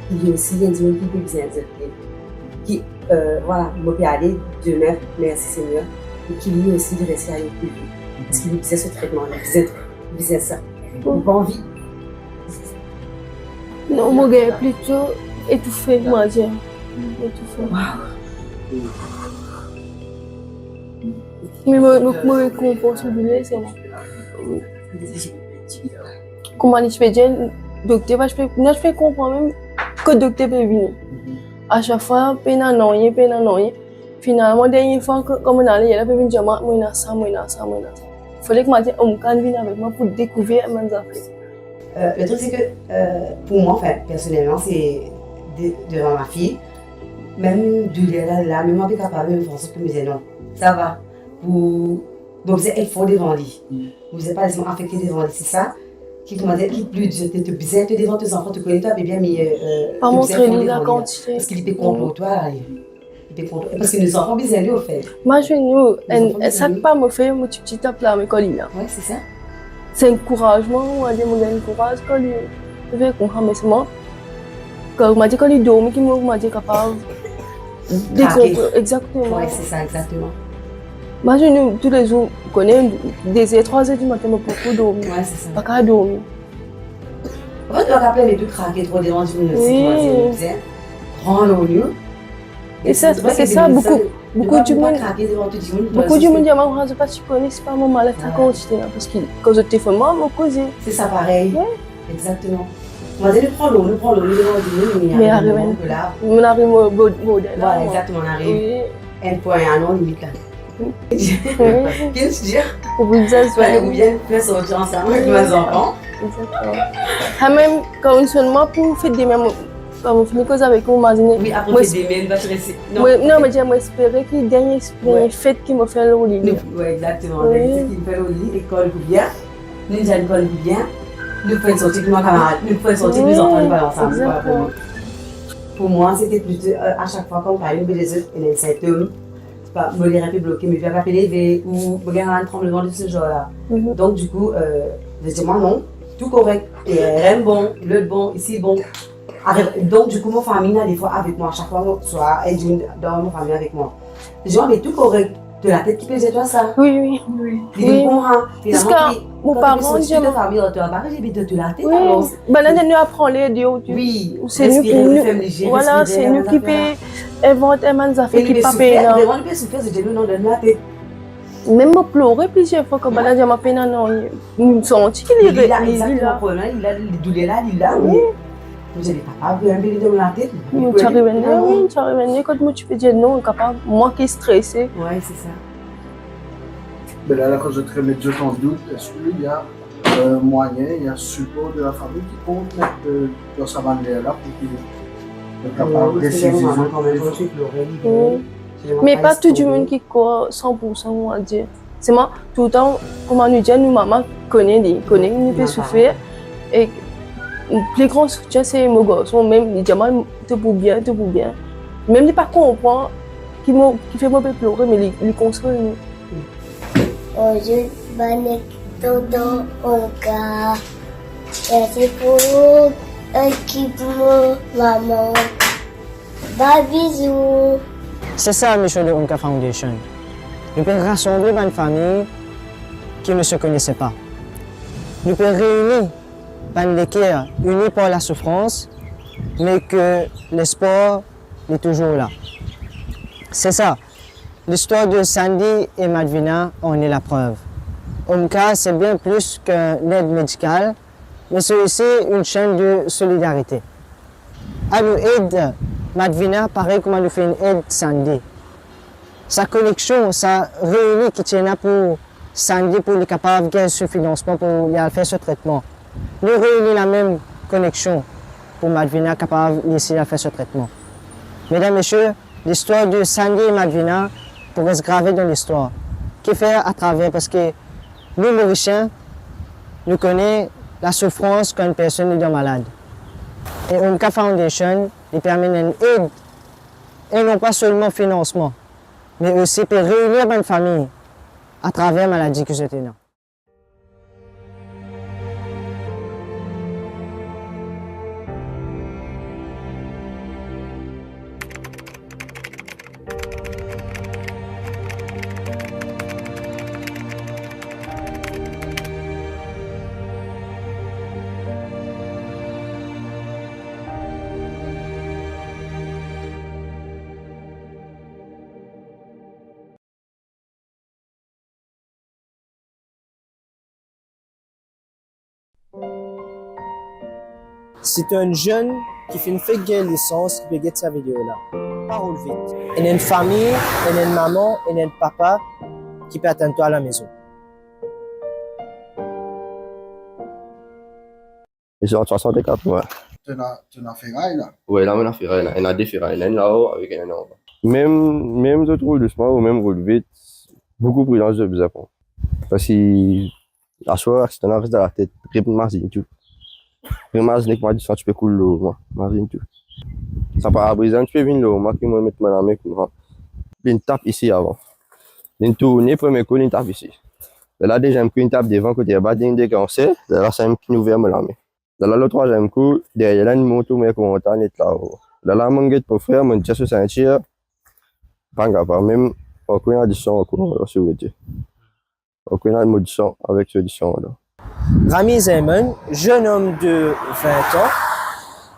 ki li osi, li enn dimoun ki pe bizin ed, ki, euh, vwala, mo pe ale demin, mersi Segner, e ki li osi, li resi ale pli vit. Parski li bizin so tretman, li bizin, li bizin sa. Mo pa anvi. Non, mo gagn plito etoufe, mo dir. Etoufe. Me mo, mo, mo rekonpans li, se kouma li ti pe dir, dokter pa ti pe, nou ti pe konpran mem kot dokter pe vini. A sak fwa, pena nanye, pena nanye. Finalman, dernie fwa, kan, kan mo ale, li pe vinn dir mwa, mo ena sa, mo ena sa, mo ena sa. Fode ki mo dir, Omka vinn avek mwa pou dekouver bann zafer. Euh, le truc, c'est que, euh, pour moi, enfin, personnellement, c'est de-, devant ma fille, mem douler la, la, mem mwa pa kapav, mem François pe me dir non, sa va. Pou, mo bizin efor devan li. Mm. Mo bizin pa les mwa afekte devan li, se sa. Ki, kouma dir, ki pli dir, to, to bizin, to devan to zanfan, to kone twa pe bien, me, euh, pa montre li lakantite. Parski li pe kontrol twa, li, li pe kontrol, parski nou zanfan bizin li, anfet. Imazinn ou, nou zanfan bizin li. Sak pa mo fer, mo ti, ti tap la, me kan li la. Ouais, c'est ça. Se enn kourazman, mo dir mo gagn kouraz kan li fer koumsa, me selman, kan, mo dir, kan li dormi, ki mo, mo dir kapav dekonpre-, exactement. Ouais, c'est ça, exactement. Imazinn ou, toulezour, kone, de zer, trwa zer dimatin, mo pa pou dormi. Ouais, c'est ça. Pa kapav dormi. Anfet, nou pa kapav plene, nou krake tro devan dimoun osi, oui, kouma dir, nou bizin pran lor nou. E sa, se sa, boukou, boukou dimoun, boukou dimoun dir mwa, mwa, zot pa ti kone, se pa mo malad sa, kan ti ete la, parski kan zot telefonn mwa, mo koze. Se sa, parey. Ouais. Exactement. Mo dir, nou pran lor nou, pran lor nou devan dimoun, me arive, mo ariv mo, mo, mo, voilà, exactement, nou ariv. Oui. Enn pwin, a non, limit la. Oui. Bien sûr. Ou bien, bien sortir ensemble avec mes enfants. Exactement. Kan mem, kan ou sonn mwa pou fet demin, mo, kan mo fini koz avek ou, mo imazine. Oui, apre fet demin, va ti reste. Non, non, mo dir, mo espere ki dernie, dernie fet ki mo fer lor li. Ouais, exactement. Oui. Dernie fet ki mo fer lor li, lekol pou bien. Nou dir lekol pou bien. Nou fer sorti, nou kamarad, nou fer sorti, nou zanfan, nou al ansam, voilà, pou mwa. Exactement. Pour moi, c'était plutôt, euh, à chaque fois quand on parlait de zot, il y a un symptôme, pa, mo ler inpe bloke, mo pa pe leve, ou mo gagn enn tranbleman de ce genre-là. Mhm. Donc, du coup, euh, je dis, moi, non, tout correct. Et, euh, rien bon, l'autre bon, ici bon. Avec, donc, du coup, mon famille, là, des fois, avec moi, à chaque fois, moi, soit, elle dit dans mon famille avec moi. Genre, mais tout correct. De la tête qui plaisait toi, ça. Oui, oui. Oui. Li konpran, hein. Parski finalement, ki, mo kan paran, ti, ti, ti, mo fami, to apare, li vinn to la tèt, wi, alor. Bann la, nou aprann li, di, oh, ti, wi, se nou ki, respire, nou, ferm lizie, voilà, respire, se nou ki pe invant bann zafer ki pa pena. E li pe soufer, vreman, li pe soufer, se di nou, non, donn la tèt. Mem mo plore plizier fwa kan bann la dir mo pena, non, mo santi ki li, li la, li, li la. Exactement, li la, li, douler la, li la, wi. Me Mo ti arive, wi, mo ti arive, kot mo ti pe dir non, kapav mwa ki strese. Ouais, c'est ça. Be la, la, kan zot remet zot an dout, eski il y a, euh, moyen, il y a support de la famille ki kont, euh, dan sa manier la pou ki, euh, kapav resizi zot? Non, c'est vraiment quand même un truc, le rêve, c'est vraiment pas tout le monde qui croit cent pour cent, on va dire. Selman, toultan, kouma nou dir, nou mama kone li, kone nou pe soufer. E pli gran soutien, se mo garson, mem li dir mwa, "To pou bien, to pou bien." Mem li pa konpran ki mo, kifer mo pe plore, me li, li konsol mwa. Bonzour, bann tonton, onka. Mersi pou ekip mo, mama. Ba bizou. C'est ça la mission de Umka Foundation. Nou pe rasanble bann fami ki ne se connaissaient pas. Nou pe reini bann leker ini par la souffrance, mais que l'espoir est toujours là. C'est ça. L'histoire de Sandy et Madvina en est la preuve. Umka, c'est bien plus qu'une aide médicale, mais c'est aussi une chaîne de solidarité. Anou ed Madvina parey kouma nou finn ed Sandy. Sa koneksion, sa reini ki ti ena pou Sandy pou li kapav gagn so finansman pou li al fer so tretman. Nou reini lamem koneksion pou Madvina kapav li osi al fer so tretman. Medam, mesie, l'histoire de Sandy et Madvina pou res grave dan listwar. Kifer atraver, parski nou Morisien, nou kone lasoufrans kan enn personn li dan malad. E Umka Foundation, li pe amenn enn ed, e non pa selman finansman, me osi pe reini bann fami atraver maladi ki zot ena. Si to enn zenn ki finn fek gagn lisans ki pe get sa video la, pa roul vit. Ena enn fami, ena enn mama, ena enn papa ki pe atann twa lamezon. Li sorti swasant-kat, wi. To ena, to ena feray la? Wi, la mo ena feray la. Ena de feray, ena enn lao avek enn anba. Mem, mem zot roul dousman ou mem roul vit, boukou pridans zot bizin pran. Parski aswar, aksidan la res dan latet, reimazinn tou. Reimazinn kouma disan ti pe koul lor mwa, imazinn tou. Sa parbriz la ti pe vinn lor mwa, ki mo met mo lame kouma. Linn tap isi avan. Linn tourne, premie kou, linn tap isi. Lerla deziem kou, linn tap devan kote anba, linn dekanse, lerla sa mem ki ouver mo lame. Lerla lor trwaziem kou, deryer la, linn mont oumwin kouma ta net la. Lerla mo get mo frer, mo dir so sintir, pa kapav mem, ankor ena disan ankor, si ou vle dir. Ankor ena mo disan avek so disan la. Ramiz Ayman, zenn om de vin an,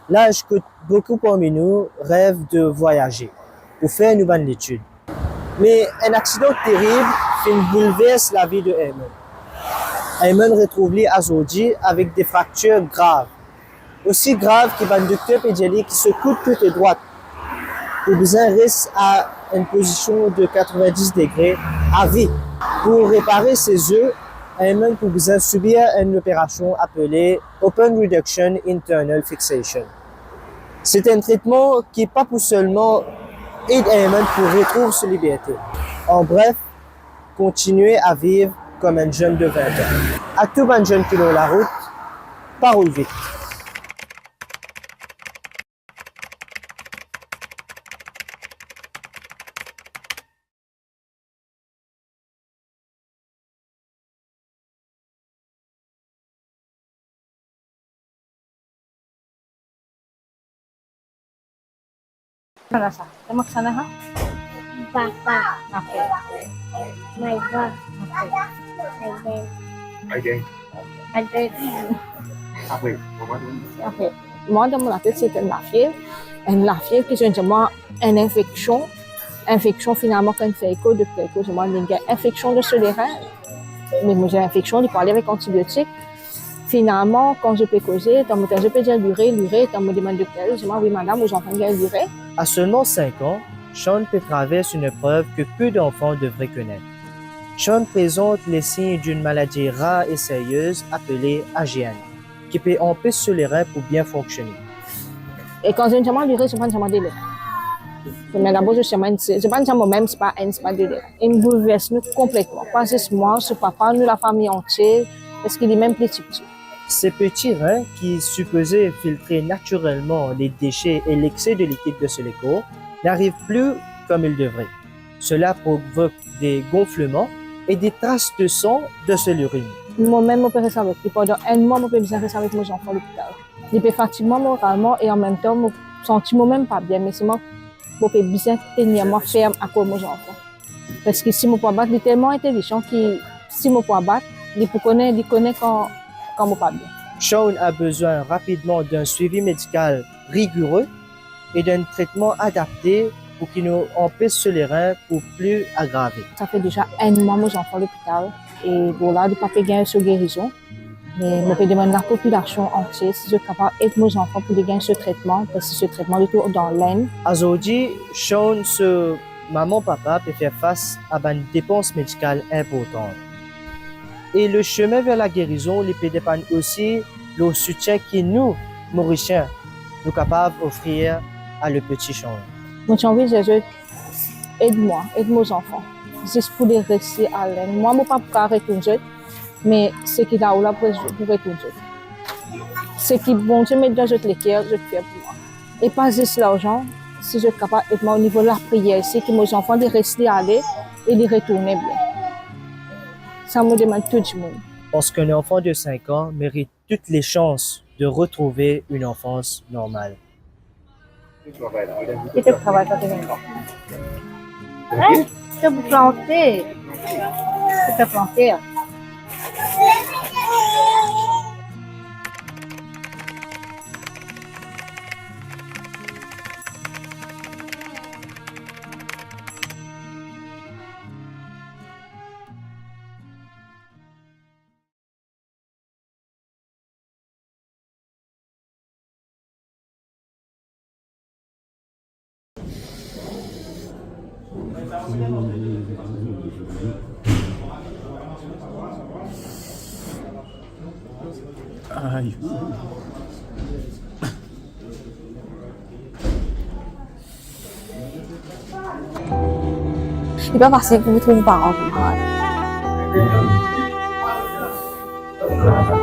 laz kot boukou parmi nou rev de vwayaze pou fer nou bann letid. Me enn aksidan terib finn boulvers lavi de Ayman. Ayman retrouv li azordi avek de fraktir grav, osi grav ki bann dokter pe dir li ki so koud kote drwat pou bizin res a enn pozision de katrevin-dis degre avi. Pou repare so ze, Ayman pou bizin sibir enn operasion apele open reduction internal fixation. Se enn tretman ki pa pou selman ed Ayman pou retrouv so liberte. An bref, kontigne a viv kom enn zenn de vin an. A tou bann zenn ki lor larout, pa roul vit. Kisannla sa? Kisannla sa? Papa. Apre? Maïva. Apre? Aiden. Aiden. Aiden. Apre, mama, apre. Mwa, dan mo latet, se enn lafiev. Enn lafiev ki zot dir mwa enn infeksion. Infeksion, finalman, kan fer eko, dokter eko dir mwa li gagn infeksion dan so lerin. Me mo dir infeksion, li pou ale avek antibiotik. Finalman, kan zot pe koze, tanboutan zot pe dir lire, lire, tanboutan mo demann dokter, li dir mwa, "Wi, madam, ou zanfan gagn lire." À seulement cinq ans, Sean peut traverser une épreuve que peu d'enfants devraient connaître. Sean présente les signes d'une maladie rare et sérieuse appelée A G N, qui peut empêcher le rein pour bien fonctionner. E kan zot dir mwa lire, zot pa dir mwa de lerin. Premie dabor, zot dir mwa enn, zot pa dir mwa mem, se pa enn, se pa de lerin. Inn boulvers nou konpletman. Pa zis mwa, so papa, nou lafami antie, parski limem pli tipti. Ces petits reins qui supposaient filtrer naturellement les déchets et l'excès de liquide de ce corps n'arrivent plus comme ils devraient. Cela provoque des gonflements et des traces de sang dans l'urine. Momem mo pe res avek li, pandan enn mwa mo pe bizin res avek mo zanfan lopital. Li pe fatig mwa moralman e anmemtan mo santi momem pa bien, me selman mo pe bizin tenir mwa ferm akoz mo zanfan. Parski si mo pa bat, li telman intelisan ki si mo pa bat, li pou kone, li kone kan, kan mo pa bien. Sean a besoin rapidement d'un suivi médical rigoureux et d'un traitement adapté pour qu'il nous empêche ce lerin pour plus aggraver. Sa fer deza enn mwa mo zanfan lopital e bon la li pa pe gagn so gerizon. Me mo pe demann lapopilasion antie si zot kapav ed mo zanfan pou li gagn so tretman, parski so tretman li trouv dan Lenn. Azordi, Sean so mama papa pe fer fas a bann depans medikal inportan. E le chemin vers la guérison, li pe depann osi lor soutien ki nou, Morisien, nou kapav ofrir a le petit Sean. Mo ti anvi dir zot, ed mwa, ed mo zanfan, zis pou li resi a Lenn. Mwa, mo pa pou kapav retourn zot, me seki lao la pou, pou retourn zot. Seki Bondie met dan zot leker, zot fer pou mwa. E pa zis larzan, si zot kapav ed mwa o nivo lapriyer, seki mo zanfan li res li ale e li retourne bien. Sa mo demann tou dimoun. Parce qu'un enfant de cinq ans mérite toutes les chances de retrouver une enfance normale. Ki to travay sa, to gagn pa? Hein? To pou plante. To pou plante, hein? Aïe. Li pa fasil pou trouv paran koumsa. Li mem laba.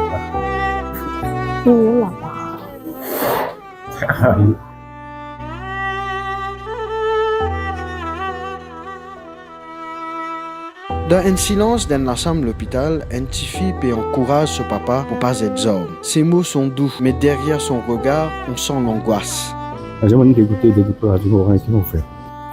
Dan enn silans dan enn lasam lopital, enn tifi pe ankouraz so papa pou pa zet zarm. Se mo son dou, me deryer son regar, on san langwas. Aze mo'nn degoute, degoute, aze mo, ki mo fer?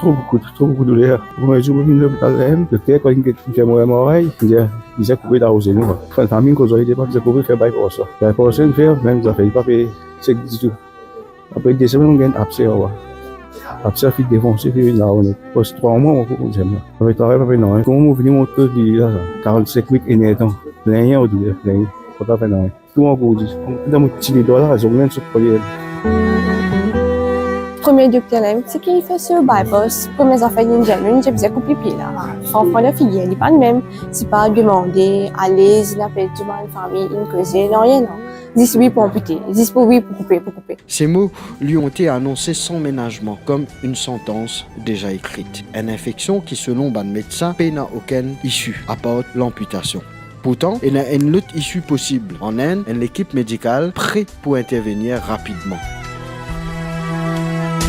Tro boukou, tro boukou douler. Premie zour mo vinn lopital la mem, dokter, kan li get, li fer mo oreil, li dir, li dir koupe laroze nou. Fami koz ar li, depi li dir koupe, fer bypass. Bypass inn fer, mem zafer li pa pe sek ditou. Apre de semenn, mo gagn abser, wi. Abser finn devanse, finn vinn lao net. Pase trwa mwa, mo pou konn sa. Mo travay pa pe nanye. Kouma mo vini, mo trouv li la, sa, karant-sink minit, enn er tan. Plenyen, mo dir, plenyen. Pa kapav fer nanye. Tou angourdi. Dan mo ti ledwa la, zong la inn sot kolyer. Premie dokter la, seki fer so bypass, premie zafer li dir nou, li dir bizin koup lipie la. Franfran, lafigir li pa lamem, si pa demande, ale, inn apel tou bann fami, inn koze, nanye, non. Zis wi pou anpite, zis pou wi pou koupe, pou koupe. Ces mots lui ont été annoncés sans ménagement, comme une sentence déjà écrite. Enn infeksion ki, selon bann medsin, pena okenn isi, apar lanpitasion. Pourtan, ena enn lot isi posib. An Inde, enn lekip medikal pre pou intervenir rapidman.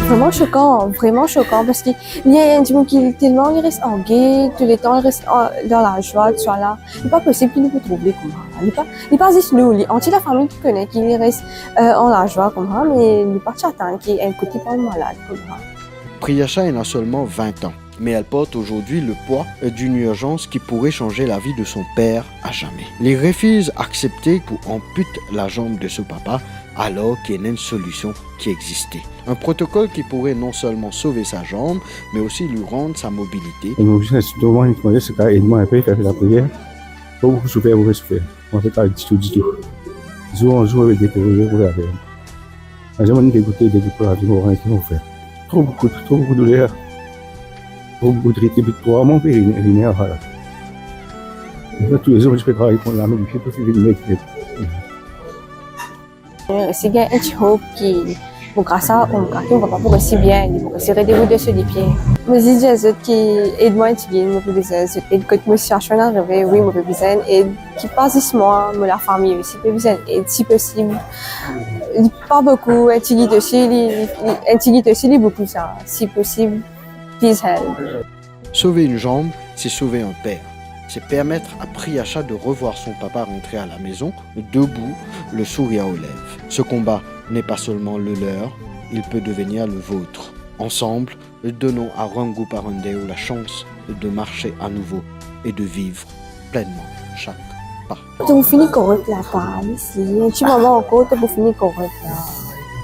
Vreman sokan, vreman sokan, parski li enn dimoun ki telman li res ange, touletan li res an, dan lazwa, tousala. Li pa posib ki nou pou trouv li koumsa. Li pa, li pa zis nou, li antie lafami ki kone ki li res, euh, an lazwa koumsa, me nou pa ti atann ki enn kout li pou malad koumsa. Priyasha ena selman vin an, me elle porte aujourd'hui le poids d'une urgence qui pourrait changer la vie de son père à jamais. Li refiz aksepte pou anpit lazanm de so papa, alor ki ena enn solision ki existe. Un protocole qui pourrait non seulement sauver sa jambe, mais aussi lui rendre sa mobilité. E mo bizin, si to mwa, mo bizin, se ka ed mwa inpe, fer lapriyer. Mo boukou soufer, mo pe soufer. Mo pe pa ditou, ditou. Zour an zour, mo pe deteryore pou lavi. Mo zanmi degoute, degoute lavi, mo pa kone ki mo fer. Tro boukou, tro boukou douler. Tro boukou trete, depi trwa mwa, mo pe ri-, rinerv la. Toulezour, mo ti pe travay kouma la, me lipie pe fini nek, nek. Mo resi gagn enn ti hope ki, bon, gras a, bon, gras a, mo papa pou resi bien, li pou resi redebout de so lipie. Mo zis dir zot ki ed mwa enn tigit, mo pou bizin zot ed kot mo sitiasion arive, wi, mo pe bizin ed, ki pa zis mwa, mo lafami osi pe bizin ed, si posib. Li pa boukou, enn tigit osi, li, li, enn tigit osi, li boukou sa, si posib, please help. Sauver une jambe, c'est sauver un père. C'est permettre à Priyasha de revoir son papa rentrer à la maison, debout, le sourire aux lèvres. Ce combat n'est pas seulement le leur, il peut devenir le vôtre. Ensemble, donnons à Rangu Parandew la chance de marcher à nouveau et de vivre pleinement chaque pas. To pou fini korek la, pa isi. Enn ti moman ankor, to pou fini korek la.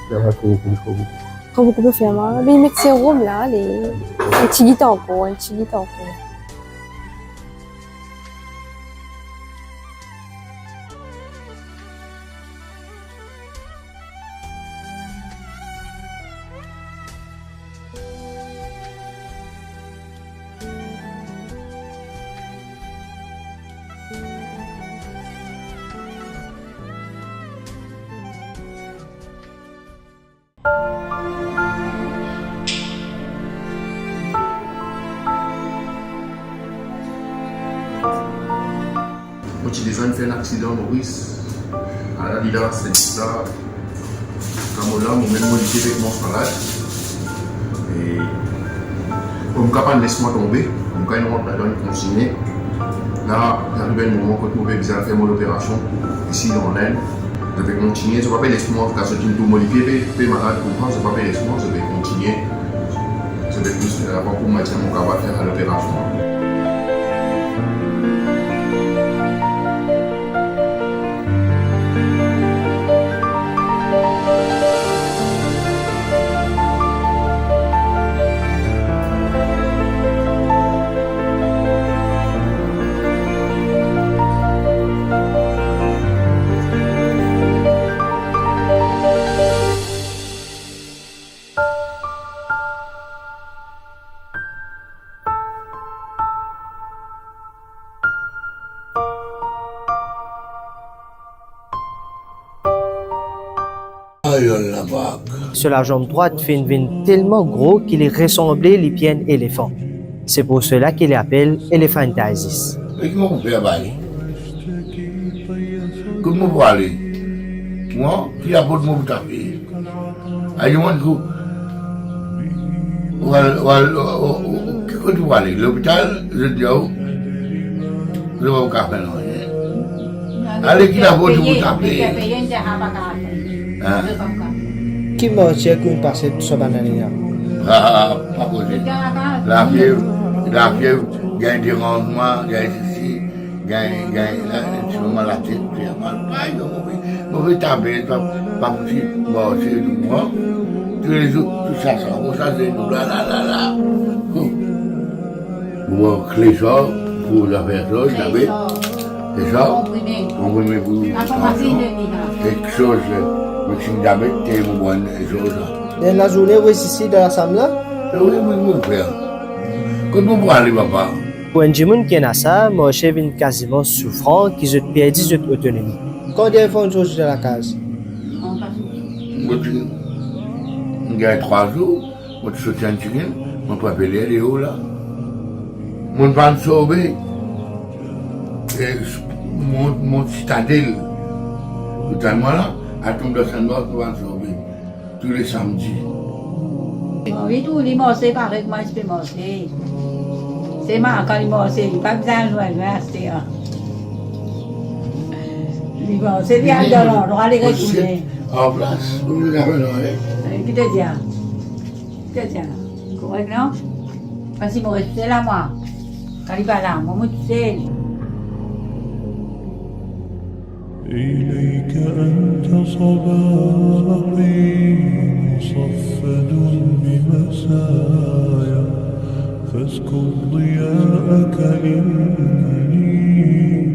Sa va tro, tro, tro. Kan boukou pe fer mal, li met serom la, li, enn tigit ankor, enn tigit ankor. Mo ti deza fer enn aksidan Moris. Ala li la, se li la. Kan mo la, mo mem mo lipie pe koumans malad. E mo kapav les mwa tonbe, mo kapav rant ladan, kontigne. La, li ariv enn moman kot mo pe bizin al fer mo loperasion isi dan Lenn. Zot pe kontigne, zot pa pe les mwa, kan zot inn trouv mo lipie pe, pe malad koumsa, zot pa pe les mwa, zot pe kontigne. Zot pe plis, eh, avan kouma dir mo kapav fer loperasion. Ayo, labak. So lazanm drwat finn vinn telman gro ki li resanble lipie enn elefan. Se pou sela ki li apel elephantiasis. E ki mo pou fer, baz? Kot mo pou ale? Mwa, ki labot mo pou tape? Ayo, mwa, dikou, ou al, ou al, ou, ou, ou, ki kote ou pou ale? Lopital, zot dir ou, zot pa pou kapav fer nanye. Ale, ki labot ou pou tape? Hein? Ki martir ki ou pase tou sa bann ane la? Ah, pa koze. Lafiev, lafiev, gagn deranzman, gagn sesi, gagn, gagn la, ti moman latet fer mal. Ay, non, mo pe, mo pe tape, pa, pa posib marse, non, mwa. Toulezour, tou sa, sa, mo sa, zenou, la, la, la, la. Mo pran klesor pou zafer sa, zafer. Klesor. Klesor. Konprime. Konprime pou tansion. Kek soz, eh, medsin diabet, ke mo pran kek soz la. Dan lazourne, ou res isi dan lasam la? Eh wi, wi, mo fer. Kot mo pou ale, papa? Pou enn dimoun ki ena sa, marse vinn kaziman soufran ki zot perdi zot otonomi. Kan dernie fwa ou sorti dan lakaz? Mo ti gagn trwa zour, mo ti sorti enn tigit, mo pe apel deor la. Mo pa'nn sorbe. E mo, mo ti tande li. Ou tann mwa la, al tom dan sann mwa, mo pa'nn sorbe. Tou le samdi. Wi, tou li marse parey mwa ti pe marse. Se mwa kan li marse, li pa bizin lwin, lwin aster. Li marse, li al dan landrwa, li retourne. An plas, pou nou gagn, non, eh? Eh, ki to dir? Ki to dir? Korek, non? Parski mo res tousel la, mwa. Kan li pa la, mwa, mo tousel. إليك أنت صباحي مصفد بمسايا، فاسكب ضياءك إني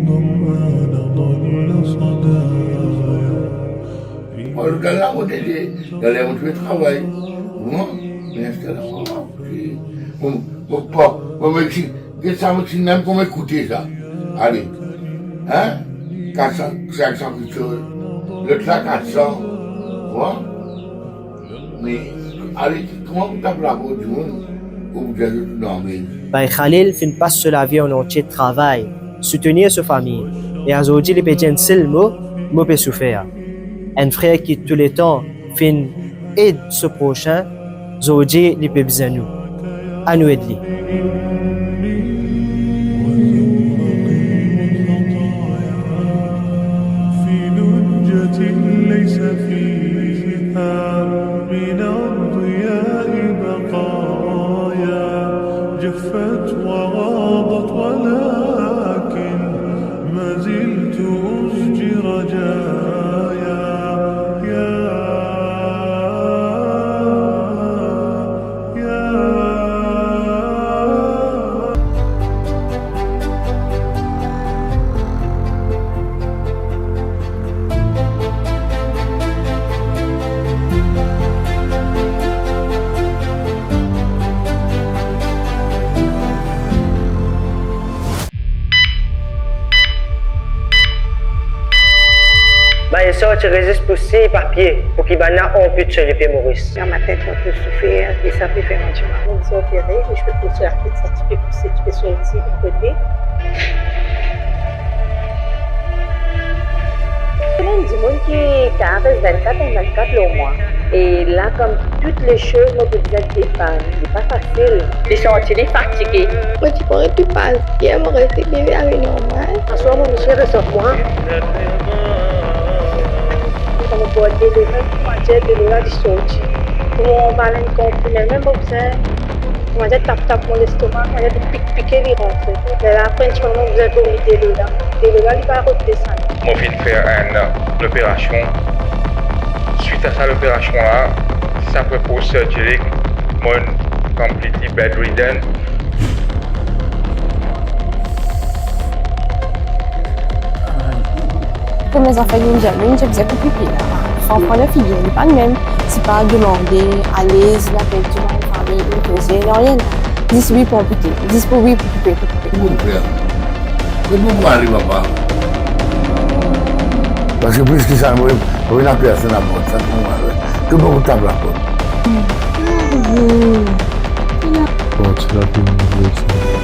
ظمآن ضل صدايا. Bon, le gars-là, on est, il a l'air de travail. Bon, mais est-ce que là, on va, bon, bon, bon, bon, mais si, Get sa, mo ti mem kouma ekoute sa. Ale. Hein? Kat san, sink san kiksoz. Lot la, kat san. Wa? Me, ale, kouma pou tap laport dimoun, ou pou dir zot non, me. Bay Khalil finn pas so lavi an antie travay, soutenir so fami, e azordi li pe dir enn sel mo, mo pe soufer. Enn frer ki touletan finn ed so prosin, zordi li pe bizin nou. Anou ed li. في لجة ليس فيها من الضياء بقايا، جفت وغاضت ولكن ما زلت أزجي رجايا، يا، يا. Bann sort ti rezis pou sign papie pou ki bann la anpit so lipie Moris. Kan matin, kan pou soufer, e sa pe fer mwa dimal. Mo bizin opere, e zis pou sa, sa ti pe pouse, ti pe sorti kote. Enn dimoun ki kapav res vennkat an vennkat lor mwa. E la, kom tou le soz, mo pou bizin depann, li pa fasil. Li santi li fatige. Mo ti pou ret pi paz. Yer mo reste leve ale normal. Aswar mo misie resevwar. Kan mo pou Delora, mo dir Delora li sorti. Pou mo anba enn konprimen, mem mo bizin, mo dir tap tap mo lestoma, mo dir pik pike li rantre. Lerla apre enn ti moman mo bizin dormi Delora. Delora li pa rod desann. Mo finn fer enn, euh, loperasion. Swit a sa loperasion la, sa pre post surgery, mo completely bedridden. Kouma zanfan vinn dir, vinn dir, bizin koup lipie la. San pran lor figir, li pa limem. Si pa demande, alez, li apel tou bann fami, li koze, nanye. Zis wi pou anpite, zis pou wi pou koupe, pou koupe. Kot mo pou ale, papa? Parski plis ki sa, mo, mo ena personn aport, sa ki mo ale. Kot mo pou tap laport? Bon, ti la pou nou, sa.